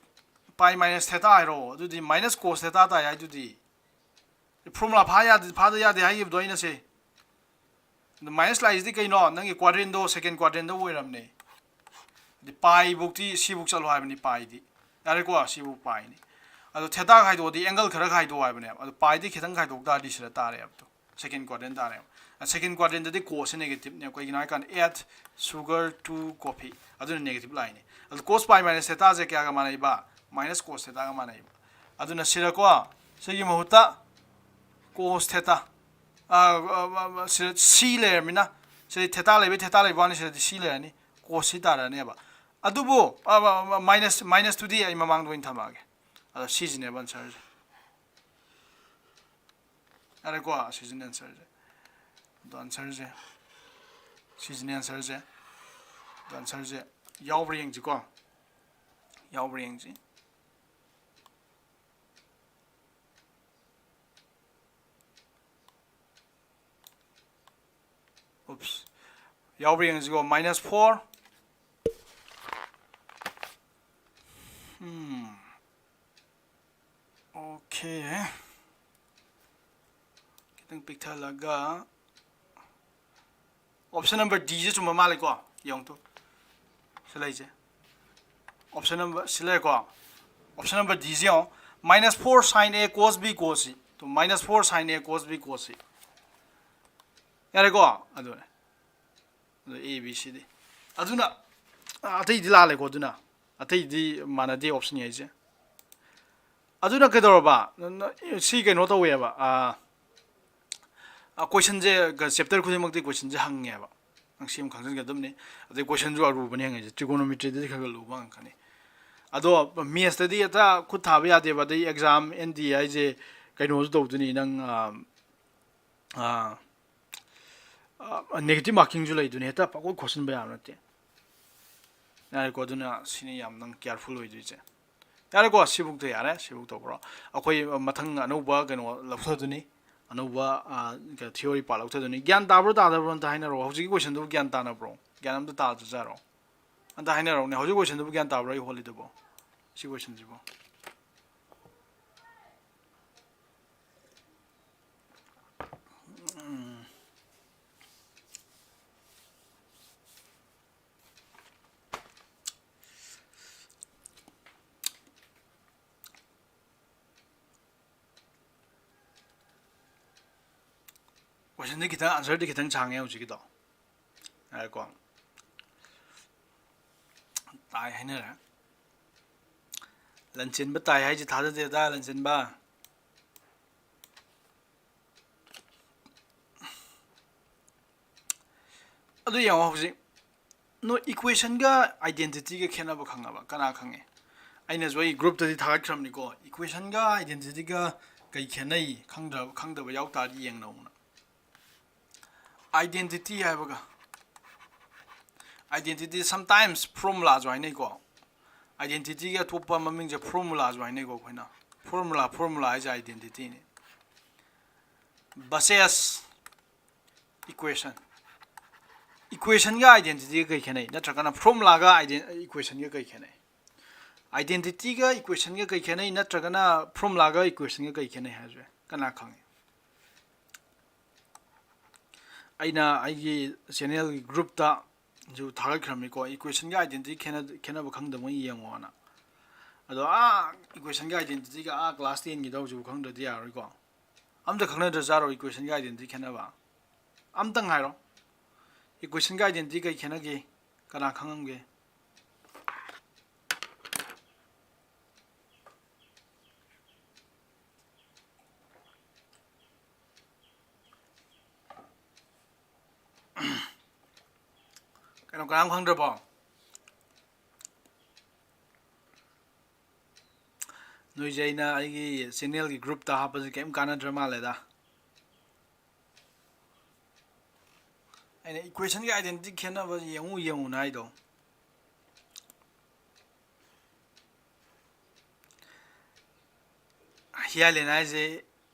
pi minus theta ꯍꯥꯏꯔꯣ? ꯑꯗꯨꯗꯤ minus cos theta ꯇꯥꯏ ꯍꯥꯏꯗꯨꯗꯤ꯫ Formula ꯐꯥ ꯌꯥꯗꯦ, ꯐꯥꯗ ꯌꯥꯗꯦ ꯍꯥꯏꯈꯤꯕꯗꯣ ꯑꯩꯅ ꯁꯦ꯫ ꯑꯗꯨ ꯃꯥꯏꯅꯁ ꯂꯥꯛꯏꯁꯤꯗꯤ ꯀꯩꯅꯣ? ꯅꯪꯒꯤ quadrant ꯗꯣ second quadrant ꯗ ꯑꯣꯏꯔꯝꯅꯦ꯫ ꯑꯗꯨꯗꯤ pi ꯕꯨꯛꯇꯤ ꯁꯤꯕꯨꯛ ꯆꯠꯂꯣ ꯍꯥꯏꯕꯅꯤ, pi ꯗꯤ꯫ ꯌꯥꯔꯦꯀꯣ? ꯁꯤꯕꯨꯛ pi ꯅꯤ꯫ ꯑꯗꯣ theta ꯈꯥꯏꯗꯣꯛꯑꯗꯤ angle ꯈꯔ ꯈꯥꯏꯗꯣꯛꯑꯣ ꯍꯥꯏꯕꯅꯦꯕ꯫ ꯑꯗꯣ pi ꯗꯤ ꯈꯤꯇꯪ ꯈꯥꯏꯗꯣꯛ ꯇꯥꯔꯗꯤ ꯁꯤꯗ ꯇꯥꯔꯦꯕ꯫ Second quadrant ꯇꯥꯔꯦꯕ꯫ Second quadrant ꯗꯗꯤ cos ꯁꯦ negative ꯅꯦ꯫ ꯀꯩꯒꯤꯅꯣ ꯍꯥꯏ ꯀꯥꯟꯗ add sugar to coffee꯫ ꯑꯗꯨꯅ negative ꯂꯥꯛꯏꯅꯦ꯫ ꯑꯗꯨ cos pi minus theta ꯁꯦ ꯀꯌꯥꯒ ꯃꯥꯟꯅꯩꯕ? Minus cos theta ꯒ ꯃꯥꯟꯅꯩꯕ꯫ ꯑꯗꯨꯅ ꯁꯤꯗꯀꯣ, ꯁꯤꯒꯤ ꯃꯍꯨꯠꯇ cos theta, ꯑ, ꯑ, ꯑ, ꯁꯤꯗ c ꯂꯩꯔꯃꯤꯅ, ꯁꯤꯗ theta ꯂꯩꯕꯩ theta ꯂꯩꯕ ꯋꯥꯅꯤ, ꯁꯤꯗꯗꯤ c ꯂꯩꯔꯅꯤ, cos c ꯇꯥꯔꯅꯦꯕ꯫ ꯑꯗꯨꯕꯨ, ꯑ, ꯑ, ꯑ, minus, minus ꯇꯨꯗꯤ ꯑꯩ ꯃꯃꯥꯡꯗ ꯑꯣꯏꯅ ꯊꯝꯃꯛꯑꯒꯦ꯫ ꯑꯗꯣ ꯁꯤꯁꯤꯅꯦꯕ answerꯁꯦ꯫ ꯌꯥꯔꯦꯀꯣ? ꯁꯤꯁꯤꯅꯦ answerꯁꯦ꯫ ꯑꯗꯣ answerꯁꯦ ꯁꯤꯁꯤꯅꯦ answerꯁꯦ꯫ ꯑꯗꯣ answerꯁꯦ ꯌꯥꯎꯕ꯭ꯔꯥ ꯌꯦꯡꯁꯤꯀꯣ꯫ ꯌꯥꯎꯕ꯭ꯔꯥ ꯌꯦꯡꯁꯤ꯫ Oops. ꯌꯥꯎꯕ꯭ꯔꯥ ꯌꯦꯡꯁꯤꯀꯣ꯫ Minus four. ꯎꯝ꯫ Okay꯫ ꯈꯤꯇꯪ ꯄꯤꯛꯊꯍꯜꯂꯒ option number Dꯁꯦ ꯆꯨꯝꯕ ꯃꯥꯜꯂꯦꯀꯣ꯫ ꯌꯦꯡꯉꯨ ꯇꯨ꯫ ꯁꯤ ꯂꯩꯁꯦ꯫ Option number ꯁꯤ ꯂꯩꯔꯦꯀꯣ꯫ Option number Dꯁꯦ ꯌꯦꯡꯉꯣ꯫ Minus four sine A cos B cos C꯫ Two, minus four sine A cos B cos C꯫ ꯌꯥꯔꯦꯀꯣ? ꯑꯗꯨꯅꯦ꯫ ꯑꯗꯨ A B C D꯫ ꯑꯗꯨꯅ, ꯑ, ꯑꯇꯩꯗꯤ ꯂꯥꯜꯂꯦꯀꯣ꯫ ꯑꯗꯨꯅ ꯑꯇꯩꯗꯤ ꯃꯥꯟꯅꯗꯦ option ꯍꯥꯏꯁꯦ꯫ ꯑꯗꯨꯅ ꯀꯩꯗꯧꯔꯕ? ꯅ-, ꯅ-, ꯁꯤ ꯀꯩꯅꯣ ꯇꯧꯋꯦꯕ꯫ ꯑ, ꯑ, questionꯁꯦ, ꯆꯦꯞꯇꯔ ꯈꯨꯗꯤꯡꯃꯛꯇꯤ questionꯁꯦ ꯍꯪꯉꯦꯕ꯫ ꯅꯪ ꯁꯤ ꯑꯃ ꯈꯪꯖꯤꯟꯒꯗꯕꯅꯤ꯫ ꯑꯗꯩ questionꯁꯨ ꯑꯔꯨꯕꯅꯤ ꯍꯪꯉꯤꯁꯦ꯫ Trigonometryꯗꯗꯤ ꯈꯔ ꯈꯔ ꯂꯨꯕ ꯍꯪꯉꯛꯀꯅꯤ꯫ ꯑꯗꯣ mathsꯇꯗꯤ ꯍꯦꯛꯇ ꯈꯨꯠ ꯊꯥꯕ ꯌꯥꯗꯦꯕ꯫ ꯑꯗꯩ exam N D A ꯍꯥꯏꯁꯦ ꯀꯩꯅꯣꯁꯨ ꯇꯧꯗꯣꯏꯅꯤ꯫ ꯅꯪ, ꯑ, ꯑ, ꯑ, negative markingꯁꯨ ꯂꯩꯗꯣꯏꯅꯤ꯫ ꯍꯦꯛꯇ ꯄꯪꯈꯣꯠ ꯈꯣꯠꯆꯤꯟꯕ ꯌꯥꯕ ꯅꯠꯇꯦ꯫ ꯌꯥꯔꯦꯀꯣ? ꯑꯗꯨꯅ ꯁꯤꯅꯤ ꯌꯥꯝ ꯅꯪ careful ꯑꯣꯏꯗꯣꯏꯁꯦ꯫ ꯌꯥꯔꯦꯀꯣ? ꯁꯤꯕꯨꯛꯇ ꯌꯥꯔꯦ꯫ ꯁꯤꯕꯨꯛ ꯇꯧꯕ꯭ꯔꯣ? ꯑꯩꯈꯣꯏ ꯃꯊꯪ ꯑꯅꯧꯕ ꯀꯩꯅꯣ ꯂꯧꯊꯗꯣꯏꯅꯤ꯫ ꯑꯅꯧꯕ, ꯑ, ꯀꯩꯅꯣ, theory part ꯂꯧꯊꯗꯣꯏꯅꯤ꯫ ꯒ꯭ꯌꯥꯟ ꯇꯥꯕ꯭ꯔꯣ ꯇꯥꯗꯕ꯭ꯔꯣ ꯑꯝꯇ ꯍꯥꯏꯅꯔꯣ꯫ ꯍꯧꯖꯤꯛꯀꯤ questionꯗꯨꯕꯨ ꯒ꯭ꯌꯥꯟ ꯇꯥꯅꯕ꯭ꯔꯣ? ꯒ꯭ꯌꯥꯟ ꯑꯝꯇ ꯇꯥꯗ꯭ꯔꯖꯥꯔꯣ? ꯑꯝꯇ ꯍꯥꯏꯅꯔꯛꯎꯅꯦ꯫ ꯍꯧꯖꯤꯛ questionꯗꯨꯕꯨ ꯒ꯭ꯌꯥꯟ ꯇꯥꯕ꯭ꯔꯣ ꯑꯩ ꯍꯣꯜꯂꯤꯗꯨꯕꯣ? ꯁꯤ questionꯁꯤꯕꯨ? ꯎꯝ꯫ Questionꯗꯤ ꯈꯤꯇꯪ, answerꯗꯤ ꯈꯤꯇꯪ ꯁꯥꯡꯉꯦ ꯍꯧꯖꯤꯛꯀꯤꯗꯣ꯫ ꯉꯥꯏꯈꯣ꯫ ꯇꯥꯏ ꯍꯥꯏꯅꯔꯦ꯫ ꯂꯟꯆꯦꯟꯕ ꯇꯥꯏ ꯍꯥꯏꯁꯦ ꯊꯥꯖꯗꯦꯗ, ꯂꯟꯆꯦꯟꯕ꯫ ꯑꯗꯨ ꯌꯦꯡꯉꯣ ꯍꯧꯖꯤꯛ꯫ ꯅꯣꯏ equationꯒ identityꯒ ꯈꯦꯠꯅꯕ ꯈꯪꯉꯕ? ꯀꯅꯥ ꯈꯪꯉꯦ? ꯑꯩꯅꯁꯨ ꯑꯩ groupꯇꯗꯤ ꯊꯥꯒꯠꯈ꯭ꯔꯕꯅꯤꯀꯣ, equationꯒ identityꯒ ꯀꯩ ꯈꯦꯠꯅꯩ ꯈꯪꯗ꯭ꯔ-, ꯈꯪꯗꯕ ꯌꯥꯎ ꯇꯥꯔꯗꯤ ꯌꯦꯡꯅꯧꯅ꯫ Identity ꯍꯥꯏꯕꯒ, identity sometimes formulaꯁꯨ ꯍꯥꯏꯅꯩꯀꯣ꯫ Identityꯒꯤ ꯑꯇꯣꯞꯄ ꯃꯃꯤꯡꯁꯦ formulaꯁꯨ ꯍꯥꯏꯅꯩꯀꯣ ꯑꯩꯈꯣꯏꯅ꯫ Formula, formula ꯍꯥꯏꯁꯦ identityꯅꯤ꯫ Versus equation. Equationꯒ identityꯒ ꯀꯩ ꯈꯦꯠꯅꯩ? ꯅꯠꯇ꯭ꯔꯒꯅ formulaꯒ iden-, equationꯒ ꯀꯩ ꯈꯦꯠꯅꯩ? Identityꯒ equationꯒ ꯀꯩ ꯈꯦꯠꯅꯩ? ꯅꯠꯇ꯭ꯔꯒꯅ formulaꯒ equationꯒ ꯀꯩ ꯈꯦꯠꯅꯩ ꯍꯥꯏꯕꯁꯦ ꯀꯅꯥ ꯈꯪꯉꯤ? ꯑꯩꯅ ꯑꯩꯒꯤ channelꯒꯤ groupꯇꯁꯨ ꯊꯥꯒꯠꯈ꯭ꯔꯕꯅꯤꯀꯣ, equationꯒ identity ꯈꯦꯠꯅ-, ꯈꯦꯠꯅꯕ ꯈꯪꯗꯕ ꯃꯣꯏ ꯌꯦꯡꯉꯣꯅ꯫ ꯑꯗꯣ ꯑꯥ equationꯒ identityꯒ ꯑꯥ class tenꯒꯤꯗ ꯍꯧꯖꯤꯛ ꯈꯪꯗ꯭ꯔꯗꯤ ꯌꯥꯔꯣꯏꯀꯣ꯫ ꯑꯝꯇ ꯈꯪꯅꯗ꯭ꯔꯖꯥꯔꯣ equationꯒ identity ꯈꯦꯠꯅꯕ? ꯑꯝꯇꯪ ꯍꯥꯏꯔꯣ꯫ Equationꯒ identity ꯀꯩ ꯈꯦꯠꯅꯒꯦ? ꯀꯅꯥ ꯈꯪꯉꯝꯒꯦ? ꯀꯩꯅꯣ, ꯀꯅꯥꯝ ꯈꯪꯗ꯭ꯔꯕꯣ? ꯅꯣꯏꯁꯦ ꯑꯩꯅ ꯑꯩꯒꯤ channelꯒꯤ groupꯇ ꯍꯥꯞꯄꯁꯦ ꯀꯩꯝ ꯀꯥꯟꯅꯗ꯭ꯔ ꯃꯥꯜꯂꯦꯗ꯫ ꯑꯩꯅ equationꯒꯤ identity ꯈꯦꯠꯅꯕ ꯌꯦꯡꯉꯨ ꯌꯦꯡꯉꯨꯅ ꯍꯥꯏꯗꯣ꯫ ꯍꯤꯌꯥꯂꯦꯟ ꯍꯥꯏꯁꯦ,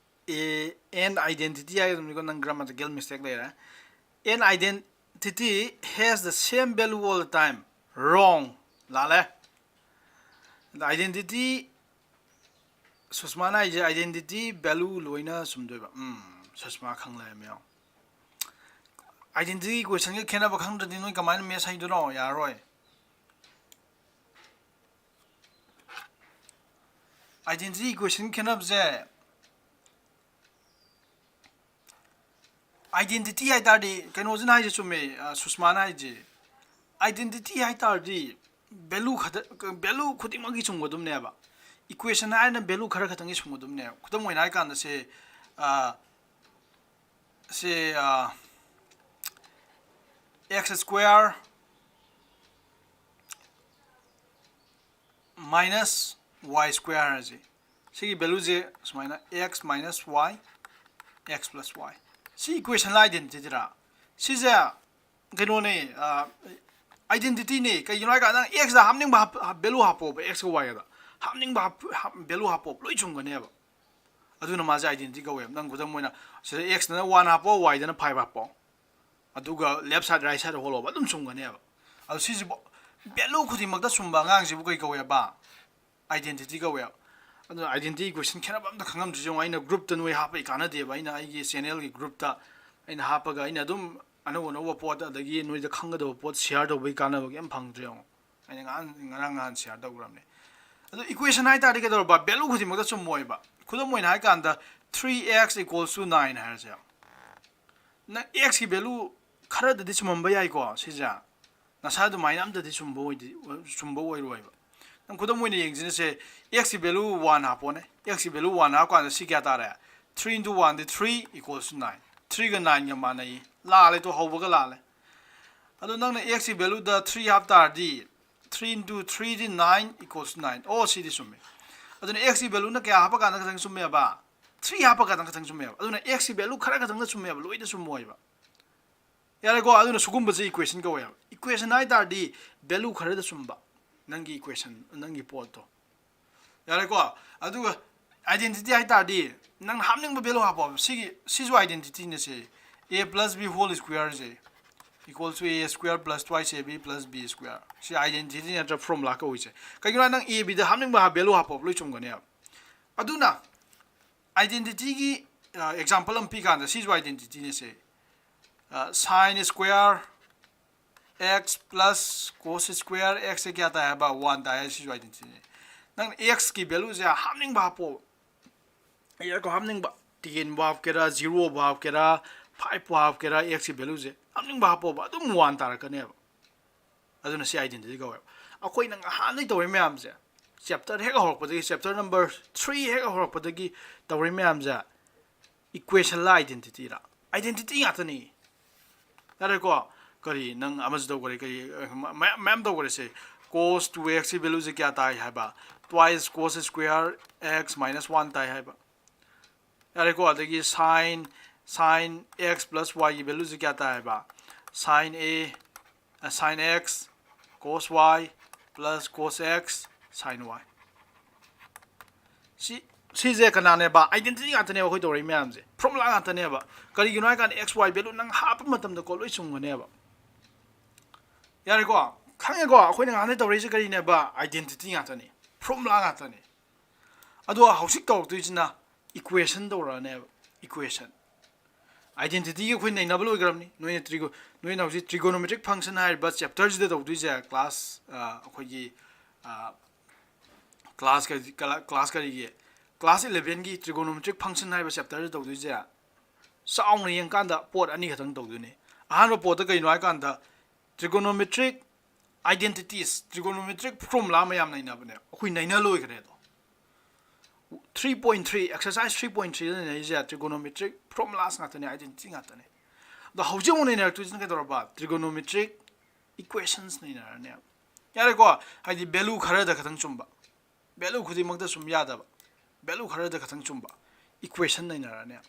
ꯑꯦ, an identity ꯍꯥꯏꯒꯗꯕꯅꯤꯀꯣ, ꯅꯪ grammatical mistake ꯂꯩꯔꯦ꯫ An identity has the same value all the time. Wrong. ꯂꯥꯜꯂꯦ꯫ Identity, ꯁꯨꯁꯃꯥꯅ ꯍꯥꯏꯁꯦ identity value ꯂꯣꯏꯅ ꯆꯨꯝꯗꯣꯏꯕ꯫ ꯎꯝ, ꯁꯨꯁꯃꯥ ꯈꯪ ꯂꯩꯔꯝꯃꯦ ꯌꯦꯡꯉꯣ꯫ Identity equationꯒ ꯈꯦꯠꯅꯕ ꯈꯪꯗ꯭ꯔꯗꯤ ꯅꯣꯏ ꯀꯃꯥꯏꯅ maths ꯍꯩꯗꯣꯏꯅꯣ? ꯌꯥꯔꯣꯏ꯫ Identity equation ꯈꯦꯠꯅꯕꯁꯦ, identity ꯍꯥꯏ ꯇꯥꯔꯗꯤ, ꯀꯩꯅꯣꯁꯤꯅ ꯍꯥꯏꯁꯦ ꯆꯨꯝꯃꯦ, ꯑ, ꯁꯨꯁꯃꯥꯅ ꯍꯥꯏꯁꯦ, identity ꯍꯥꯏ ꯇꯥꯔꯗꯤ value ꯈꯛꯇ, value ꯈꯨꯗꯤꯡꯃꯛꯀꯤ ꯆꯨꯝꯒꯗꯕꯅꯦꯕ꯫ Equation ꯍꯥꯏꯔꯅ value ꯈꯔ ꯈꯛꯇꯪꯒꯤ ꯆꯨꯝꯒꯗꯕꯅꯦꯕ꯫ ꯈꯨꯗꯝ ꯑꯣꯏꯅ ꯍꯥꯏ ꯀꯥꯟꯗ ꯁꯦ, ꯑ, ꯁꯦ, ꯑ, x square minus y square ꯍꯥꯏꯁꯦ, ꯁꯤꯒꯤ value ꯁꯦ ꯁꯨꯃꯥꯏꯅ x minus y, x plus y꯫ ꯁꯤ equation ꯂ identity ꯔ? ꯁꯤꯁꯦ ꯀꯩꯅꯣꯅꯦ, identity ꯅꯦ꯫ ꯀꯩꯒꯤꯅꯣ ꯍꯥꯏ ꯀꯥꯟꯗ ꯅꯪ x ꯗ ꯍꯥꯞꯅꯤꯡꯕ value ꯍꯥꯞꯄꯣꯕ, x ꯀ y ꯒꯗ ꯍꯥꯞꯅꯤꯡꯕ value ꯍꯥꯞꯄꯣꯕ, ꯂꯣꯏ ꯆꯨꯝꯒꯅꯦꯕ꯫ ꯑꯗꯨꯅ ꯃꯥꯁꯦ identity ꯀꯧꯋꯦꯕ꯫ ꯅꯪ ꯈꯨꯗꯝ ꯑꯣꯏꯅ ꯁꯤꯗ x ꯅ ꯋꯥꯟ ꯍꯥꯞꯄꯣ, y ꯗꯅ ꯐꯥꯏꯚ ꯍꯥꯞꯄꯣ, ꯑꯗꯨꯒ left side right side ꯍꯣꯜꯂꯣꯕ, ꯑꯗꯨꯝ ꯆꯨꯝꯒꯅꯦꯕ꯫ ꯑꯗꯣ ꯁꯤꯁꯤꯕꯨ value ꯈꯨꯗꯤꯡꯃꯛꯇ ꯆꯨꯝꯕ ꯑꯉꯥꯡꯁꯤꯕꯨ ꯀꯩ ꯀꯧꯋꯦꯕ? Identity ꯀꯧꯋꯦꯕ꯫ ꯑꯗꯨꯅ identity equation ꯈꯦꯠꯅꯕ ꯑꯝꯇ ꯈꯪꯉꯝꯗ꯭ꯔꯤꯁꯦ ꯌꯦꯡꯉꯣ꯫ ꯑꯩꯅ group ꯇ ꯅꯣꯏ ꯍꯥꯞꯄꯩ ꯀꯥꯟꯅꯗꯦꯕ꯫ ꯑꯩꯅ ꯑꯩꯒꯤ channel ꯒꯤ group ꯇ ꯑꯩꯅ ꯍꯥꯞꯄꯒ ꯑꯩꯅ ꯑꯗꯨꯝ ꯑꯅꯧ ꯑꯅꯧꯕ ꯄꯣꯠ ꯑꯗꯒꯤ ꯅꯣꯏꯗ ꯈꯪꯒꯗꯕ ꯄꯣꯠ share ꯇꯧꯕꯒꯤ ꯀꯥꯟꯅꯕ ꯀꯩꯝ ꯐꯪꯗ꯭ꯔꯦ ꯌꯦꯡꯉꯣ꯫ ꯑꯩꯅ ꯉꯔꯥꯡ ꯉꯔꯥꯡ ꯅꯍꯥꯟ share ꯇꯧꯈ꯭ꯔꯕꯅꯦ꯫ ꯑꯗꯣ equation ꯍꯥꯏ ꯇꯥꯔꯗꯤ ꯀꯩꯗꯧꯔꯕ? Value ꯈꯨꯗꯤꯡꯃꯛꯇ ꯆꯨꯝꯃꯣꯏꯕ꯫ ꯈꯨꯗꯝ ꯑꯣꯏꯅ ꯍꯥꯏ ꯀꯥꯟꯗ three x equals to nine ꯍꯥꯏꯔꯁꯦ꯫ ꯅꯪ x ꯀꯤ value ꯈꯔꯗꯗꯤ ꯆꯨꯝꯃꯝꯕ ꯌꯥꯏꯀꯣ ꯁꯤꯁꯦ꯫ ꯅꯁꯥ ꯑꯗꯨꯃꯥꯏꯅ ꯑꯝꯇꯗꯤ ꯆꯨꯝꯕ ꯑꯣꯏꯗꯤ, ꯆꯨꯝꯕ ꯑꯣꯏꯔꯣꯏꯕ꯫ ꯅꯪ ꯈꯨꯗꯝ ꯑꯣꯏꯅ ꯌꯦꯡꯁꯤꯅꯁꯦ, x ꯀꯤ value ꯋꯥꯟ ꯍꯥꯞꯄꯣꯅꯦ꯫ X ꯀꯤ value ꯋꯥꯟ ꯍꯥꯞꯀꯥꯟꯗ ꯁꯤ ꯀꯌꯥ ꯇꯥꯔꯦ? Three into one D three equals to nine꯫ Three ꯒ nine ꯒ ꯃꯥꯟꯅꯩ꯫ ꯂꯥꯜꯂꯦ ꯇꯣ, ꯍꯧꯕꯒ ꯂꯥꯜꯂꯦ꯫ ꯑꯗꯣ ꯅꯪꯅ x ꯀꯤ value ꯗ three ꯍꯥꯞ ꯇꯥꯔꯗꯤ, three into three D nine equals to nine꯫ ꯑꯣ, ꯁꯤꯗꯤ ꯆꯨꯝꯃꯦ꯫ ꯑꯗꯨꯅ x ꯀꯤ value ꯅ ꯀꯌꯥ ꯍꯥꯞꯄꯀꯥꯟꯗ ꯈꯛꯇꯪ ꯆꯨꯝꯃꯦꯕ? Three ꯍꯥꯞꯄꯀꯥꯟꯗ ꯈꯛꯇꯪ ꯆꯨꯝꯃꯦꯕ꯫ ꯑꯗꯨꯅ x ꯀꯤ value ꯈꯔ ꯈꯛꯇꯪꯗ ꯆꯨꯝꯃꯦꯕ, ꯂꯣꯏꯅ ꯆꯨꯝꯃꯣꯏꯕ꯫ ꯌꯥꯔꯦꯀꯣ? ꯑꯗꯨꯅ ꯁꯤꯒꯨꯝꯕꯁꯦ equation ꯀꯧꯋꯦꯕ꯫ Equation ꯍꯥꯏ ꯇꯥꯔꯗꯤ value ꯈꯔꯗ ꯆꯨꯝꯕ, ꯅꯪꯒꯤ equation, ꯅꯪꯒꯤ ꯄꯣꯠꯇꯣ꯫ ꯌꯥꯔꯦꯀꯣ? ꯑꯗꯨꯒ identity ꯍꯥꯏ ꯇꯥꯔꯗꯤ ꯅꯪꯅ ꯍꯥꯞꯅꯤꯡꯕ value ꯍꯥꯞꯄꯣ꯫ ꯁꯤꯒꯤ, ꯁꯤꯁꯨ identity ꯅꯦ ꯁꯦ꯫ A plus b whole square say equals to a square plus twice a b plus b square꯫ ꯁꯤ identity ꯅꯠꯇ꯭ꯔ formula ꯀꯧꯏꯁꯦ꯫ ꯀꯩꯒꯤꯅꯣ ꯍꯥꯏ ꯅꯪ a b ꯗ ꯍꯥꯞꯅꯤꯡꯕ value ꯍꯥꯞꯄꯣ, ꯂꯣꯏ ꯆꯨꯝꯒꯅꯦꯕ꯫ ꯑꯗꯨꯅ identity ꯒꯤ example ꯑꯃ ꯄꯤ ꯀꯥꯟꯗ ꯁꯤꯁꯨ identity ꯅꯦ ꯁꯦ꯫ Sin square x plus cos square x ꯁꯦ ꯀꯌꯥ ꯇꯥꯏ ꯍꯥꯏꯕ? ꯋꯥꯟ ꯇꯥꯏ ꯍꯥꯏ꯫ ꯁꯤꯁꯨ identity ꯅꯦ꯫ ꯅꯪꯅ x ꯀꯤ value ꯁꯦ ꯍꯥꯞꯅꯤꯡꯕ ꯍꯥꯞꯄꯣ꯫ ꯌꯥꯔꯦꯀꯣ? ꯍꯥꯞꯅꯤꯡꯕ ten ꯕꯨ ꯍꯥꯞꯀꯦꯔꯥ, zero ꯕꯨ ꯍꯥꯞꯀꯦꯔꯥ, five ꯄꯨ ꯍꯥꯞꯀꯦꯔꯥ, x ꯀꯤ value ꯁꯦ ꯍꯥꯞꯅꯤꯡꯕ ꯍꯥꯞꯄꯣꯕ, ꯑꯗꯨꯝ ꯋꯥꯟ ꯇꯥꯔꯛꯀꯅꯦꯕ꯫ ꯑꯗꯨꯅ ꯁꯤ identity ꯀꯧꯋꯦꯕ꯫ ꯑꯩꯈꯣꯏꯅ ꯉꯍꯥꯟꯗꯩ ꯇꯧꯔꯤ ꯃꯌꯥꯝꯁꯦ, chapter ꯍꯦꯛ ꯍꯧꯔꯛꯄꯗꯒꯤ, chapter number three ꯍꯦꯛ ꯍꯧꯔꯛꯄꯗꯒꯤ ꯇꯧꯔꯤ ꯃꯌꯥꯝꯁꯦ equation ꯂ identity ꯔ? Identity ꯉꯥꯛꯇꯅꯤ꯫ ꯌꯥꯔꯦꯀꯣ? ꯀꯔꯤ ꯅꯪ ꯑꯃꯁꯨ ꯇꯧꯈꯔꯦ, ꯀꯔꯤ, ꯃꯌꯥꯝ, ꯃꯌꯥꯝ ꯇꯧꯈꯔꯦꯁꯦ꯫ cos two x ꯀꯤ value ꯁꯦ ꯀꯌꯥ ꯇꯥꯏ ꯍꯥꯏꯕ? Twice cos square x minus one ꯇꯥꯏ ꯍꯥꯏꯕ꯫ ꯌꯥꯔꯦꯀꯣ? ꯑꯗꯒꯤ sine sine x plus y ꯒꯤ value ꯁꯦ ꯀꯌꯥ ꯇꯥꯏ ꯍꯥꯏꯕ? Sine a sine x cos y plus cos x sine y꯫ ꯁꯤ ꯁꯤꯁꯦ ꯀꯅꯥꯅꯦꯕ? Identity ꯉꯥꯛꯇꯅꯦꯕ ꯑꯩꯈꯣꯏ ꯇꯧꯔꯛꯏ ꯃꯌꯥꯝꯁꯦ꯫ Formula ꯉꯥꯛꯇꯅꯦꯕ꯫ ꯀꯔꯤꯒꯤꯅꯣ ꯍꯥꯏ ꯀꯥꯟꯗ x y value ꯅꯪ ꯍꯥꯞꯄ ꯃꯇꯝꯗꯀꯣ ꯂꯣꯏ ꯆꯨꯝꯒꯅꯦꯕ꯫ ꯌꯥꯔꯦꯀꯣ? ꯈꯪꯉꯦꯀꯣ? ꯑꯩꯈꯣꯏꯅ ꯉꯥꯡꯅ ꯇꯧꯔꯛꯏꯁꯦ ꯀꯔꯤꯅꯦꯕ? Identity ꯉꯥꯛꯇꯅꯤ꯫ Formula ꯉꯥꯛꯇꯅꯤ꯫ ꯑꯗꯣ ꯍꯧꯖꯤꯛ ꯇꯧꯔꯛꯇꯣꯏꯁꯤꯅ equation ꯇꯧꯔꯛꯑꯅꯦꯕ꯫ Equation꯫ Identity ꯒꯤ ꯑꯩꯈꯣꯏ ꯅꯩꯅꯕ ꯂꯣꯏꯈ꯭ꯔꯕꯅꯤ꯫ ꯅꯣꯏꯅ trigo ꯅꯣꯏꯅ ꯍꯧꯖꯤꯛ trigonometric function ꯍꯥꯏꯔꯤꯕ chapter ꯁꯤꯗ ꯇꯧꯗꯣꯏꯁꯦ꯫ Class ꯑꯩꯈꯣꯏꯒꯤ class class ꯀꯔꯤꯒꯤ class eleven ꯒꯤ trigonometric function ꯍꯥꯏꯕ chapter ꯁꯤꯗ ꯇꯧꯗꯣꯏꯁꯦ꯫ ꯆꯥꯎꯅ ꯌꯦꯡꯀꯥꯟꯗ ꯄꯣꯠ ꯑꯅꯤ ꯈꯛꯇꯪ ꯇꯧꯗꯣꯏꯅꯤ꯫ ꯑꯍꯥꯟꯕ ꯄꯣꯠꯇ ꯀꯩꯅꯣ ꯍꯥꯏ ꯀꯥꯟꯗ trigonometric identities, trigonometric formula ꯃꯌꯥꯝ ꯅꯩꯅꯕꯅꯦ꯫ ꯑꯩꯈꯣꯏ ꯅꯩꯅ ꯂꯣꯏꯈ꯭ꯔꯦ ꯑꯗꯣ꯫ Three point three, exercise three point three ꯗ ꯅꯩꯅꯔꯤꯁꯦ trigonometric formulas ꯉꯥꯛꯇꯅꯦ, identity ꯉꯥꯛꯇꯅꯦ꯫ ꯑꯗꯣ ꯍꯧꯖꯤꯛ ꯑꯃꯨꯛ ꯅꯩꯅꯔꯛꯇꯣꯏꯁꯤꯅ ꯀꯩꯗꯧꯔꯕ? Trigonometric equations ꯅꯩꯅꯔꯅꯦꯕ꯫ ꯌꯥꯔꯦꯀꯣ? ꯍꯥꯏꯗꯤ value ꯈꯔꯗ ꯈꯛꯇꯪ ꯆꯨꯝꯕ, value ꯈꯨꯗꯤꯡꯃꯛꯇ ꯆꯨꯝ ꯌꯥꯗꯕ, value ꯈꯔꯗ ꯈꯛꯇꯪ ꯆꯨꯝꯕ equation ꯅꯩꯅꯔꯅꯦꯕ꯫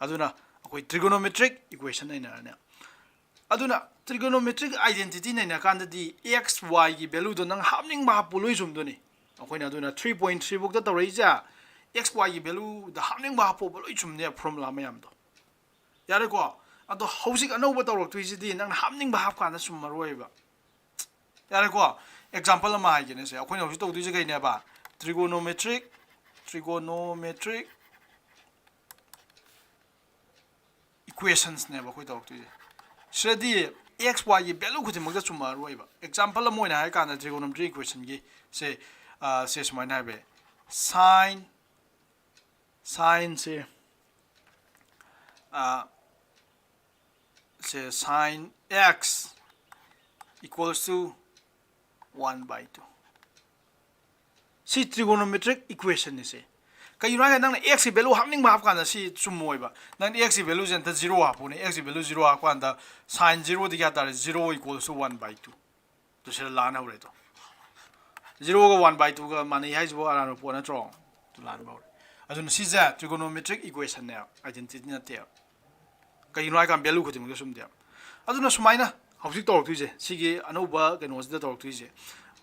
ꯑꯗꯨꯅ ꯑꯩꯈꯣꯏ trigonometric equation ꯅꯩꯅꯔꯅꯦꯕ꯫ ꯑꯗꯨꯅ trigonometric identity ꯅꯩꯅꯔꯀꯥꯟꯗꯗꯤ x y ꯒꯤ value ꯗꯣ ꯅꯪ ꯍꯥꯞꯅꯤꯡꯕ ꯍꯥꯞꯄꯨ, ꯂꯣꯏ ꯆꯨꯝꯗꯣꯏꯅꯤ꯫ ꯑꯩꯈꯣꯏꯅ ꯑꯗꯨꯅ three point three ꯐꯧꯗ ꯇꯧꯔꯛꯏꯁꯦ, x y ꯒꯤ value ꯗ ꯍꯥꯞꯅꯤꯡꯕ ꯍꯥꯞꯄꯣꯕ, ꯂꯣꯏ ꯆꯨꯝꯅꯦ formula ꯃꯌꯥꯝꯗꯣ꯫ ꯌꯥꯔꯦꯀꯣ? ꯑꯗꯣ ꯍꯧꯖꯤꯛ ꯑꯅꯧꯕ ꯇꯧꯔꯛꯇꯣꯏꯁꯤꯗꯤ ꯅꯪꯅ ꯍꯥꯞꯅꯤꯡꯕ ꯍꯥꯞꯀꯥꯟꯗ ꯆꯨꯝꯃꯔꯣꯏꯕ꯫ ꯌꯥꯔꯦꯀꯣ? Example ꯑꯃ ꯍꯥꯏꯒꯦꯅꯦꯁꯦ꯫ ꯑꯩꯈꯣꯏꯅ ꯍꯧꯖꯤꯛ ꯇꯧꯗꯣꯏꯁꯦ ꯀꯩꯅꯦꯕ? Trigonometric, trigonometric equations ꯅꯦꯕ ꯑꯩꯈꯣꯏ ꯇꯧꯔꯛꯇꯣꯏꯁꯦ꯫ ꯁꯤꯗꯗꯤ x y ꯒꯤ value ꯈꯨꯗꯤꯡꯃꯛꯇ ꯆꯨꯝꯃꯛꯑꯔꯣꯏꯕ꯫ Example ꯑꯃ ꯑꯣꯏꯅ ꯍꯥꯏ ꯀꯥꯟꯗ trigonometric equation ꯒꯤ ꯁꯦ, ꯑ, ꯁꯦ ꯁꯨꯃꯥꯏꯅ ꯍꯥꯏꯕ ꯌꯥꯏ꯫ Sine, sine ꯁꯦ, ꯑ, ꯁꯦ sine x equals to one by two꯫ ꯁꯤ trigonometric equation ꯅꯤ ꯁꯦ꯫ ꯀꯩꯒꯤꯅꯣ ꯍꯥꯏꯔꯒ ꯅꯪꯅ x ꯀꯤ value ꯍꯥꯞꯅꯤꯡꯕ ꯍꯥꯞꯀꯥꯟꯗ ꯁꯤ ꯆꯨꯝꯃꯣꯏꯕ꯫ ꯅꯪ x ꯀꯤ value ꯁꯦ ꯑꯝꯇ zero ꯍꯥꯞꯄꯣꯅꯦ꯫ X ꯀꯤ value zero ꯍꯥꯞꯀꯥꯟꯗ sine zero ꯗꯤ ꯀꯌꯥ ꯇꯥꯔꯦ? Zero equals to one by two꯫ ꯑꯗꯨ ꯁꯤꯗ ꯂꯥꯟ ꯍꯧꯔꯦ ꯑꯗꯣ꯫ ꯖꯤꯔꯣꯒ ꯋꯥꯟ ꯕꯥꯏ ꯇꯨꯒ ꯃꯥꯟꯅꯩ ꯍꯥꯏꯁꯤꯕꯨ ꯑꯔꯥꯟꯕ ꯄꯣꯠ ꯅꯠꯇ꯭ꯔꯣ? ꯂꯥꯟꯕ ꯍꯧꯔꯦ꯫ ꯑꯗꯨꯅ ꯁꯤꯁꯦ trigonometric equationꯅꯦꯕ, identity ꯅꯠꯇꯦꯕ꯫ ꯀꯩꯒꯤꯅꯣ ꯍꯥꯏꯀꯥꯟꯗ value ꯈꯨꯗꯤꯡꯃꯛꯇ ꯆꯨꯝꯗꯦꯕ꯫ ꯑꯗꯨꯅ ꯁꯨꯃꯥꯏꯅ ꯍꯧꯖꯤꯛ ꯇꯧꯔꯛꯇꯣꯏꯁꯦ, ꯁꯤꯒꯤ ꯑꯅꯧꯕ ꯀꯩꯅꯣꯁꯤꯗ ꯇꯧꯔꯛꯇꯣꯏꯁꯦ,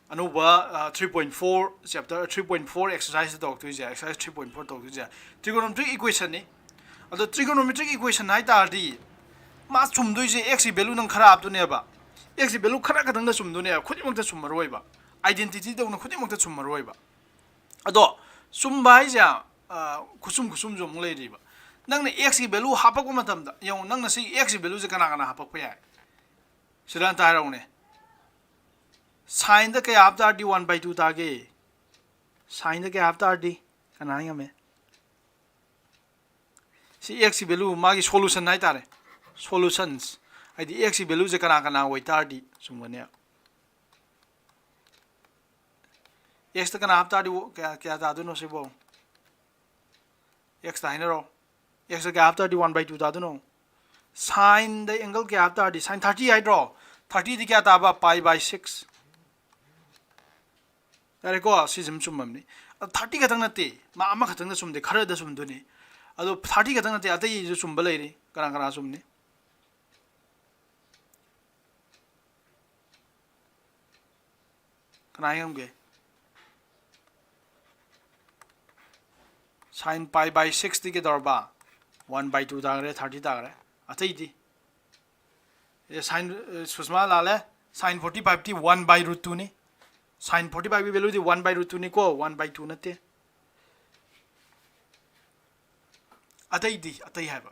ꯑꯅꯧꯕ three point four chapter, three point four exerciseꯇ ꯇꯧꯔꯛꯇꯣꯏꯁꯦ, exercise three point four ꯇꯧꯔꯛꯇꯣꯏꯁꯦ, trigonometric equationꯅꯤ꯫ ꯑꯗꯣ trigonometric equation ꯍꯥꯏ ꯇꯥꯔꯗꯤ ꯃꯥ ꯆꯨꯝꯗꯣꯏꯁꯦ x ꯀꯤ value ꯅꯪ ꯈꯔ ꯍꯥꯞꯇꯣꯏꯅꯦꯕ꯫ X ꯀꯤ value ꯈꯔ ꯈꯛꯇꯪꯗ ꯆꯨꯝꯗꯣꯏꯅꯦꯕ, ꯈꯨꯗꯤꯡꯃꯛꯇ ꯆꯨꯝꯃꯔꯣꯏꯕ꯫ Identityꯗꯧꯅ ꯈꯨꯗꯤꯡꯃꯛꯇ ꯆꯨꯝꯃꯔꯣꯏꯕ꯫ ꯑꯗꯣ ꯆꯨꯝꯕ ꯍꯥꯏꯁꯦ, ꯑ, ꯈꯨꯠꯆꯨꯝ ꯈꯨꯠꯆꯨꯝꯁꯨ ꯑꯃꯨꯛ ꯂꯩꯔꯤꯕ꯫ ꯅꯪꯅ x ꯀꯤ value ꯍꯥꯞꯄꯛꯄ ꯃꯇꯝꯗ, ꯌꯦꯡꯉꯣ, ꯅꯪꯅ ꯁꯤ x ꯀꯤ valueꯁꯦ ꯀꯅꯥ ꯀꯅꯥ ꯍꯥꯞꯄꯛꯄ ꯌꯥꯏ? ꯁꯤꯗ ꯑꯝꯇ ꯍꯥꯏꯔꯛꯎꯅꯦ꯫ Sineꯗ ꯀꯌꯥ ꯍꯥꯞ ꯇꯥꯔꯗꯤ one by two ꯇꯥꯒꯦ? Sineꯗ ꯀꯌꯥ ꯍꯥꯞ ꯇꯥꯔꯗꯤ? ꯀꯅꯥ ꯍꯥꯏ ꯉꯝꯃꯦ? ꯁꯤ x ꯀꯤ value, ꯃꯥꯒꯤ solution ꯍꯥꯏꯇꯥꯔꯦ, solutions, ꯍꯥꯏꯗꯤ x ꯀꯤ valueꯁꯦ ꯀꯅꯥ ꯀꯅꯥ ꯑꯣꯏꯇꯥꯔꯗꯤ ꯆꯨꯝꯒꯅꯤ? Xꯇ ꯀꯅꯥ ꯍꯥꯞ ꯇꯥꯔꯗꯤ ꯀꯌꯥ, ꯀꯌꯥ ꯇꯥꯗꯣꯏꯅꯣ ꯁꯤꯕꯣ? Xꯇ ꯍꯥꯏꯅꯔꯣ꯫ Xꯇ ꯀꯌꯥ ꯍꯥꯞ ꯇꯥꯔꯗꯤ one by two ꯇꯥꯗꯣꯏꯅꯣ? Sineꯗ angle ꯀꯌꯥ ꯍꯥꯞ ꯇꯥꯔꯗꯤ? Sine thirty ꯍꯥꯏꯗ꯭ꯔꯣ? Thirtyꯗꯤ ꯀꯌꯥ ꯇꯥꯕ? Pi by six꯫ ꯌꯥꯔꯦꯀꯣ, ꯁꯤꯁꯤꯃ ꯆꯨꯝꯃꯝꯅꯤ꯫ ꯑꯗꯣ thirty ꯈꯛꯇꯪ ꯅꯠꯇꯦ, ꯃꯥ ꯑꯃꯈꯛꯇꯪꯗ ꯆꯨꯝꯗꯦ, ꯈꯔꯗ ꯆꯨꯝꯗꯣꯏꯅꯤ꯫ ꯑꯗꯣ thirty ꯈꯛꯇꯪ ꯅꯠꯇꯦ, ꯑꯇꯩꯁꯨ ꯆꯨꯝꯕ ꯂꯩꯔꯤ꯫ ꯀꯅꯥ ꯀꯅꯥ ꯆꯨꯝꯅꯤ? ꯀꯅꯥ ꯉꯝꯒꯦ? Sine pi by sixꯇꯤ ꯀꯩꯗꯧꯔꯕ? One by two ꯇꯥꯈ꯭ꯔꯦ, thirty ꯇꯥꯈ꯭ꯔꯦ꯫ ꯑꯇꯩꯗꯤ? ꯑꯦ, sine, ꯑꯦ, ꯁꯨꯁꯃꯥ ꯂꯥꯜꯂꯦ꯫ Sine forty fiveꯇꯤ one by root twoꯅꯤ꯫ Sine forty fiveꯀꯤ valueꯗꯤ one by root twoꯅꯤꯀꯣ, one by two ꯅꯠꯇꯦ꯫ ꯑꯇꯩꯗꯤ, ꯑꯇꯩ ꯍꯥꯏꯕ꯫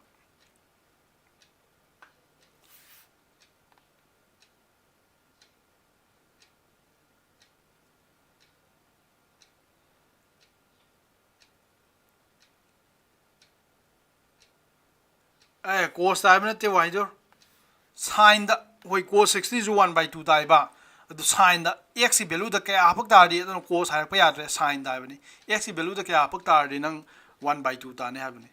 ꯑꯦ, cos ꯇꯥꯏꯕ ꯅꯠꯇꯦ ꯋꯥꯍꯩꯗꯣ꯫ Sineꯗ, ꯍꯣꯏ, cos sixtyꯁꯨ one by two ꯇꯥꯏꯕ꯫ ꯑꯗꯨ sineꯗ x ꯀꯤ valueꯗ ꯀꯌꯥ ꯍꯥꯞꯄꯛ ꯇꯥꯔꯗꯤ, ꯑꯗꯨꯅ cos ꯍꯥꯏꯔꯛꯄ ꯌꯥꯗ꯭ꯔꯦ, sine ꯇꯥꯏꯕꯅꯤ꯫ X ꯀꯤ valueꯗ ꯀꯌꯥ ꯍꯥꯞꯄꯛ ꯇꯥꯔꯗꯤ ꯅꯪ one by two ꯇꯥꯅꯤ ꯍꯥꯏꯕꯅꯤ꯫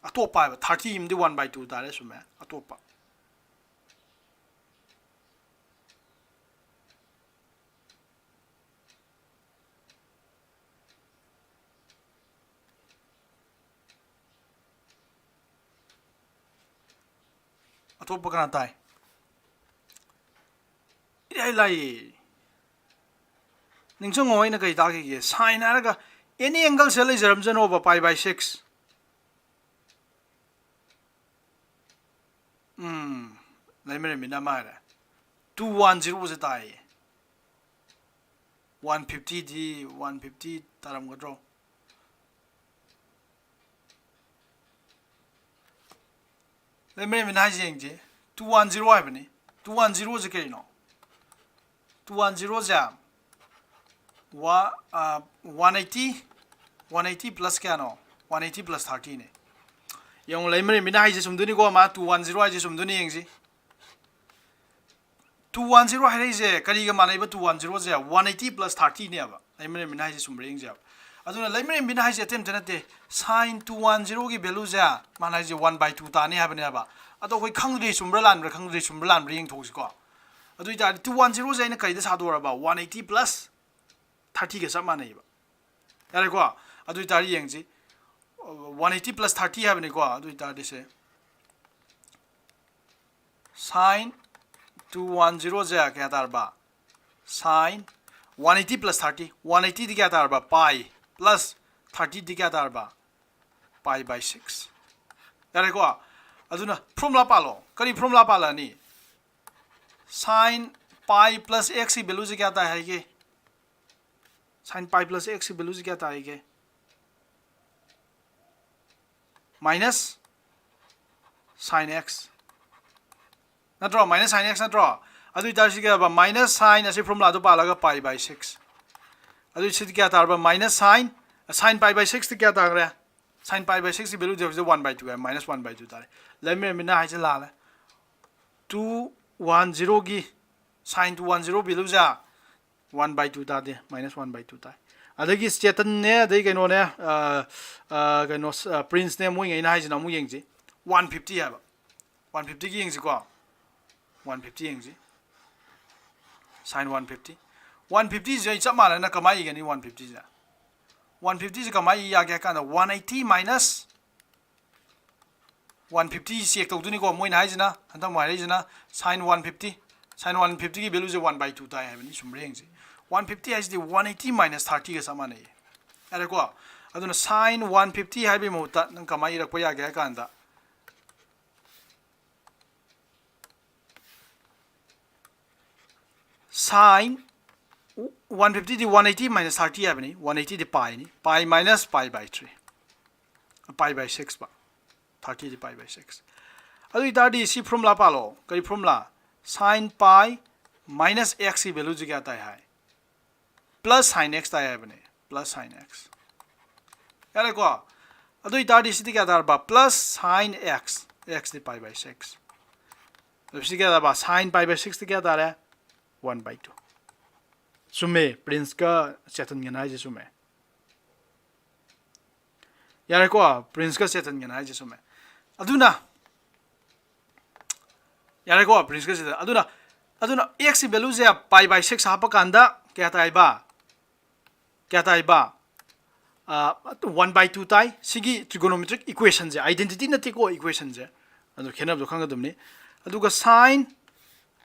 ꯑꯇꯣꯞꯄ ꯍꯥꯏꯕ, thirty ꯑꯃꯗꯤ one by two ꯇꯥꯔꯦ, ꯆꯨꯝꯃꯦ꯫ ꯑꯇꯣꯞꯄ꯫ ꯑꯇꯣꯞꯄ ꯀꯅꯥ ꯇꯥꯏ? ꯏꯔꯥꯏ ꯂꯥꯏꯌꯦ꯫ ꯅꯤꯡꯁꯤꯡꯉꯣ, ꯑꯩꯅ ꯀꯩ ꯇꯥꯛꯈꯤꯒꯦ? Sine ꯍꯥꯏꯔꯒ any angle say ꯂꯩꯖꯔꯝꯖꯅꯣꯕ, pi by six꯫ ꯎꯝ, ꯂꯩꯃꯔꯦꯝꯕꯤꯅ ꯑꯃ ꯍꯥꯏꯔꯦ꯫ Two one zero ꯁꯦ ꯇꯥꯏꯌꯦ꯫ One fifty ꯗꯤ, one fifty ꯇꯥꯔꯝꯒꯗ꯭ꯔꯣ? ꯂꯩꯃꯔꯦꯝꯕꯤꯅ ꯍꯥꯏꯁꯦ ꯌꯦꯡꯁꯦ, two one zero ꯍꯥꯏꯕꯅꯤ꯫ Two one zero ꯁꯦ ꯀꯩꯅꯣ? Two one zero ꯁꯦ ꯋꯥ-, ꯑ, one eighty, one eighty plus ꯀꯌꯥꯅꯣ? One eighty plus thirty ꯅꯦ꯫ ꯌꯦꯡꯉꯨ, ꯂꯩꯃꯔꯦꯝꯕꯤꯅ ꯍꯥꯏꯁꯦ ꯆꯨꯝꯗꯣꯏꯅꯤꯀꯣ, ꯃꯥ two one zero ꯍꯥꯏꯁꯦ ꯆꯨꯝꯗꯣꯏꯅꯤ, ꯌꯦꯡꯁꯤ꯫ Two one zero ꯍꯥꯏꯔꯛꯏꯁꯦ ꯀꯔꯤꯒ ꯃꯥꯟꯅꯩꯕ? Two one zero ꯁꯦ one eighty plus thirty ꯅꯦꯕ꯫ ꯂꯩꯃꯔꯦꯝꯕꯤꯅ ꯍꯥꯏꯁꯦ ꯆꯨꯝꯕ꯭ꯔꯥ ꯌꯦꯡꯁꯦꯕ꯫ ꯑꯗꯨꯅ ꯂꯩꯃꯔꯦꯝꯕꯤꯅ ꯍꯥꯏꯁꯦ ꯑꯇꯩ ꯑꯝꯇ ꯅꯠꯇꯦ, sine two one zero ꯒꯤ value ꯁꯦ ꯃꯥꯅ ꯍꯥꯏꯁꯦ one by two ꯇꯥꯅꯤ ꯍꯥꯏꯕꯅꯦꯕ꯫ ꯑꯗꯣ ꯑꯩꯈꯣꯏ ꯈꯪꯗ꯭ꯔꯤ, ꯆꯨꯝꯕ꯭ꯔꯥ ꯂꯥꯟꯕ꯭ꯔꯥ, ꯈꯪꯗ꯭ꯔꯤ, ꯆꯨꯝꯕ꯭ꯔꯥ ꯂꯥꯟꯕ꯭ꯔꯥ ꯌꯦꯡꯊꯣꯛꯁꯤꯀꯣ꯫ ꯑꯗꯨ ꯑꯣꯏꯇꯥꯔꯗꯤ two one zero ꯁꯦ ꯑꯩꯅ ꯀꯔꯤꯗ ꯁꯥꯗꯣꯔꯕ? One eighty plus thirty ꯒ ꯆꯞ ꯃꯥꯟꯅꯩꯕ꯫ ꯌꯥꯔꯦꯀꯣ? ꯑꯗꯨ ꯑꯣꯏꯇꯥꯔꯗꯤ ꯌꯦꯡꯁꯤ, one eighty plus thirty ꯍꯥꯏꯕꯅꯤꯀꯣ꯫ ꯑꯗꯨ ꯑꯣꯏꯇꯥꯔꯗꯤ ꯁꯦ, sine two one zero ꯁꯦ ꯀꯌꯥ ꯇꯥꯔꯕ? Sine one eighty plus thirty, one eighty ꯗꯤ ꯀꯌꯥ ꯇꯥꯔꯕ? Pi plus thirty ꯗꯤ ꯀꯌꯥ ꯇꯥꯔꯕ? Pi by six꯫ ꯌꯥꯔꯦꯀꯣ? ꯑꯗꯨꯅ formula ꯄꯥꯜꯂꯣ꯫ ꯀꯔꯤ formula ꯄꯥꯜꯂꯛꯑꯅꯤ? Sine pi plus x ꯀꯤ value ꯁꯦ ꯀꯌꯥ ꯇꯥꯏ ꯍꯥꯏꯒꯦ? Sine pi plus x ꯀꯤ value ꯁꯦ ꯀꯌꯥ ꯇꯥꯏꯒꯦ? Minus sine x ꯅꯠꯇ꯭ꯔꯣ? Minus sine x ꯅꯠꯇ꯭ꯔꯣ? ꯑꯗꯨ ꯑꯣꯏꯇꯥꯔꯗꯤ ꯁꯤ ꯀꯩ ꯍꯥꯏꯕ? Minus sine ꯑꯁꯤ formula ꯗꯨ ꯄꯥꯜꯂꯒ pi by six꯫ ꯑꯗꯨ ꯁꯤꯗꯤ ꯀꯌꯥ ꯇꯥꯔꯕ? Minus sine, sine pi by six T ꯀꯌꯥ ꯇꯥꯈ꯭ꯔꯦ? Sine pi by six ꯀꯤ value ꯗꯤ ꯍꯧꯖꯤꯛ one by two high, minus one by two ꯇꯥꯔꯦ꯫ ꯂꯩꯃꯔꯦꯝꯕꯤꯅ ꯍꯥꯏꯁꯦ ꯂꯥꯜꯂꯦ꯫ Two one zero ꯒꯤ, sine two one zero value say one by two ꯇꯥꯗꯦ, minus one by two ꯇꯥꯏ꯫ ꯑꯗꯒꯤ ꯆꯦꯇꯟꯅꯦ, ꯑꯗꯩ ꯀꯩꯅꯣꯅꯦ, ꯑ, ꯑ, ꯀꯩꯅꯣ, ꯑ, ꯄ꯭ꯔꯤꯟꯁꯅꯦ, ꯃꯣꯏꯉꯩꯅ ꯍꯥꯏꯁꯤꯅ ꯑꯃꯨꯛ ꯌꯦꯡꯁꯤ, one fifty ꯍꯥꯏꯕ꯫ One fifty ꯒꯤ ꯌꯦꯡꯁꯤꯀꯣ, one fifty ꯌꯦꯡꯁꯤ, sine one fifty꯫ One fifty ꯁꯦ ꯑꯩ ꯆꯞ ꯃꯥꯟꯅꯅ ꯀꯃꯥꯏꯅ ꯏꯒꯅꯤ? One fifty ꯁꯦ, one fifty ꯁꯦ ꯀꯃꯥꯏꯅ ꯏ ꯌꯥꯒꯦ ꯍꯥꯏ ꯀꯥꯟꯗ, one eighty minus one fifty check ꯇꯧꯗꯣꯏꯅꯤꯀꯣ꯫ ꯃꯣꯏꯅ ꯍꯥꯏꯁꯤꯅ, ꯍꯟꯗꯛ ꯃꯣꯏ ꯍꯥꯏꯔꯛꯏꯁꯤꯅ sine one fifty, sine one ꯐꯤꯐꯇꯤꯒꯤ ꯚꯦꯂꯨꯁꯦ ꯋꯥꯟ ꯕꯥꯏ ꯇꯨ ꯇꯥꯏ ꯍꯥꯏꯕꯅꯤ꯫ ꯁꯨꯝ ꯔꯦꯡꯁꯦ ꯋꯥꯟ ꯐꯤꯐꯇꯤ ꯍꯥꯏꯁꯤꯗꯤ ꯋꯥꯟ ꯑꯩꯠꯇꯤ ꯃꯥꯏꯅꯁ ꯊꯥꯔꯇꯤꯒ ꯆꯞ ꯃꯥꯟꯅꯩꯌꯦ꯫ ꯌꯥꯔꯦꯀꯣ? ꯑꯗꯨꯅ ꯁꯥꯏꯟ ꯋꯥꯟ ꯐꯤꯐꯇꯤ ꯍꯥꯏꯕꯒꯤ ꯃꯍꯨꯠꯇ ꯅꯪ ꯀꯃꯥꯏꯅ ꯏꯔꯛꯄ ꯌꯥꯒꯦ ꯍꯥꯏ ꯀꯥꯟꯗ, ꯁꯥꯏꯟ ꯋꯥꯟ ꯐꯤꯐꯇꯤꯗꯤ ꯋꯥꯟ ꯑꯩꯠꯇꯤ ꯃꯥꯏꯅꯁ ꯊꯥꯔꯇꯤ ꯍꯥꯏꯕꯅꯤ, ꯋꯥꯟ ꯑꯩꯠꯇꯤꯗꯤ ꯄꯥꯏꯅꯤ, ꯄꯥꯏ ꯃꯥꯏꯅꯁ ꯄꯥꯏ ꯕꯥꯏ ꯊ꯭ꯔꯤ, ꯄꯥꯏ ꯕꯥꯏ ꯁꯤꯛꯁ ꯄ, ꯊꯥꯔꯇꯤꯗꯤ ꯄꯥꯏ ꯕꯥꯏ ꯁꯤꯛꯁ꯫ ꯑꯗꯨ ꯑꯣꯏꯇꯥꯔꯗꯤ ꯁꯤ ꯐꯣꯔꯃꯨꯂꯥ ꯄꯥꯜꯂꯣ꯫ ꯀꯔꯤ ꯐꯣꯔꯃꯨꯂꯥ? ꯁꯥꯏꯟ ꯄꯥꯏ ꯃꯥꯏꯅꯁ ꯑꯦꯛꯁꯀꯤ ꯚꯦꯂꯨꯁꯤ ꯀꯌꯥ ꯇꯥꯏ ꯍꯥꯏ? ꯄ꯭ꯂꯁ ꯁꯥꯏꯟ ꯑꯦꯛꯁ ꯇꯥꯏ ꯍꯥꯏꯕꯅꯦ, ꯄ꯭ꯂꯁ ꯁꯥꯏꯟ ꯑꯦꯛꯁ꯫ ꯌꯥꯔꯦꯀꯣ? ꯑꯗꯨ ꯑꯣꯏꯇꯥꯔꯗꯤ ꯁꯤꯗꯤ ꯀꯌꯥ ꯇꯥꯔꯕ? ꯄ꯭ꯂꯁ ꯁꯥꯏꯟ ꯑꯦꯛꯁ, ꯑꯦꯛꯁꯇꯤ ꯄꯥꯏ ꯕꯥꯏ ꯁꯤꯛꯁ꯫ ꯑꯗꯨ ꯁꯤ ꯀꯌꯥ ꯇꯥꯔꯕ? ꯁꯥꯏꯟ ꯄꯥꯏ ꯕꯥꯏ ꯁꯤꯛꯁꯇꯤ ꯀꯌꯥ ꯇꯥꯔꯦ? One by two. ꯆꯨꯝꯃꯦ, ꯄ꯭ꯔꯤꯟꯁꯀ ꯆꯦꯇꯟꯒꯅ ꯍꯥꯏꯁꯦ ꯆꯨꯝꯃꯦ꯫ ꯌꯥꯔꯦꯀꯣ? ꯄ꯭ꯔꯤꯟꯁꯀ ꯆꯦꯇꯟꯒꯅ ꯍꯥꯏꯁꯦ ꯆꯨꯝꯃꯦ꯫ ꯑꯗꯨꯅ, ꯌꯥꯔꯦꯀꯣ? ꯄ꯭ꯔꯤꯟꯁꯀ ꯆꯦꯇꯟ꯫ ꯑꯗꯨꯅ, ꯑꯗꯨꯅ ꯑꯦꯛꯁꯀꯤ ꯚꯦꯂꯨꯁꯦ ꯄꯥꯏ ꯕꯥꯏ ꯁꯤꯛꯁ ꯍꯥꯞꯄꯀꯥꯟꯗ ꯀꯌꯥ ꯇꯥꯏꯕ? ꯀꯌꯥ ꯇꯥꯏꯕ? ꯋꯥꯟ ꯕꯥꯏ ꯇꯨ ꯇꯥꯏ꯫ ꯁꯤꯒꯤ ꯇ꯭ꯔꯤꯒꯣꯅꯣꯃꯦꯇ꯭ꯔꯤꯛ ꯏꯀ꯭ꯋꯦꯁꯟꯁꯦ, ꯑꯥꯏꯗꯦꯟꯇꯤꯇꯤ ꯅꯠꯇꯦꯀꯣ, ꯏꯀ꯭ꯋꯦꯁꯟꯁꯦ꯫ ꯑꯗꯨ ꯈꯦꯠꯅꯕꯗꯣ ꯈꯪꯒꯗꯕꯅꯤ꯫ ꯑꯗꯨꯒ ꯁꯥꯏꯟ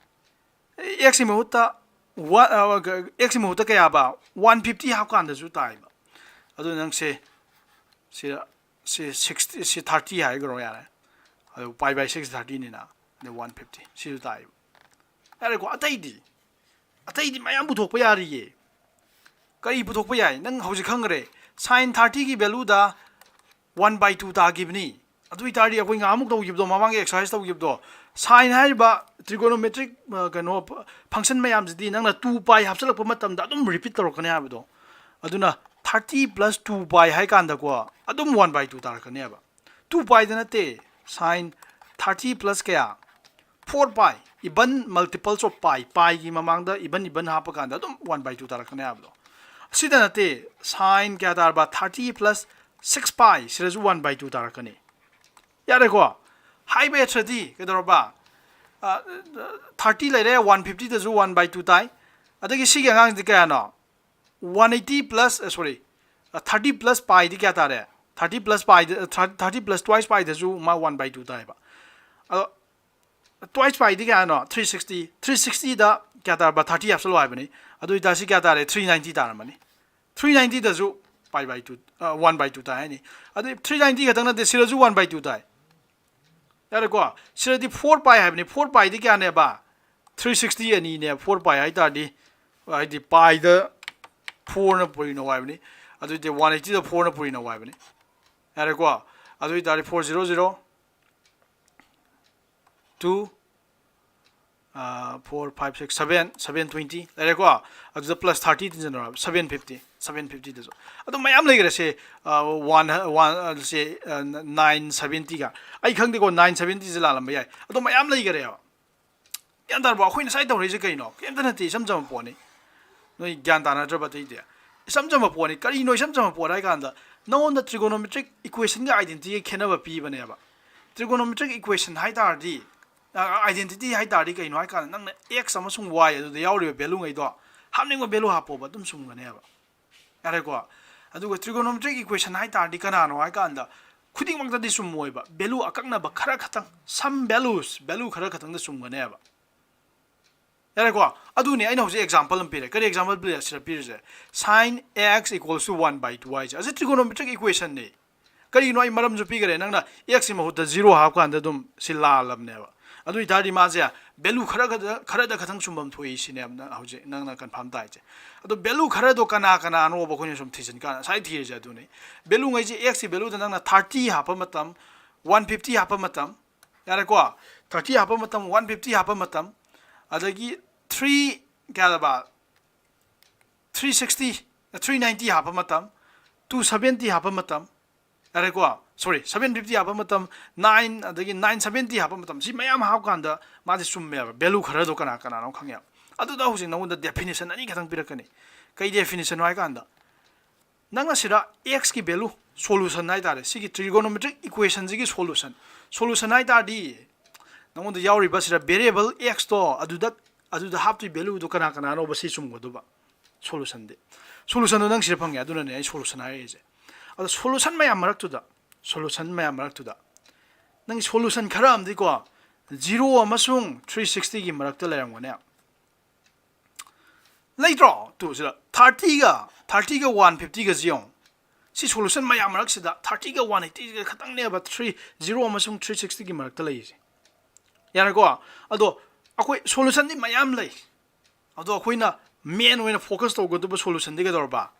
ꯑꯦꯛꯁꯀꯤ ꯃꯍꯨꯠꯇ ꯋꯥ-, ꯑ, ꯑꯦꯛꯁꯀꯤ ꯃꯍꯨꯠꯇ ꯀꯌꯥꯕ? ꯋꯥꯟ ꯐꯤꯐꯇꯤ ꯍꯥꯞꯀꯥꯟꯗꯁꯨ ꯇꯥꯏꯕ꯫ ꯑꯗꯨ ꯅꯪꯁꯦ ꯁꯤꯗ, ꯁꯤ ꯁꯤꯛꯁꯇꯤ, ꯁꯤ ꯊꯥꯔꯇꯤ ꯍꯥꯏꯈ꯭ꯔꯣ ꯌꯥꯔꯦ꯫ ꯑꯗꯨ ꯄꯥꯏ ꯕꯥꯏ ꯁꯤꯛꯁ ꯊꯥꯔꯇꯤꯅꯤꯅ, ꯑꯗꯨ ꯋꯥꯟ ꯐꯤꯐꯇꯤ꯫ ꯁꯤꯁꯨ ꯇꯥꯏꯕ꯫ ꯌꯥꯔꯦꯀꯣ? ꯑꯇꯩꯗꯤ, ꯑꯇꯩꯗꯤ ꯃꯌꯥꯝ ꯄꯨꯊꯣꯛꯄ ꯌꯥꯔꯤꯌꯦ꯫ ꯀꯔꯤ ꯄꯨꯊꯣꯛꯄ ꯌꯥꯏ? ꯅꯪ ꯍꯧꯖꯤꯛ ꯈꯪꯈ꯭ꯔꯦ, ꯁꯥꯏꯟ ꯊꯥꯔꯇꯤꯒꯤ ꯚꯦꯂꯨꯗ ꯋꯥꯟ ꯕꯥꯏ ꯇꯨ ꯇꯥꯈꯤꯕꯅꯤ꯫ ꯑꯗꯨ ꯑꯣꯏꯇꯥꯔꯗꯤ ꯑꯩꯈꯣꯏ ꯉꯥꯃꯨꯛ ꯇꯧꯈꯤꯕꯗꯣ, ꯃꯃꯥꯡꯒꯤ ꯑꯦꯛꯁꯔꯁꯥꯏꯁ ꯇꯧꯈꯤꯕꯗꯣ, ꯁꯥꯏꯟ ꯍꯥꯏꯔꯤꯕ ꯇ꯭ꯔꯤꯒꯣꯅꯣꯃꯦꯇ꯭ꯔꯤꯛ, ꯑ, ꯀꯩꯅꯣ, ꯐꯪꯁꯟ ꯃꯌꯥꯝꯁꯤꯗꯤ ꯅꯪꯅ ꯇꯨ ꯄꯥꯏ ꯍꯥꯞꯆꯤꯜꯂꯛꯄ ꯃꯇꯝꯗ ꯑꯗꯨꯝ ꯔꯤꯄꯤꯠ ꯇꯧꯔꯛꯀꯅꯤ ꯍꯥꯏꯕꯗꯣ꯫ ꯑꯗꯨꯅ ꯊꯥꯔꯇꯤ ꯄ꯭ꯂꯁ ꯇꯨ ꯄꯥꯏ ꯍꯥꯏ ꯀꯥꯟꯗꯀꯣ, ꯑꯗꯨꯝ ꯋꯥꯟ ꯕꯥꯏ ꯇꯨ ꯇꯥꯔꯛꯀꯅꯦꯕ꯫ ꯇꯨ ꯄꯥꯏꯗ ꯅꯠꯇꯦ, ꯁꯥꯏꯟ ꯊꯥꯔꯇꯤ ꯄ꯭ꯂꯁ ꯀꯌꯥ? ꯐꯣꯔ ꯄꯥꯏ, ꯏꯚꯟ ꯃꯜꯇꯤꯄꯜꯁ ꯑꯣꯐ ꯄꯥꯏ, ꯄꯥꯏꯒꯤ ꯃꯃꯥꯡꯗ ꯏꯚꯟ, ꯏꯚꯟ ꯍꯥꯞꯄ ꯀꯥꯟꯗ ꯑꯗꯨꯝ ꯋꯥꯟ ꯕꯥꯏ ꯇꯨ ꯇꯥꯔꯛꯀꯅꯤ ꯍꯥꯏꯕꯗꯣ꯫ ꯑꯁꯤꯗ ꯅꯠꯇꯦ, ꯁꯥꯏꯟ ꯀꯌꯥ ꯇꯥꯔꯕ? ꯊꯥꯔꯇꯤ ꯄ꯭ꯂꯁ ꯁꯤꯛꯁ ꯄꯥꯏ, ꯁꯤꯗꯁꯨ ꯋꯥꯟ ꯕꯥꯏ ꯇꯨ ꯇꯥꯔꯛꯀꯅꯤ꯫ ꯌꯥꯔꯦꯀꯣ? ꯍꯥꯏꯕ ꯌꯥꯗ꯭ꯔꯗꯤ ꯀꯩꯗꯧꯔꯕ? ꯊꯥꯔꯇꯤ ꯂꯩꯔꯦ, ꯋꯥꯟ ꯐꯤꯐꯇꯤꯗꯁꯨ ꯋꯥꯟ ꯕꯥꯏ ꯇꯨ ꯇꯥꯏ꯫ ꯑꯗꯒꯤ ꯁꯤꯒꯤ ꯑꯉꯥꯡꯁꯤꯗꯤ ꯀꯌꯥꯅꯣ? ꯋꯥꯟ ꯑꯩꯠꯇꯤ ꯄ꯭ꯂꯁ, ꯑ, ꯁꯣꯔꯤ, ꯊꯥꯔꯇꯤ ꯄ꯭ꯂꯁ ꯄꯥꯏꯗꯤ ꯀꯌꯥ ꯇꯥꯔꯦ? ꯊꯥꯔꯇꯤ ꯄ꯭ꯂꯁ ꯄꯥꯏꯗ ꯊꯥꯔꯇꯤ ꯄ꯭ꯂꯁ ꯇ꯭ꯋꯥꯏꯁ ꯄꯥꯏꯗꯁꯨ ꯃꯥ ꯋꯥꯟ ꯕꯥꯏ ꯇꯨ ꯇꯥꯏꯕ꯫ ꯑꯗꯣ ꯇ꯭ꯋꯥꯏꯁ ꯄꯥꯏꯗꯤ ꯀꯌꯥꯅꯣ? Three sixty. ꯊ꯭ꯔꯤ ꯁꯤꯛꯁꯇꯤꯗ ꯀꯌꯥ ꯇꯥꯔꯕ? ꯊꯥꯔꯇꯤ ꯍꯥꯞꯆꯜꯂꯣ ꯍꯥꯏꯕꯅꯤ꯫ ꯑꯗꯨ ꯑꯣꯏꯇꯥꯔꯗꯤ ꯀꯌꯥ ꯇꯥꯔꯦ? ꯊ꯭ꯔꯤ ꯅꯥꯏꯟꯇꯤ ꯇꯥꯔꯝꯃꯅꯤ꯫ ꯊ꯭ꯔꯤ ꯅꯥꯏꯟꯇꯤꯗꯁꯨ pi by two, one by two ꯇꯥꯏ ꯍꯥꯏꯅꯤ꯫ ꯑꯗꯨ ꯊ꯭ꯔꯤ ꯅꯥꯏꯟꯇꯤ ꯈꯛꯇꯪ ꯅꯠꯇꯦ, ꯁꯤꯗꯁꯨ ꯋꯥꯟ ꯕꯥꯏ ꯇꯨ ꯇꯥꯏ꯫ ꯌꯥꯔꯦꯀꯣ? ꯁꯤꯗꯗꯤ ꯐꯣꯔ ꯄꯥꯏ ꯍꯥꯏꯕꯅꯤ꯫ ꯐꯣꯔ ꯄꯥꯏꯗꯤ ꯀꯌꯥꯅꯦꯕ? ꯊ꯭ꯔꯤ ꯁꯤꯛꯁꯇꯤ ꯑꯅꯤꯅꯦ꯫ ꯐꯣꯔ ꯄꯥꯏ ꯍꯥꯏ ꯇꯥꯔꯗꯤ, ꯍꯥꯏꯗꯤ ꯄꯥꯏꯗ ꯐꯣꯔꯅ ꯄꯨꯔꯤꯅꯣ ꯍꯥꯏꯕꯅꯤ꯫ ꯑꯗꯨꯗꯤ ꯋꯥꯟ ꯑꯩꯠꯇꯤꯗ ꯐꯣꯔꯅ ꯄꯨꯔꯤꯅꯣ ꯍꯥꯏꯕꯅꯤ꯫ ꯌꯥꯔꯦꯀꯣ? ꯑꯗꯨ ꯑꯣꯏ ꯇꯥꯔꯗꯤ four zero zero two, four five six seven, seven twenty ꯂꯩꯔꯦꯀꯣ꯫ ꯑꯗꯨꯗ ꯄ꯭ꯂꯁ ꯊꯥꯔꯇꯤ ꯇꯤꯟꯁꯤꯟꯅꯔꯕ, ꯁꯚꯦꯟ ꯐꯤꯐꯇꯤ, ꯁꯚꯦꯟ ꯐꯤꯐꯇꯤꯗꯁꯨ ꯑꯗꯨꯝ ꯃꯌꯥꯝ ꯂꯩꯈ꯭ꯔꯦ꯫ ꯁꯦ ꯋꯥꯟ ꯋꯥꯟ ꯁꯦ ꯅꯥꯏꯟ ꯁꯚꯦꯟꯇꯤꯒ, ꯑꯩ ꯈꯪꯗꯦꯀꯣ, ꯅꯥꯏꯟ ꯁꯚꯦꯟꯇꯤꯁꯦ ꯂꯥꯜꯂꯝꯕ ꯌꯥꯏ꯫ ꯑꯗꯣ ꯃꯌꯥꯝ ꯂꯩꯈꯔꯦꯕ꯫ ꯒ꯭ꯌꯥꯟ ꯇꯥꯔꯕꯣ? ꯑꯩꯈꯣꯏ ꯉꯁꯥꯏ ꯇꯧꯔꯛꯏꯁꯦ ꯀꯩꯅꯣ? ꯀꯩꯝꯇ ꯅꯠꯇꯦ, ꯏꯆꯝ ꯆꯝꯕ ꯄꯣꯠꯅꯤ꯫ ꯅꯣꯏ ꯒ꯭ꯌꯥꯟ ꯇꯥꯅꯗ꯭ꯔꯕ ꯑꯇꯩꯗꯤ? ꯏꯆꯝ ꯆꯝꯕ ꯄꯣꯠꯅꯤ꯫ ꯀꯔꯤꯅꯣ ꯏꯆꯝ ꯆꯝꯕ ꯄꯣꯠ ꯍꯥꯏ ꯀꯥꯟꯗ, ꯅꯉꯣꯟꯗ trigonometric equationꯒ identityꯒ ꯈꯦꯠꯅꯕ ꯄꯤꯕꯅꯦꯕ꯫ Trigonometric equation ꯍꯥꯏ ꯇꯥꯔꯗꯤ, identity ꯍꯥꯏ ꯇꯥꯔꯗꯤ ꯀꯩꯅꯣ ꯍꯥꯏ ꯀꯥꯟꯗ, ꯅꯪꯅ x ꯑꯃꯁꯨꯡ y ꯑꯗꯨꯗ ꯌꯥꯎꯔꯤꯕ value ꯉꯩꯗꯣ ꯍꯥꯞꯅꯤꯡꯕ value ꯍꯥꯞꯄꯣꯕ, ꯑꯗꯨꯝ ꯆꯨꯝꯒꯅꯦꯕ꯫ ꯌꯥꯔꯦꯀꯣ? ꯑꯗꯨꯒ trigonometric equation ꯍꯥꯏ ꯇꯥꯔꯗꯤ ꯀꯅꯥꯅꯣ ꯍꯥꯏ ꯀꯥꯟꯗ, ꯈꯨꯗꯤꯡꯃꯛꯇꯗꯤ ꯆꯨꯝꯃꯣꯏꯕ, value ꯑꯀꯛꯅꯕ ꯈꯔ ꯈꯛꯇꯪ, some values, value ꯈꯔ ꯈꯛꯇꯪꯗ ꯆꯨꯝꯒꯅꯦꯕ꯫ ꯌꯥꯔꯦꯀꯣ? ꯑꯗꯨꯅꯤ ꯑꯩꯅ ꯍꯧꯖꯤꯛ example ꯑꯃ ꯄꯤꯔꯦ꯫ ꯀꯔꯤ example ꯄꯤꯔꯦ? ꯁꯤꯗ ꯄꯤꯔꯤꯁꯦ, sine x equals to one by two ꯍꯥꯏꯁꯦ꯫ ꯑꯁꯤ trigonometric equationꯅꯤ꯫ ꯀꯔꯤꯒꯤꯅꯣ? ꯑꯩ ꯃꯔꯝꯁꯨ ꯄꯤꯈꯔꯦ꯫ ꯅꯪꯅ xꯀꯤ ꯃꯍꯨꯠꯇ ꯖꯤꯔꯣ ꯍꯥꯞꯀꯥꯟꯗ ꯑꯗꯨꯝ ꯁꯤ ꯂꯥꯜꯂꯕꯅꯦꯕ꯫ ꯑꯗꯨ ꯑꯣꯏꯇꯥꯔꯗꯤ ꯃꯥꯁꯦ value ꯈꯔ ꯈꯛꯇ, ꯈꯔꯗ ꯈꯛꯇꯪ ꯆꯨꯝꯐꯝ ꯊꯣꯛꯏ ꯁꯤꯅꯦꯕ ꯅꯪ ꯍꯧꯖꯤꯛ ꯅꯪꯅ confirm ꯇꯥꯏꯁꯦ꯫ ꯑꯗꯣ value ꯈꯔꯗꯣ ꯀꯅꯥ ꯀꯅꯥꯅꯣꯕ ꯑꯩꯈꯣꯏꯅ ꯁꯨꯝ ꯊꯤꯖꯤꯟ ꯀꯥꯟꯗ ꯉꯁꯥꯏ ꯊꯤꯔꯤꯁꯦ ꯑꯗꯨꯅꯤ꯫ Value ꯉꯩꯁꯦ xꯀꯤ valueꯗ ꯅꯪꯅ ꯊꯥꯔꯇꯤ ꯍꯥꯞꯄ ꯃꯇꯝ, ꯋꯥꯟ ꯐꯤꯐꯇꯤ ꯍꯥꯞꯄ ꯃꯇꯝ, ꯌꯥꯔꯦꯀꯣ? ꯊꯥꯔꯇꯤ ꯍꯥꯞꯄ ꯃꯇꯝ, ꯋꯥꯟ ꯐꯤꯐꯇꯤ ꯍꯥꯞꯄ ꯃꯇꯝ, ꯑꯗꯒꯤ ꯊ꯭ꯔꯤ ꯀꯌꯥꯗꯕ? ꯊ꯭ꯔꯤ ꯁꯤꯛꯁꯇꯤ, ꯊ꯭ꯔꯤ ꯅꯥꯏꯟꯇꯤ ꯍꯥꯞꯄ ꯃꯇꯝ, ꯇꯨ ꯁꯚꯦꯟꯇꯤ ꯍꯥꯞꯄ ꯃꯇꯝ, ꯌꯥꯔꯦꯀꯣ? Sorry, ꯁꯚꯦꯟ ꯐꯤꯐꯇꯤ ꯍꯥꯞꯄ ꯃꯇꯝ, ꯅꯥꯏꯟ, ꯑꯗꯒꯤ ꯅꯥꯏꯟ ꯁꯚꯦꯟꯇꯤ ꯍꯥꯞꯄ ꯃꯇꯝ, ꯁꯤ ꯃꯌꯥꯝ ꯍꯥꯞꯀꯥꯟꯗ ꯃꯥꯁꯦ ꯆꯨꯝꯃꯦꯕ꯫ Value ꯈꯔꯗꯣ ꯀꯅꯥ ꯀꯅꯥꯅꯣ ꯈꯪꯉꯦꯕ꯫ ꯑꯗꯨꯗ ꯍꯧꯖꯤꯛ ꯅꯉꯣꯟꯗ definition ꯑꯅꯤ ꯈꯛꯇꯪ ꯄꯤꯔꯛꯀꯅꯤ꯫ ꯀꯩ definitionꯅꯣ ꯍꯥꯏ ꯀꯥꯟꯗ, ꯅꯪꯅ ꯁꯤꯗ xꯀꯤ value, solution ꯍꯥꯏ ꯇꯥꯔꯦ, ꯁꯤꯒꯤ trigonometric equationꯁꯤꯒꯤ solution, solution ꯍꯥꯏ ꯇꯥꯔꯗꯤ ꯅꯉꯣꯟꯗ ꯌꯥꯎꯔꯤꯕ ꯁꯤꯗ variable xꯇꯣ ꯑꯗꯨꯗ, ꯑꯗꯨꯗ ꯍꯥꯞꯇꯣꯏ valueꯗꯣ ꯀꯅꯥ ꯀꯅꯥꯅꯣꯕ ꯁꯤ ꯆꯨꯝꯒꯗꯧꯕ? Solutionꯗꯤ, solutionꯗꯣ ꯅꯪ ꯁꯤꯗ ꯐꯪꯉꯦ, ꯑꯗꯨꯅꯅꯦ ꯑꯩ solution ꯍꯥꯏꯔꯛꯏꯁꯦ꯫ ꯑꯗꯣ solution ꯃꯌꯥꯝ ꯃꯔꯛꯇꯨꯗ, solution ꯃꯌꯥꯝ ꯃꯔꯛꯇꯨꯗ ꯅꯪꯒꯤ solution ꯈꯔ ꯑꯃꯗꯤꯀꯣ, zero ꯑꯃꯁꯨꯡ three sixty ꯒꯤ ꯃꯔꯛꯇ ꯂꯩꯔꯝꯒꯅꯦ꯫ ꯂꯩꯇ꯭ꯔꯣ? ꯇꯨ ꯁꯤꯗ thirty ꯒ, thirty ꯒ one fifty ꯒꯁꯤ ꯌꯦꯡꯉꯣ꯫ ꯁꯤ solution ꯃꯌꯥꯝ ꯃꯔꯛꯁꯤꯗ thirty ꯒ one eighty ꯒ ꯈꯛꯇꯪꯅꯦꯕ three, zero ꯑꯃꯁꯨꯡ three sixty ꯒꯤ ꯃꯔꯛꯇ ꯂꯩꯔꯤꯁꯦ꯫ ꯌꯥꯔꯦꯀꯣ? ꯑꯗꯣ ꯑꯩꯈꯣꯏ solution ꯗꯤ ꯃꯌꯥꯝ ꯂꯩ꯫ ꯑꯗꯣ ꯑꯩꯈꯣꯏꯅ main ꯑꯣꯏꯅ focus ꯇꯧꯒꯗꯕ solution ꯗꯤ ꯀꯩꯗꯧꯔꯕ?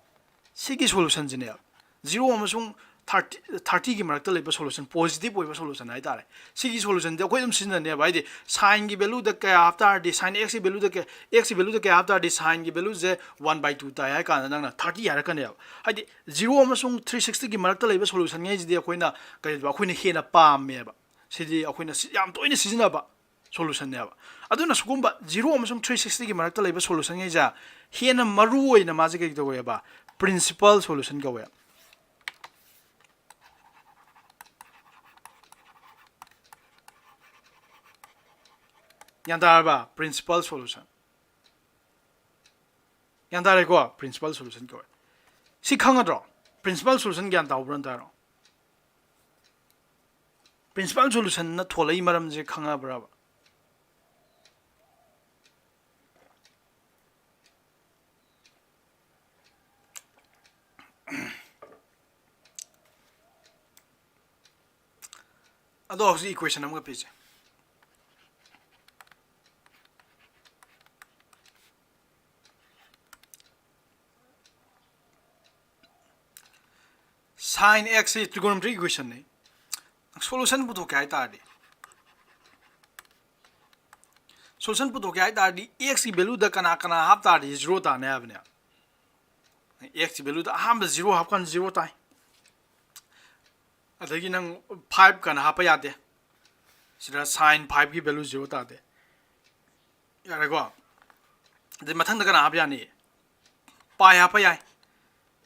ꯁꯤꯒꯤ solution ꯁꯤꯅꯦꯕ꯫ Zero ꯑꯃꯁꯨꯡ thirty, thirty ꯒꯤ ꯃꯔꯛꯇ ꯂꯩꯕ solution, positive ꯑꯣꯏꯕ solution ꯍꯥꯏꯇꯥꯔꯦ꯫ ꯁꯤꯒꯤ solution ꯗꯤ ꯑꯩꯈꯣꯏ ꯑꯗꯨꯝ ꯁꯤꯖꯤꯟꯅꯅꯦꯕ꯫ ꯍꯥꯏꯗꯤ, sine ꯒꯤ value ꯗ ꯀꯌꯥ ꯍꯥꯞ ꯇꯥꯔꯗꯤ, sine x ꯀꯤ value ꯗ ꯀꯌꯥ, x ꯀꯤ value ꯗ ꯀꯌꯥ ꯍꯥꯞ ꯇꯥꯔꯗꯤ, sine ꯒꯤ value say one by two ꯇꯥꯏ ꯍꯥꯏ ꯀꯥꯟꯗ ꯅꯪꯅ thirty ꯍꯥꯏꯔꯛꯀꯅꯦꯕ꯫ ꯍꯥꯏꯗꯤ, zero ꯑꯃꯁꯨꯡ three sixty ꯒꯤ ꯃꯔꯛꯇ ꯂꯩꯕ solution ꯉꯩꯁꯤꯗꯤ ꯑꯩꯈꯣꯏꯅ ꯀꯩꯗꯧꯕ, ꯑꯩꯈꯣꯏꯅ ꯍꯦꯟꯅ ꯄꯥꯝꯃꯦꯕ꯫ ꯁꯤꯗꯤ ꯑꯩꯈꯣꯏꯅ ꯁꯤ-, ꯌꯥꯝ ꯇꯣꯏꯅ ꯁꯤꯖꯤꯟꯅꯕ solution ꯅꯦꯕ꯫ ꯑꯗꯨꯅ ꯁꯤꯒꯨꯝꯕ zero ꯑꯃꯁꯨꯡ three sixty ꯒꯤ ꯃꯔꯛꯇ ꯂꯩꯕ solution ꯉꯩꯁꯦ ꯍꯦꯟꯅ ꯃꯔꯨ ꯑꯣꯏꯅ ꯃꯥꯁꯦ ꯀꯩ ꯀꯧꯋꯦꯕ? Principal solution ꯀꯧꯋꯦ꯫ ꯒ꯭ꯌꯥꯟ ꯇꯥꯔꯕ? Principal solution꯫ ꯒ꯭ꯌꯥꯟ ꯇꯥꯔꯦꯀꯣ? Principal solution ꯀꯧꯋꯦ꯫ ꯁꯤ ꯈꯪꯉꯗ꯭ꯔꯣ? Principal solution ꯒ꯭ꯌꯥꯟ ꯇꯥꯍꯧꯕ꯭ꯔꯣ? ꯇꯥꯔꯣ꯫ Principal solution ꯅ ꯊꯣꯛꯂꯛꯏ ꯃꯔꯝꯁꯦ ꯈꯪꯉꯕ꯭ꯔꯕ? ꯑꯗꯣ ꯍꯧꯖꯤꯛ equation ꯑꯃꯒ ꯄꯤꯁꯦ꯫ Sine x ꯁꯤ trigonometric equation ꯅꯤ꯫ Solution ꯄꯨꯊꯣꯛꯀꯦ ꯍꯥꯏ ꯇꯥꯔꯗꯤ, solution ꯄꯨꯊꯣꯛꯀꯦ ꯍꯥꯏ ꯇꯥꯔꯗꯤ, x ꯀꯤ value ꯗ ꯀꯅꯥ ꯀꯅꯥ ꯍꯥꯞ ꯇꯥꯔꯗꯤ zero ꯇꯥꯅꯤ ꯍꯥꯏꯕꯅꯦ꯫ X ꯀꯤ value ꯗ ꯑꯍꯥꯟꯕ zero ꯍꯥꯞꯀꯥꯟꯗ zero ꯇꯥꯏ꯫ ꯑꯗꯒꯤ ꯅꯪ five ꯀꯅ ꯍꯥꯞꯄ ꯌꯥꯗꯦ꯫ ꯁꯤꯗ sine five ꯀꯤ value zero ꯇꯥꯗꯦ꯫ ꯌꯥꯔꯦꯀꯣ? ꯑꯗꯩ ꯃꯊꯪꯗ ꯀꯅꯥ ꯍꯥꯞꯄ ꯌꯥꯅꯤ? Pi ꯍꯥꯞꯄ ꯌꯥꯏ꯫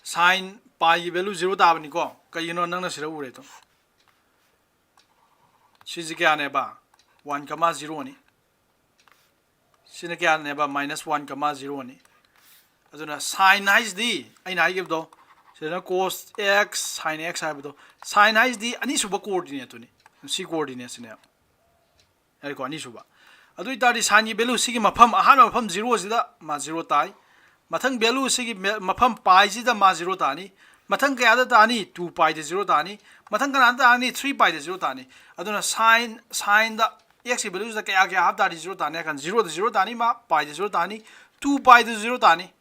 Sine pi ꯒꯤ value zero ꯇꯥꯕꯅꯤꯀꯣ꯫ ꯀꯩꯒꯤꯅꯣ? ꯅꯪꯅ ꯁꯤꯗ ꯎꯔꯦꯗꯣ꯫ ꯁꯤꯁꯦ ꯀꯌꯥꯅꯦꯕ? One comma zero ꯅꯤ꯫ ꯁꯤꯅ ꯀꯌꯥꯅꯦꯕ? Minus one comma zero ꯅꯤ꯫ ꯑꯗꯨꯅ sine ꯍꯥꯏꯁꯤꯗꯤ ꯑꯩꯅ ꯍꯥꯏꯈꯤꯕꯗꯣ, ꯁꯤꯗꯅ cos x sin x ꯍꯥꯏꯕꯗꯣ, sine ꯍꯥꯏꯁꯤꯗꯤ ꯑꯅꯤꯁꯨꯕ coordinate ꯇꯨꯅꯤ, ꯁꯤ coordinate ꯁꯤꯅꯦ꯫ ꯌꯥꯔꯦꯀꯣ, ꯑꯅꯤꯁꯨꯕ꯫ ꯑꯗꯨ ꯑꯣꯏꯇꯥꯔꯗꯤ sine ꯒꯤ value ꯁꯤꯒꯤ ꯃꯐꯝ, ꯑꯍꯥꯟꯕ ꯃꯐꯝ zero ꯁꯤꯗ ꯃꯥ zero ꯇꯥꯏ꯫ ꯃꯊꯪ value ꯁꯤꯒꯤ ꯃꯦ-, ꯃꯐꯝ pi ꯁꯤꯗ ꯃꯥ zero ꯇꯥꯅꯤ꯫ ꯃꯊꯪ ꯀꯌꯥꯗ ꯇꯥꯅꯤ? Two pi ꯗ zero ꯇꯥꯅꯤ꯫ ꯃꯊꯪ ꯀꯅꯥꯗ ꯇꯥꯅꯤ? Three pi ꯗ zero ꯇꯥꯅꯤ꯫ ꯑꯗꯨꯅ sine, sine ꯗ x ꯀꯤ value ꯁꯤꯗ ꯀꯌꯥ ꯀꯌꯥ ꯍꯥꯞ ꯇꯥꯔꯗꯤ zero ꯇꯥꯅꯤ ꯍꯥꯏ ꯀꯥꯟꯗ, zero ꯗ zero ꯇꯥꯅꯤ, ꯃꯥ pi ꯗ zero ꯇꯥꯅꯤ, two pi ꯗ zero ꯇꯥꯅꯤ,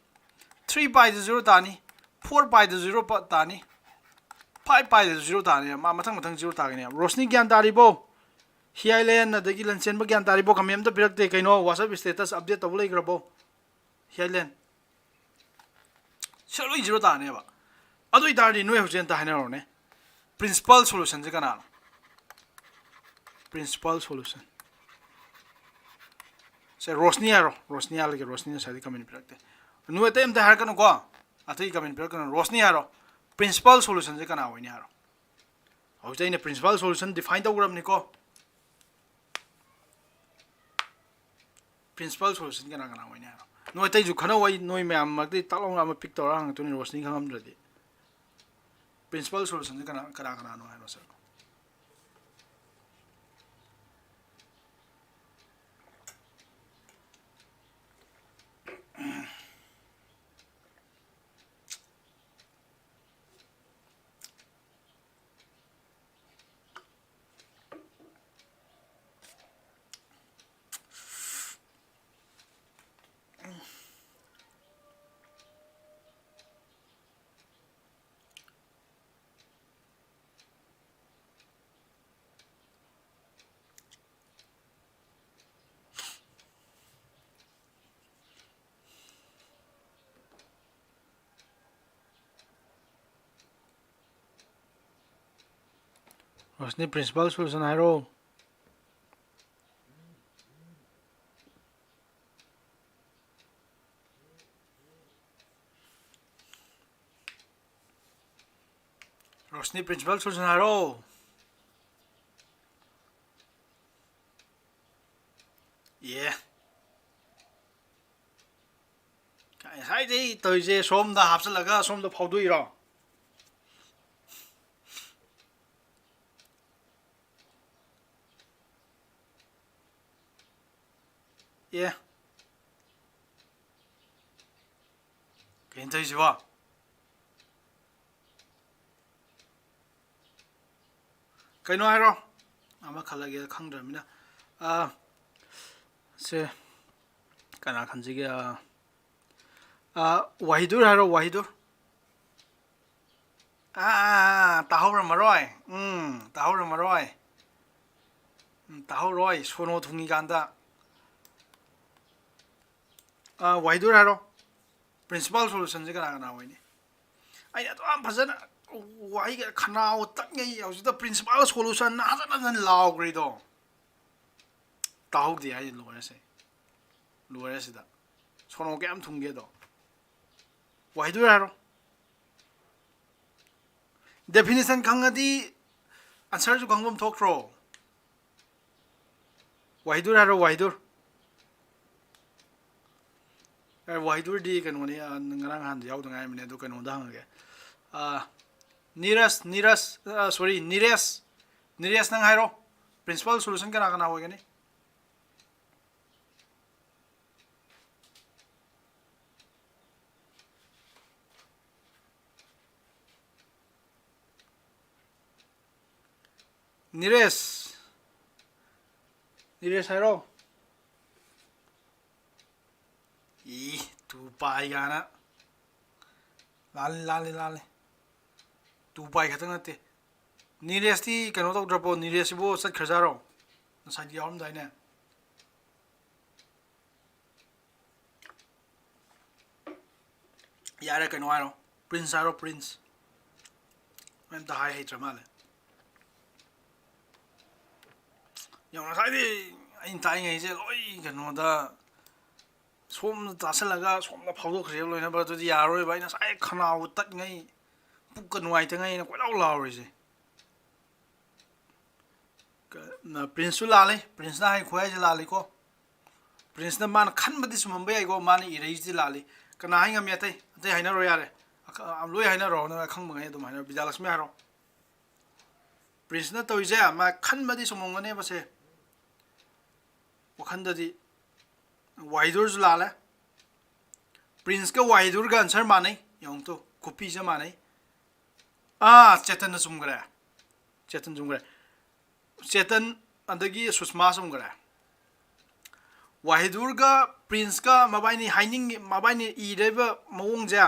three pi ꯗ zero ꯇꯥꯅꯤ, four pi ꯗ zero ꯄ-, ꯇꯥꯅꯤ, five pi ꯗ zero ꯇꯥꯅꯤ꯫ ꯃꯥ ꯃꯊꯪ ꯃꯊꯪ zero ꯇꯥꯒꯅꯤ꯫ ꯔꯣꯁꯅꯤ ꯒ꯭ꯌꯥꯟ ꯇꯥꯔꯤꯕꯣ? ꯍꯤꯌꯥꯏꯂꯦꯟ ꯑꯗꯒꯤ ꯂꯟꯆꯦꯟꯕ ꯒ꯭ꯌꯥꯟ ꯇꯥꯔꯤꯕꯣ? Comment ꯑꯝꯇ ꯄꯤꯔꯛꯇꯦ ꯀꯩꯅꯣ? WhatsApp status update ꯇꯧꯕ ꯂꯩꯈ꯭ꯔꯕꯣ? ꯍꯤꯌꯥꯏꯂꯦꯟ꯫ ꯁꯤ ꯂꯣꯏ zero ꯇꯥꯅꯦꯕ꯫ ꯑꯗꯨ ꯑꯣꯏꯇꯥꯔꯗꯤ ꯅꯣꯏ ꯍꯧꯖꯤꯛ ꯑꯝꯇ ꯍꯥꯏꯅꯔꯣꯅꯦ, principal solution ꯁꯦ ꯀꯅꯥꯅꯣ? Principal solution ꯁꯦ ꯔꯣꯁꯅꯤ ꯍꯥꯏꯔꯣ꯫ ꯔꯣꯁꯅꯤ ꯍꯥꯏꯔꯒꯦ, ꯔꯣꯁꯅꯤ ꯉꯁꯥꯏꯗꯤ comment ꯄꯤꯔꯛꯇꯦ꯫ ꯅꯣꯏ ꯑꯇꯩ ꯑꯝꯇ ꯍꯥꯏꯔꯛꯀꯅꯨꯀꯣ, ꯑꯇꯩ comment ꯄꯤꯔꯛꯀꯅꯨ, ꯔꯣꯁꯅꯤ ꯍꯥꯏꯔꯣ꯫ Principal solution ꯁꯦ ꯀꯅꯥ ꯑꯣꯏꯅꯤ ꯍꯥꯏꯔꯣ? ꯍꯧꯖꯤꯛ ꯑꯩꯅ principal solution define ꯇꯧꯈ꯭ꯔꯕꯅꯤꯀꯣ꯫ Principal solution ꯀꯅꯥ ꯀꯅꯥ ꯑꯣꯏꯅꯤ ꯍꯥꯏꯔꯣ? ꯅꯣꯏ ꯑꯇꯩꯁꯨ ꯈꯟꯅꯧ, ꯑꯩ ꯅꯣꯏ ꯃꯌꯥꯝ ꯃꯔꯛꯇꯒꯤ ꯇꯥꯛ ꯂꯥꯎꯅ ꯑꯃ pick ꯇꯧꯔꯒ ꯍꯪꯉꯛꯇꯣꯏꯅꯤ, ꯔꯣꯁꯅꯤ ꯈꯪꯉꯝꯗ꯭ꯔꯗꯤ꯫ Principal solution ꯁꯦ ꯀꯅꯥ, ꯀꯅꯥ ꯀꯅꯥꯅꯣ ꯍꯥꯏꯔꯣ ꯁꯦ? ꯔꯣꯁꯅꯤ, principal solution ꯍꯥꯏꯔꯣ꯫ ꯔꯣꯁꯅꯤ, principal solution ꯍꯥꯏꯔꯣ꯫ ꯑꯦ, ꯉꯁꯥꯏꯗꯩ ꯇꯧꯔꯤꯁꯦ ꯁꯣꯝꯗ ꯍꯥꯞꯆꯤꯜꯂꯒ ꯁꯣꯝꯗ ꯐꯥꯎꯗꯣꯛꯏꯔꯣ? ꯑꯦ, ꯀꯩꯅꯣ ꯇꯧꯔꯤꯁꯤꯕꯣ? ꯀꯩꯅꯣ ꯍꯥꯏꯔꯣ꯫ ꯑꯃ ꯈꯜꯂꯒꯦ ꯈꯪꯗ꯭ꯔꯕꯅꯤꯅ꯫ ꯑ, ꯁꯦ, ꯀꯅꯥ ꯈꯟꯁꯤꯒꯦ? ꯑ, ꯑ, ꯋꯥꯍꯤꯗꯨꯔ ꯍꯥꯏꯔꯣ, ꯋꯥꯍꯤꯗꯨꯔ꯫ ꯑꯥ, ꯑꯥ, ꯑꯥ, ꯇꯥꯍꯧꯔꯝꯃꯔꯣꯏ꯫ ꯎꯝ, ꯇꯥꯍꯧꯔꯝꯃꯔꯣꯏ꯫ ꯎꯝ, ꯇꯥꯍꯧꯔꯣꯏ, ꯁꯣꯅꯣ ꯊꯨꯡꯉꯤꯀꯥꯟꯗ꯫ ꯑꯥ, ꯋꯥꯍꯤꯗꯨꯔ ꯍꯥꯏꯔꯣ꯫ Principal solution ꯁꯦ ꯀꯅꯥ ꯀꯅꯥ ꯑꯣꯏꯅꯤ? ꯑꯩ ꯑꯗꯨ ꯌꯥꯝ ꯐꯖꯅ ꯋꯥꯍꯩꯒ ꯈꯅꯥꯎ ꯇꯠꯉꯩ ꯍꯧꯖꯤꯛꯇ principal solution ꯅ ꯍꯟꯖꯟ ꯍꯟꯖꯟ ꯂꯥꯎꯈ꯭ꯔꯤꯗꯣ꯫ ꯇꯥꯍꯧꯗꯦ ꯍꯥꯏꯁꯦ ꯂꯣꯏꯔꯦꯁꯦ꯫ ꯂꯣꯏꯔꯦ ꯁꯤꯗ꯫ ꯁꯣꯅꯣ ꯀꯌꯥꯝ ꯊꯨꯡꯒꯦꯗꯣ꯫ ꯋꯥꯍꯤꯗꯨꯔ ꯍꯥꯏꯔꯣ꯫ Definition ꯈꯪꯉꯗꯤ answer ꯁꯨ ꯈꯪꯐꯝ ꯊꯣꯛꯇ꯭ꯔꯣ? ꯋꯥꯍꯤꯗꯨꯔ ꯍꯥꯏꯔꯣ, ꯋꯥꯍꯤꯗꯨꯔ꯫ ꯑꯦ, ꯋꯥꯍꯤꯗꯨꯔꯗꯤ ꯀꯩꯅꯣꯅꯤ, ꯑ, ꯉꯔꯥꯡ ꯅꯍꯥꯟꯗ ꯌꯥꯎꯗ ꯉꯥꯏꯔꯤꯕꯅꯦ, ꯑꯗꯨ ꯀꯩꯅꯣꯗ ꯍꯪꯉꯒꯦ꯫ ꯑ, ꯅꯤꯔꯖ, ꯅꯤꯔꯖ, ꯑ, sorry, ꯅꯤꯔꯦꯁ꯫ ꯅꯤꯔꯦꯁ, ꯅꯪ ꯍꯥꯏꯔꯣ꯫ Principal solution ꯀꯅꯥ ꯀꯅꯥ ꯑꯣꯏꯒꯅꯤ? ꯅꯤꯔꯦꯁ꯫ ꯅꯤꯔꯦꯁ ꯍꯥꯏꯔꯣ꯫ ꯏ, ꯇꯨ ꯄꯥꯏ ꯀꯥꯏꯅ꯫ ꯂꯥꯜꯂꯦ, ꯂꯥꯜꯂꯦ, ꯂꯥꯜꯂꯦ꯫ ꯇꯨ ꯄꯥꯏ ꯈꯛꯇꯪ ꯅꯠꯇꯦ꯫ ꯅꯤꯔꯦꯁꯇꯤ ꯀꯩꯅꯣ ꯇꯧꯗ꯭ꯔꯕꯣ? ꯅꯤꯔꯦꯁꯁꯤꯕꯨ ꯆꯠꯈ꯭ꯔꯖꯥꯔꯣ? ꯉꯁꯥꯏꯗꯤ ꯌꯥꯎꯔꯝꯗꯥꯏꯅꯦ꯫ ꯌꯥꯔꯦ, ꯀꯩꯅꯣ ꯍꯥꯏꯔꯣ, ꯄ꯭ꯔꯤꯟꯁ ꯍꯥꯏꯔꯣ, ꯄ꯭ꯔꯤꯟꯁ꯫ ꯃꯣꯏ ꯑꯝꯇ ꯍꯥꯏ ꯍꯩꯇ꯭ꯔ ꯃꯥꯜꯂꯦ꯫ ꯌꯦꯡꯉꯣ, ꯉꯁꯥꯏꯗꯤ ꯑꯩꯅ ꯇꯥꯛꯏꯉꯩꯁꯦ ꯂꯣꯏ ꯀꯩꯅꯣꯗ, ꯁꯣꯝꯗ ꯇꯥꯁꯜꯂꯒ ꯁꯣꯝꯗ ꯐꯥꯎꯗꯣꯛꯈ꯭ꯔꯦꯕ ꯂꯣꯏꯅꯃꯛ꯫ ꯑꯗꯨꯗꯤ ꯌꯥꯔꯔꯣꯏꯕ꯫ ꯑꯩꯅ ꯉꯁꯥꯏ ꯈꯅꯥꯎ ꯇꯠꯉꯩ, ꯄꯨꯛꯀ ꯅꯨꯡꯉꯥꯏꯇꯉꯩ ꯑꯩꯅ ꯀꯣꯏꯂꯥꯎ ꯂꯥꯎꯔꯤꯁꯦ꯫ ꯀ-, ꯅ-, ꯄ꯭ꯔꯤꯟꯁꯁꯨ ꯂꯥꯜꯂꯤ꯫ ꯄ꯭ꯔꯤꯟꯁꯅ ꯍꯥꯏ ꯈꯨꯍꯥꯏꯁꯦ ꯂꯥꯜꯂꯤꯀꯣ꯫ ꯄ꯭ꯔꯤꯟꯁꯅ ꯃꯥꯅ ꯈꯟꯕꯗꯤ ꯆꯨꯝꯃꯝꯕ ꯌꯥꯏꯀꯣ, ꯃꯥꯅ ꯏꯔꯛꯏꯁꯤꯗꯤ ꯂꯥꯜꯂꯤ꯫ ꯀꯅꯥ ꯍꯥꯏ ꯉꯝꯃꯤ? ꯑꯇꯩ, ꯑꯇꯩ ꯍꯥꯏꯅꯔꯣ ꯌꯥꯔꯦ꯫ ꯑꯈ-, ꯂꯣꯏ ꯍꯥꯏꯅꯔꯣ, ꯅꯪ ꯑꯈꯪꯕꯉꯩ ꯑꯗꯨꯝ ꯍꯥꯏꯅꯔꯣ꯫ ꯕꯤꯗ꯭ꯌꯥꯂꯛꯁꯃꯤ ꯍꯥꯏꯔꯣ꯫ ꯄ꯭ꯔꯤꯟꯁꯅ ꯇꯧꯔꯤꯁꯦ ꯃꯥ ꯈꯟꯕꯗꯤ ꯆꯨꯝꯃꯝꯒꯅꯦꯕꯁꯦ꯫ ꯋꯥꯈꯟꯗꯗꯤ꯫ ꯋꯥꯍꯤꯗꯨꯔꯁꯨ ꯂꯥꯜꯂꯦ꯫ ꯄ꯭ꯔꯤꯟꯁꯀ ꯋꯥꯍꯤꯗꯨꯔꯒ ꯑꯟꯁꯔ ꯃꯥꯟꯅꯩ꯫ ꯌꯦꯡꯉꯨ ꯇꯨ, ꯈꯨꯄꯤꯁꯦ ꯃꯥꯟꯅꯩ꯫ ꯑꯥ, ꯆꯦꯇꯟꯅ ꯆꯨꯝꯈ꯭ꯔꯦ꯫ ꯆꯦꯇꯟ ꯆꯨꯝꯈ꯭ꯔꯦ꯫ ꯆꯦꯇꯟ ꯑꯗꯒꯤ ꯁꯨꯁꯃꯥ ꯆꯨꯝꯈ꯭ꯔꯦ꯫ ꯋꯥꯍꯤꯗꯨꯔꯒ ꯄ꯭ꯔꯤꯟꯁꯀ ꯃꯕꯥꯏꯅꯤ ꯍꯥꯏꯅꯤꯡ-, ꯃꯕꯥꯏꯅꯤ ꯏꯔꯤꯕ ꯃꯑꯣꯡꯁꯦ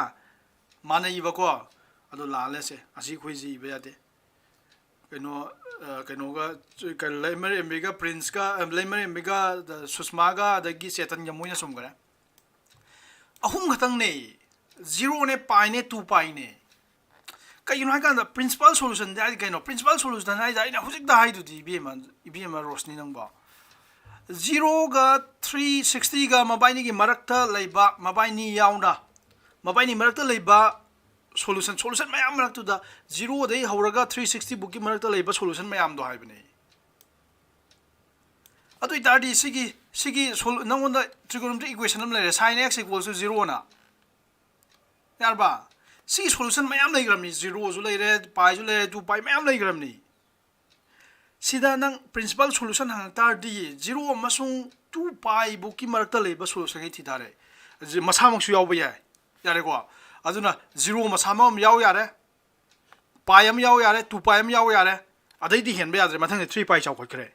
ꯃꯥꯟꯅꯩꯕꯀꯣ꯫ ꯑꯗꯣ ꯂꯥꯜꯂꯦ ꯁꯦ꯫ ꯑꯁꯤ ꯑꯩꯈꯣꯏꯁꯤ ꯏꯕ ꯌꯥꯗꯦ꯫ ꯀꯩꯅꯣ, ꯑ, ꯀꯩꯅꯣꯒ, ꯆꯨ-, ꯀ-, ꯂꯩꯃꯔꯦꯝꯕꯤꯒ ꯄ꯭ꯔꯤꯟꯁꯀ, ꯑ, ꯂꯩꯃꯔꯦꯝꯕꯤꯒ, ꯑ, ꯁꯨꯁꯃꯥꯒ ꯑꯗꯒꯤ ꯆꯦꯇꯟꯒ ꯃꯣꯏꯅ ꯆꯨꯝꯈ꯭ꯔꯦ꯫ ꯑꯍꯨꯝ ꯈꯛꯇꯪꯅꯦ꯫ ꯖꯤꯔꯣꯅꯦ, ꯄꯥꯏꯅꯦ, ꯇꯨ ꯄꯥꯏꯅꯦ꯫ ꯀꯩꯒꯤꯅꯣ ꯍꯥꯏꯀꯥꯟꯗ principal solution ꯗꯤ ꯍꯥꯏꯗꯤ ꯀꯩꯅꯣ? Principal solution ꯍꯥꯏꯁꯦ ꯑꯩꯅ ꯍꯧꯖꯤꯛꯇ ꯍꯥꯏꯗꯨꯗꯤ, ꯏꯕꯦꯝꯃ, ꯏꯕꯦꯝꯃ ꯔꯣꯁꯅꯤ ꯅꯪꯕꯣ꯫ ꯖꯤꯔꯣꯒ ꯊ꯭ꯔꯤ ꯁꯤꯛꯁꯇꯤꯒ ꯃꯕꯥꯏꯅꯤꯒꯤ ꯃꯔꯛꯇ ꯂꯩꯕ, ꯃꯕꯥꯏꯅꯤ ꯌꯥꯎꯅ, ꯃꯕꯥꯏꯅꯤ ꯃꯔꯛꯇ ꯂꯩꯕ solution, solution ꯃꯌꯥꯝ ꯃꯔꯛꯇꯨꯗ ꯖꯤꯔꯣꯗꯩ ꯍꯧꯔꯒ ꯊ꯭ꯔꯤ ꯁꯤꯛꯁꯇꯤ ꯕꯨꯛꯀꯤ ꯃꯔꯛꯇ ꯂꯩꯕ solution ꯃꯌꯥꯝꯗꯣ ꯍꯥꯏꯕꯅꯦ꯫ ꯑꯗꯨ ꯑꯣꯏꯇꯥꯔꯗꯤ ꯁꯤꯒꯤ, ꯁꯤꯒꯤ sol-, ꯅꯪꯉꯣꯟꯗ trigonometric equation ꯑꯃ ꯂꯩꯔꯦ, sin x equals to zero ꯅ꯫ ꯌꯥꯔꯕ? ꯁꯤꯒꯤ solution ꯃꯌꯥꯝ ꯂꯩꯈ꯭ꯔꯕꯅꯤ, ꯖꯤꯔꯣꯁꯨ ꯂꯩꯔꯦ, ꯄꯥꯏꯁꯨ ꯂꯩꯔꯦ, ꯇꯨ ꯄꯥꯏ ꯃꯌꯥꯝ ꯂꯩꯈ꯭ꯔꯕꯅꯤ꯫ ꯁꯤꯗ ꯅꯪ principal solution ꯍꯪꯉꯛ ꯇꯥꯔꯗꯤ, ꯖꯤꯔꯣ ꯑꯃꯁꯨꯡ ꯇꯨ ꯄꯥꯏ ꯕꯨꯛꯀꯤ ꯃꯔꯛꯇ ꯂꯩꯕ solution ꯈꯩ ꯊꯤ ꯇꯥꯔꯦ꯫ ꯖꯤ-, ꯃꯁꯥꯃꯛꯁꯨ ꯌꯥꯎꯕ ꯌꯥꯏ, ꯌꯥꯔꯦꯀꯣ? ꯑꯗꯨꯅ ꯖꯤꯔꯣ ꯃꯁꯥꯃꯛ ꯑꯃ ꯌꯥꯎ ꯌꯥꯔꯦ, ꯄꯥꯏ ꯑꯃ ꯌꯥꯎ ꯌꯥꯔꯦ, ꯇꯨ ꯄꯥꯏ ꯑꯃ ꯌꯥꯎ ꯌꯥꯔꯦ, ꯑꯗꯩꯗꯤ ꯍꯦꯟꯕ ꯌꯥꯗ꯭ꯔꯦ, ꯃꯊꯪꯗ ꯊ꯭ꯔꯤ ꯄꯥꯏ ꯆꯥꯎꯈꯠꯈ꯭ꯔꯦ꯫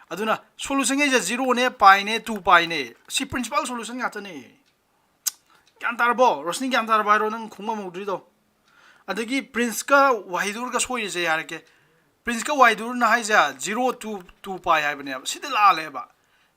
ꯑꯗꯨꯅ solution ꯈꯩꯁꯦ ꯖꯤꯔꯣꯅꯦ, ꯄꯥꯏꯅꯦ, ꯇꯨ ꯄꯥꯏꯅꯦ, ꯁꯤ principal solution ꯉꯥꯛꯇꯅꯦ꯫ ꯒ꯭ꯌꯥꯟ ꯇꯥꯔꯕꯣ? ꯔꯣꯁꯅꯤ, ꯒ꯭ꯌꯥꯟ ꯇꯥꯔꯕ ꯍꯥꯏꯔꯣ, ꯅꯪ ꯈꯨꯝꯕ ꯍꯧꯗ꯭ꯔꯤꯗꯣ? ꯑꯗꯒꯤ ꯄ꯭ꯔꯤꯟꯁꯀ ꯋꯥꯍꯤꯗꯨꯔꯒ ꯁꯣꯏꯔꯤꯁꯦ ꯍꯥꯏꯔꯛꯀꯦ꯫ ꯄ꯭ꯔꯤꯟꯁꯀ ꯋꯥꯍꯤꯗꯨꯔꯅ ꯍꯥꯏꯁꯦ ꯖꯤꯔꯣ ꯇꯨ ꯇꯨ ꯄꯥꯏ ꯍꯥꯏꯕꯅꯦꯕ꯫ ꯁꯤꯗꯤ ꯂꯥꯜꯂꯦꯕ꯫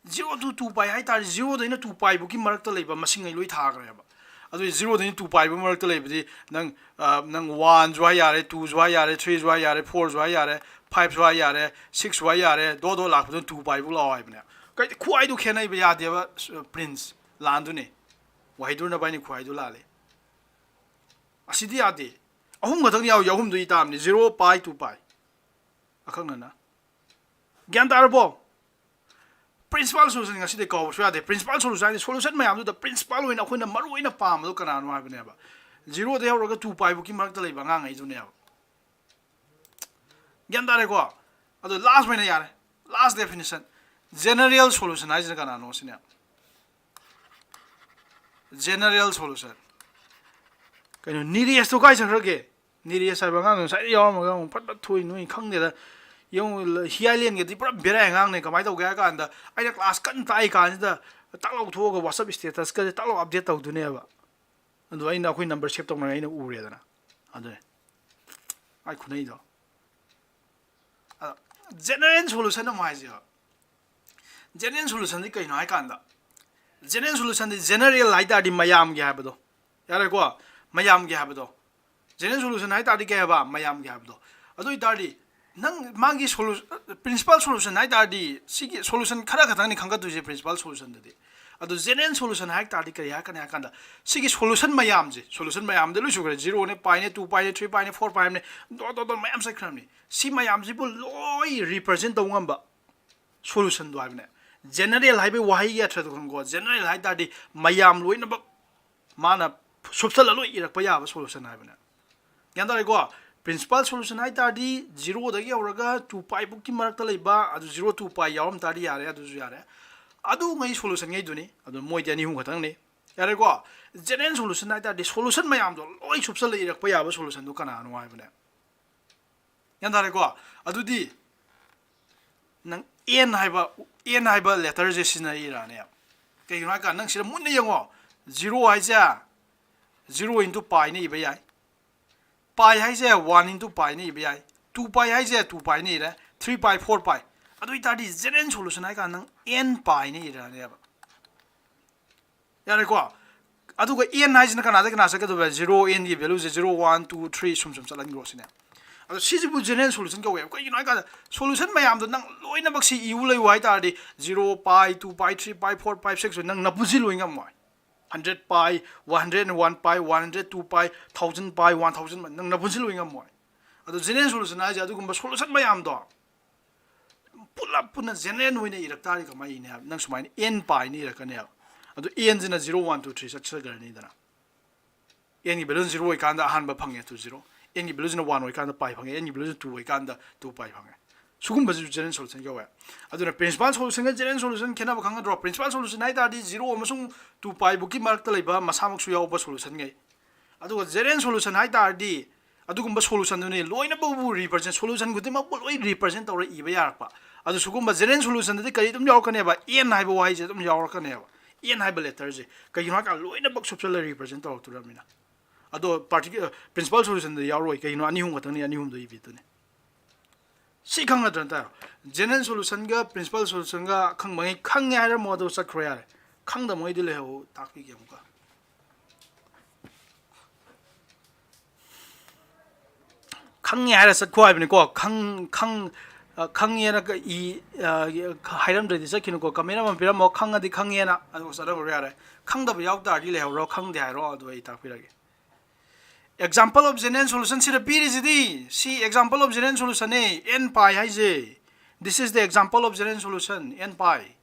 ꯖꯤꯔꯣ ꯇꯨ ꯇꯨ ꯄꯥꯏ ꯍꯥꯏꯇꯥꯔꯗꯤ, ꯖꯤꯔꯣꯗꯩꯅ ꯇꯨ ꯄꯥꯏꯕꯨꯛꯀꯤ ꯃꯔꯛꯇ ꯂꯩꯕ ꯃꯁꯤꯡꯉꯩ ꯂꯣꯏ ꯊꯥꯈ꯭ꯔꯦꯕ꯫ ꯑꯗꯨꯗꯤ ꯖꯤꯔꯣꯗꯩꯅ ꯇꯨ ꯄꯥꯏꯕꯨꯛ ꯃꯔꯛꯇ ꯂꯩꯕꯗꯤ ꯅꯪ, ꯑ, ꯅꯪ ꯋꯥꯟꯁꯨ ꯍꯥꯏ ꯌꯥꯔꯦ, ꯇꯨꯁꯨ ꯍꯥꯏ ꯌꯥꯔꯦ, ꯊ꯭ꯔꯤꯁꯨ ꯍꯥꯏ ꯌꯥꯔꯦ, ꯐꯣꯔꯁꯨ ꯍꯥꯏ ꯌꯥꯔꯦ, ꯐꯥꯏꯚꯁꯨ ꯍꯥꯏ ꯌꯥꯔꯦ, ꯁꯤꯛꯁꯁꯨ ꯍꯥꯏ ꯌꯥꯔꯦ, ꯗꯣ ꯗꯣ ꯂꯥꯛꯄꯗꯨꯅ ꯇꯨ ꯄꯥꯏꯕꯨꯛ ꯂꯥꯛꯑꯣ ꯍꯥꯏꯕꯅꯦ꯫ ꯀꯩ-, ꯈ꯭ꯋꯥꯏꯗꯨ ꯈꯦꯠꯅꯩꯕ ꯌꯥꯗꯦꯕ, ꯄ꯭ꯔꯤꯟꯁ꯫ ꯂꯥꯟꯗꯨꯅꯦ꯫ ꯋꯥꯍꯤꯗꯨꯔ ꯅꯕꯥꯏꯅꯤ ꯈ꯭ꯋꯥꯏꯗꯨ ꯂꯥꯜꯂꯦ꯫ ꯑꯁꯤꯗꯤ ꯌꯥꯗꯦ꯫ ꯑꯍꯨꯝ ꯈꯛꯇꯪ ꯌꯥꯎꯏ, ꯑꯍꯨꯝꯗꯨ ꯏ ꯇꯥꯕꯅꯤ, ꯖꯤꯔꯣ ꯄꯥꯏ ꯇꯨ ꯄꯥꯏ꯫ ꯑꯈꯛꯅꯅ꯫ ꯒ꯭ꯌꯥꯟ ꯇꯥꯔꯕꯣ? Principal solution ꯉꯁꯤꯗꯤ ꯀꯥꯎꯕꯁꯨ ꯌꯥꯗꯦ꯫ Principal solution ꯍꯥꯏꯗꯤ solution ꯃꯌꯥꯝꯗꯨꯗ principal ꯑꯣꯏꯅ ꯑꯩꯈꯣꯏꯅ ꯃꯔꯨ ꯑꯣꯏꯅ ꯄꯥꯝꯕꯗꯣ ꯀꯅꯥꯅꯣ ꯍꯥꯏꯕꯅꯦꯕ꯫ ꯖꯤꯔꯣꯗꯩ ꯍꯧꯔꯒ ꯇꯨ ꯄꯥꯏꯕꯨꯛꯀꯤ ꯃꯔꯛꯇ ꯂꯩꯕ ꯑꯉꯥꯡꯉꯩꯗꯨꯅꯦꯕ꯫ ꯒ꯭ꯌꯥꯟ ꯇꯥꯔꯦꯀꯣ? ꯑꯗꯣ last ꯑꯣꯏꯅ ꯌꯥꯔꯦ꯫ Last definition. General solution ꯍꯥꯏꯁꯤꯅ ꯀꯅꯥꯅꯣ ꯁꯤꯅꯦ? General solution. ꯀꯩꯅꯣ, ꯅꯤꯔꯦꯁꯇꯣ ꯀꯥꯏ ꯆꯠꯈ꯭ꯔꯒꯦ? ꯅꯤꯔꯦꯁ ꯍꯥꯏꯕ ꯑꯉꯥꯡꯗꯣ ꯉꯁꯥꯏꯗ ꯌꯥꯎꯔꯝꯃꯒ ꯑꯃꯨꯛ ꯐꯠ ꯐꯠ ꯊꯣꯛꯏ, ꯅꯣꯏ ꯈꯪꯗꯦꯗ꯫ ꯌꯦꯡꯉꯨ, ꯍꯤꯌꯥꯏꯂꯦꯟꯒꯗꯤ ꯄꯨꯔꯥ ꯕꯦꯔꯥ ꯑꯉꯥꯡꯅꯦ꯫ ꯀꯃꯥꯏꯅ ꯇꯧꯒꯦ ꯍꯥꯏ ꯀꯥꯟꯗ, ꯑꯩꯅ ꯀ꯭ꯂꯥꯁ ꯀꯟꯅ ꯇꯥꯛꯏ ꯀꯥꯟꯁꯤꯗ ꯇꯥꯛ ꯂꯧꯊꯣꯛꯑꯒ WhatsApp statusꯀꯁꯦ ꯇꯥꯛ ꯂꯧ update ꯇꯧꯗꯣꯏꯅꯦꯕ꯫ ꯑꯗꯨ ꯑꯩꯅ ꯑꯩꯈꯣꯏ number save ꯇꯧꯅꯔꯦ, ꯑꯩꯅ ꯎꯔꯦꯗꯅ꯫ ꯑꯗꯨꯅꯦ ꯑꯩ ꯈꯨꯅꯩꯗꯣ꯫ ꯑꯗꯣ general solution ꯑꯃꯨꯛ ꯍꯥꯏꯁꯦꯕ꯫ General solutionꯗꯤ ꯀꯩꯅꯣ ꯍꯥꯏ ꯀꯥꯟꯗ, general solutionꯗꯤ general ꯍꯥꯏ ꯇꯥꯔꯗꯤ ꯃꯌꯥꯝꯒꯤ ꯍꯥꯏꯕꯗꯣ, ꯌꯥꯔꯦꯀꯣ? ꯃꯌꯥꯝꯒꯤ ꯍꯥꯏꯕꯗꯣ꯫ General solution ꯍꯥꯏ ꯇꯥꯔꯗꯤ ꯀꯩ ꯍꯥꯏꯕ? ꯃꯌꯥꯝꯒꯤ ꯍꯥꯏꯕꯗꯣ꯫ ꯑꯗꯨ ꯑꯣꯏ ꯇꯥꯔꯗꯤ ꯅꯪ ꯃꯥꯒꯤ solu-, principal solution ꯍꯥꯏ ꯇꯥꯔꯗꯤ ꯁꯤꯒꯤ solution ꯈꯔ ꯈꯛꯇꯪꯅꯤ ꯈꯟꯒꯠꯇꯣꯏꯁꯦ principal solutionꯗꯗꯤ꯫ ꯑꯗꯣ general solution ꯍꯥꯏ ꯇꯥꯔꯗꯤ ꯀꯔꯤ ꯍꯥꯏꯔꯛꯀꯅꯤ ꯍꯥꯏ ꯀꯥꯟꯗ, ꯁꯤꯒꯤ solution ꯃꯌꯥꯝꯁꯦ, solution ꯃꯌꯥꯝꯗ ꯂꯣꯏ ꯁꯨꯈ꯭ꯔꯦ꯫ Zeroꯅꯦ, piꯅꯦ, two piꯅꯦ, three piꯅꯦ, four piꯅꯦ, dot dot dot ꯃꯌꯥꯝ ꯆꯠꯈ꯭ꯔꯕꯅꯤ꯫ ꯁꯤ ꯃꯌꯥꯝꯁꯤꯕꯨ ꯂꯣꯏ represent ꯇꯧ ꯉꯝꯕ solutionꯗꯣ ꯍꯥꯏꯕꯅꯦ꯫ General ꯍꯥꯏꯕꯒꯤ ꯋꯥꯍꯩꯒꯤ ꯑꯔꯊꯗꯣ ꯈꯪꯉꯨꯀꯣ꯫ General ꯍꯥꯏ ꯇꯥꯔꯗꯤ ꯃꯌꯥꯝ ꯂꯣꯏꯅꯃꯛ ꯃꯥꯅ ꯁꯨꯞꯆꯜꯂ ꯂꯣꯏ ꯏꯔꯛꯄ ꯌꯥꯕ solution ꯍꯥꯏꯕꯅꯦ꯫ ꯒ꯭ꯌꯥꯟ ꯇꯥꯔꯦꯀꯣ? Principal solution ꯍꯥꯏ ꯇꯥꯔꯗꯤ zeroꯗꯒꯤ ꯍꯧꯔꯒ two pi ꯐꯥꯎꯒꯤ ꯃꯔꯛꯇ ꯂꯩꯕ, ꯑꯗꯨ zero two pi ꯌꯥꯎꯔꯝ ꯇꯥꯔꯗꯤ ꯌꯥꯔꯦ, ꯑꯗꯨꯁꯨ ꯌꯥꯔꯦ꯫ ꯑꯗꯨꯉꯩ solutionꯉꯩꯗꯨꯅꯤ꯫ ꯑꯗꯨ ꯃꯣꯏꯗꯤ ꯑꯅꯤ ꯑꯍꯨꯝ ꯈꯛꯇꯪꯅꯤ꯫ ꯌꯥꯔꯦꯀꯣ? General solution ꯍꯥꯏ ꯇꯥꯔꯗꯤ solution ꯃꯌꯥꯝꯗꯣ ꯂꯣꯏ ꯁꯨꯞꯆꯜꯂ ꯏꯔꯛꯄ ꯌꯥꯕ solutionꯗꯣ ꯀꯅꯥꯅꯣ ꯍꯥꯏꯕꯅꯦ꯫ ꯒ꯭ꯌꯥꯟ ꯇꯥꯔꯦꯀꯣ? ꯑꯗꯨꯗꯤ ꯅꯪ N ꯍꯥꯏꯕ, N ꯍꯥꯏꯕ letterꯁꯦ ꯁꯤꯖꯤꯟꯅꯔꯤꯔꯥꯅꯦ? ꯀꯩꯒꯤꯅꯣ ꯍꯥꯏ ꯀꯥꯟꯗ ꯅꯪ ꯁꯤꯗ ꯃꯨꯟꯅ ꯌꯦꯡꯉꯣ꯫ Zero ꯍꯥꯏꯁꯦ zero into piꯅ ꯏꯕ ꯌꯥꯏ꯫ Pi ꯍꯥꯏꯁꯦ one into piꯅ ꯏꯕ ꯌꯥꯏ꯫ Two pi ꯍꯥꯏꯁꯦ two piꯅ ꯏꯔꯦ꯫ Three pi, four pi꯫ ꯑꯗꯨ ꯑꯣꯏ ꯇꯥꯔꯗꯤ general solution ꯍꯥꯏ ꯀꯥꯟꯗ ꯅꯪ N piꯅ ꯏꯔꯅꯦꯕ꯫ ꯌꯥꯔꯦꯀꯣ? ꯑꯗꯨꯒ N ꯍꯥꯏꯁꯤꯅ ꯀꯅꯥꯗ ꯀꯅꯥ ꯆꯠꯀꯗꯧꯕ? Zero, Nꯒꯤ valueꯁꯦ zero, one, two, three ꯁꯨꯝ ꯁꯨꯝ ꯆꯠꯍꯟꯈ꯭ꯔꯣ ꯁꯤꯅꯦ꯫ ꯑꯗꯣ ꯁꯤꯁꯤꯕꯨ general solution ꯀꯧꯋꯦꯕ꯫ ꯀꯩꯒꯤꯅꯣ ꯍꯥꯏ ꯀꯥꯟꯗ solution ꯃꯌꯥꯝꯗꯣ ꯅꯪ ꯂꯣꯏꯅꯃꯛ ꯁꯤ ꯏꯎ ꯂꯩꯌꯨ ꯍꯥꯏ ꯇꯥꯔꯗꯤ zero, pi, two, pi, three, pi, four, pi, six ꯅꯪ ꯅꯄꯨꯟꯁꯤ ꯂꯣꯏ ꯉꯝꯃꯣꯏ꯫ Hundred pi, one hundred one pi, one hundred two pi, thousand pi, one thousand pi ꯅꯪ ꯅꯄꯨꯟꯁꯤ ꯂꯣꯏ ꯉꯝꯃꯣꯏ꯫ ꯑꯗꯣ general solution ꯍꯥꯏꯁꯦ ꯑꯗꯨꯒꯨꯝꯕ solution ꯃꯌꯥꯝꯗꯣ ꯄꯨꯂꯞ ꯄꯨꯟꯅ general ꯑꯣꯏꯅ ꯏꯔꯛ ꯇꯥꯔꯗꯤ ꯀꯃꯥꯏꯅ ꯏꯅꯤ ꯍꯥꯏꯕ? ꯅꯪ ꯁꯨꯃꯥꯏꯅ N piꯅ ꯏꯔꯛꯀꯅꯦꯕ꯫ ꯑꯗꯨ Nꯁꯤꯅ zero, one, two, three ꯆꯠꯆꯈ꯭ꯔꯅꯤꯗꯅ꯫ Nꯒꯤ valueꯅ zero ꯑꯣꯏꯀꯥꯟꯗ ꯑꯍꯥꯟꯕ ꯐꯪꯉꯦ, two zero꯫ Nꯒꯤ valueꯁꯤꯅ one ꯑꯣꯏꯀꯥꯟꯗ pi ꯐꯪꯉꯦ꯫ Nꯒꯤ valueꯁꯤꯅ two ꯑꯣꯏꯀꯥꯟꯗ two pi ꯐꯪꯉꯦ꯫ ꯁꯤꯒꯨꯝꯕꯁꯤꯁꯨ general solution ꯀꯧꯋꯦ꯫ ꯑꯗꯨꯅ principal solution ꯒ general solution ꯈꯦꯠꯅꯕ ꯈꯪꯒꯗ꯭ꯔꯣ? Principal solution ꯍꯥꯏ ꯇꯥꯔꯗꯤ zero ꯑꯃꯁꯨꯡ two pi ꯕꯨꯛꯀꯤ ꯃꯔꯛꯇ ꯂꯩꯕ ꯃꯁꯥꯃꯛꯁꯨ ꯌꯥꯎꯕ solution ꯉꯩ꯫ ꯑꯗꯨꯒ general solution ꯍꯥꯏ ꯇꯥꯔꯗꯤ ꯑꯗꯨꯒꯨꯝꯕ solution ꯗꯨꯅꯤ ꯂꯣꯏꯅꯃꯛꯄꯨ represent, solution ꯈꯨꯗꯤꯡꯃꯛꯄꯨ ꯂꯣꯏ represent ꯇꯧꯔ ꯏꯕ ꯌꯥꯔꯛꯄ꯫ ꯑꯗꯨ ꯁꯤꯒꯨꯝꯕ general solution ꯗꯗꯤ ꯀꯔꯤ ꯑꯗꯨꯝ ꯌꯥꯎꯔꯛꯀꯅꯦꯕ? N ꯍꯥꯏꯕ ꯋꯥꯍꯩꯁꯦ ꯑꯗꯨꯝ ꯌꯥꯎꯔꯛꯀꯅꯦꯕ, N ꯍꯥꯏꯕ letter ꯁꯦ꯫ ꯀꯩꯒꯤꯅꯣ ꯍꯥꯏꯀꯥꯟꯗ ꯂꯣꯏꯅꯃꯛ ꯁꯨꯞꯆꯜꯂ represent ꯇꯧꯔꯛꯇꯣꯏꯔꯕꯅꯤꯅ꯫ ꯑꯗꯣ particular principal solution ꯗ ꯌꯥꯎꯔꯣꯏ꯫ ꯀꯩꯒꯤꯅꯣ? ꯑꯅꯤ ꯑꯍꯨꯝ ꯈꯛꯇꯪꯅꯤ, ꯑꯅꯤ ꯑꯍꯨꯝꯗꯣ ꯏꯕꯤꯗꯨꯅꯤ꯫ ꯁꯤ ꯈꯪ ꯅꯠꯇ꯭ꯔ ꯅꯠꯇ꯭ꯔꯣ? General solution ꯒ principal solution ꯒ ꯈꯪꯕꯉꯩ ꯈꯪꯉꯦ ꯍꯥꯏꯔꯝꯃꯣ, ꯑꯗꯨꯒ ꯆꯠꯈ꯭ꯔꯣ ꯌꯥꯔꯦ꯫ ꯈꯪꯗꯕꯉꯩꯗꯤ ꯂꯩꯍꯧ, ꯇꯥꯛꯄꯤꯒꯦ ꯑꯃꯨꯛꯀ꯫ ꯈꯪꯉꯦ ꯍꯥꯏꯔ ꯆꯠꯈꯣ ꯍꯥꯏꯕꯅꯤꯀꯣ꯫ ꯈꯪ-, ꯈꯪ-, ꯑ, ꯈꯪꯉꯦꯅ ꯀ-, ꯏ-, ꯑ, ꯍꯥꯏꯔꯝꯗ꯭ꯔꯗꯤ ꯆꯠꯈꯤꯅꯨꯀꯣ꯫ Comment ꯑꯃ ꯄꯤꯔꯝꯃꯣ, "ꯈꯪꯉꯗꯤ ꯈꯪꯉꯦꯅ", ꯑꯗꯨꯒ ꯆꯠꯍꯧꯔꯣ ꯌꯥꯔꯦ꯫ ꯈꯪꯗꯕ ꯌꯥꯎ ꯇꯥꯔꯗꯤ ꯂꯩꯍꯧꯔꯣ, "ꯈꯪꯗꯦ" ꯍꯥꯏꯔꯣ, ꯑꯗꯨ ꯑꯩ ꯇꯥꯛꯄꯤꯔꯒꯦ꯫ Example of general solution ꯁꯤꯗ ꯄꯤꯔꯤꯁꯤꯗꯤ, ꯁꯤ example of general solution ꯅꯦ, N pi ꯍꯥꯏꯁꯦ꯫ This is the example of general solution, N pi꯫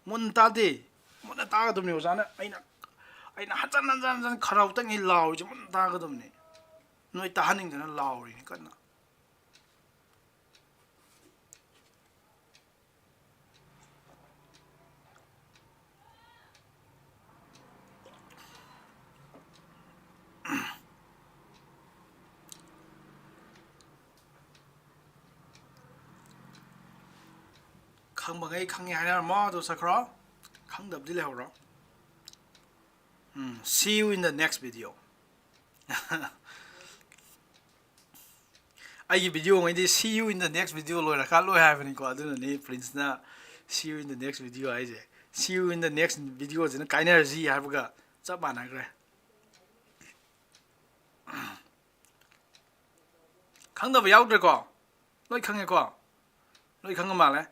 Moon ꯇꯥꯗꯦ꯫ ꯃꯨꯟꯅ ꯇꯥꯒꯗꯕꯅꯤ ꯑꯣꯖꯥꯅ꯫ ꯑꯩꯅ, ꯑꯩꯅ ꯍꯟꯖꯟ ꯍꯟꯖꯟ ꯍꯟꯖꯟ ꯈꯔꯥꯎꯇꯪ ꯍꯦꯛ ꯂꯥꯎꯔꯤꯁꯦ ꯃꯨꯟꯅ ꯇꯥꯒꯗꯕꯅꯤ꯫ ꯅꯣꯏ ꯇꯥꯍꯟꯅꯤꯡꯗꯅ ꯂꯥꯎꯔꯤꯅꯤ ꯀꯟꯅ꯫ ꯈꯪꯕꯉꯩ ꯈꯪꯉꯦ ꯍꯥꯏꯅꯔꯝꯃꯣ, ꯑꯗꯨ ꯆꯠꯈ꯭ꯔꯣ꯫ ꯈꯪꯗꯕꯗꯤ ꯂꯩꯍꯧꯔꯣ꯫ ꯎꯝ, see you in the next video꯫ ꯑꯩꯒꯤ video ꯉꯩꯗꯤ "See you in the next video" ꯂꯣꯏꯔꯀꯥꯟ ꯂꯣꯏ ꯍꯥꯏꯕꯅꯤꯀꯣ, ꯑꯗꯨꯅꯅꯤ Prince ꯅ "See you in the next video" ꯍꯥꯏꯁꯦ꯫ "See you in the next video" ꯁꯤꯅ "ꯀꯥꯏꯅꯔꯁꯤ" ꯍꯥꯏꯕꯒ ꯆꯞ ꯃꯥꯟꯅꯈ꯭ꯔꯦ꯫ ꯈꯪꯗꯕ ꯌꯥꯎꯗ꯭ꯔꯦꯀꯣ? ꯂꯣꯏ ꯈꯪꯉꯦꯀꯣ? ꯂꯣꯏ ꯈꯪꯉ ꯃꯥꯜꯂꯦ꯫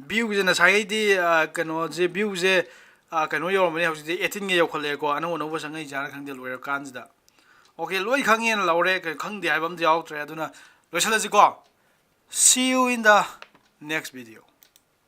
View ꯁꯦ ꯉꯁꯥꯏꯒꯩꯗꯤ, ꯑ, ꯀꯩꯅꯣꯁꯦ, view ꯁꯦ, ꯑ, ꯀꯩꯅꯣ ꯌꯧꯔꯝꯕꯅꯤ, ꯍꯧꯖꯤꯛꯇꯤ eighteen ꯀ ꯌꯧꯈꯠꯂꯛꯑꯦꯀꯣ꯫ ꯑꯅꯧ ꯑꯅꯧꯕ ꯆꯪꯉꯛꯏꯖꯥꯔ ꯈꯪꯗꯦ, ꯂꯣꯏꯔꯀꯥꯟꯁꯤꯗ꯫ Okay, ꯂꯣꯏ ꯈꯪꯉꯦꯅ ꯂꯧꯔꯦ, ꯀꯩ-, ꯈꯪꯗꯦ ꯍꯥꯏꯕ ꯑꯝꯇ ꯌꯥꯎꯗ꯭ꯔꯦ꯫ ꯑꯗꯨꯅ ꯂꯣꯏꯁꯤꯜꯂꯁꯤꯀꯣ꯫ See you in the next video꯫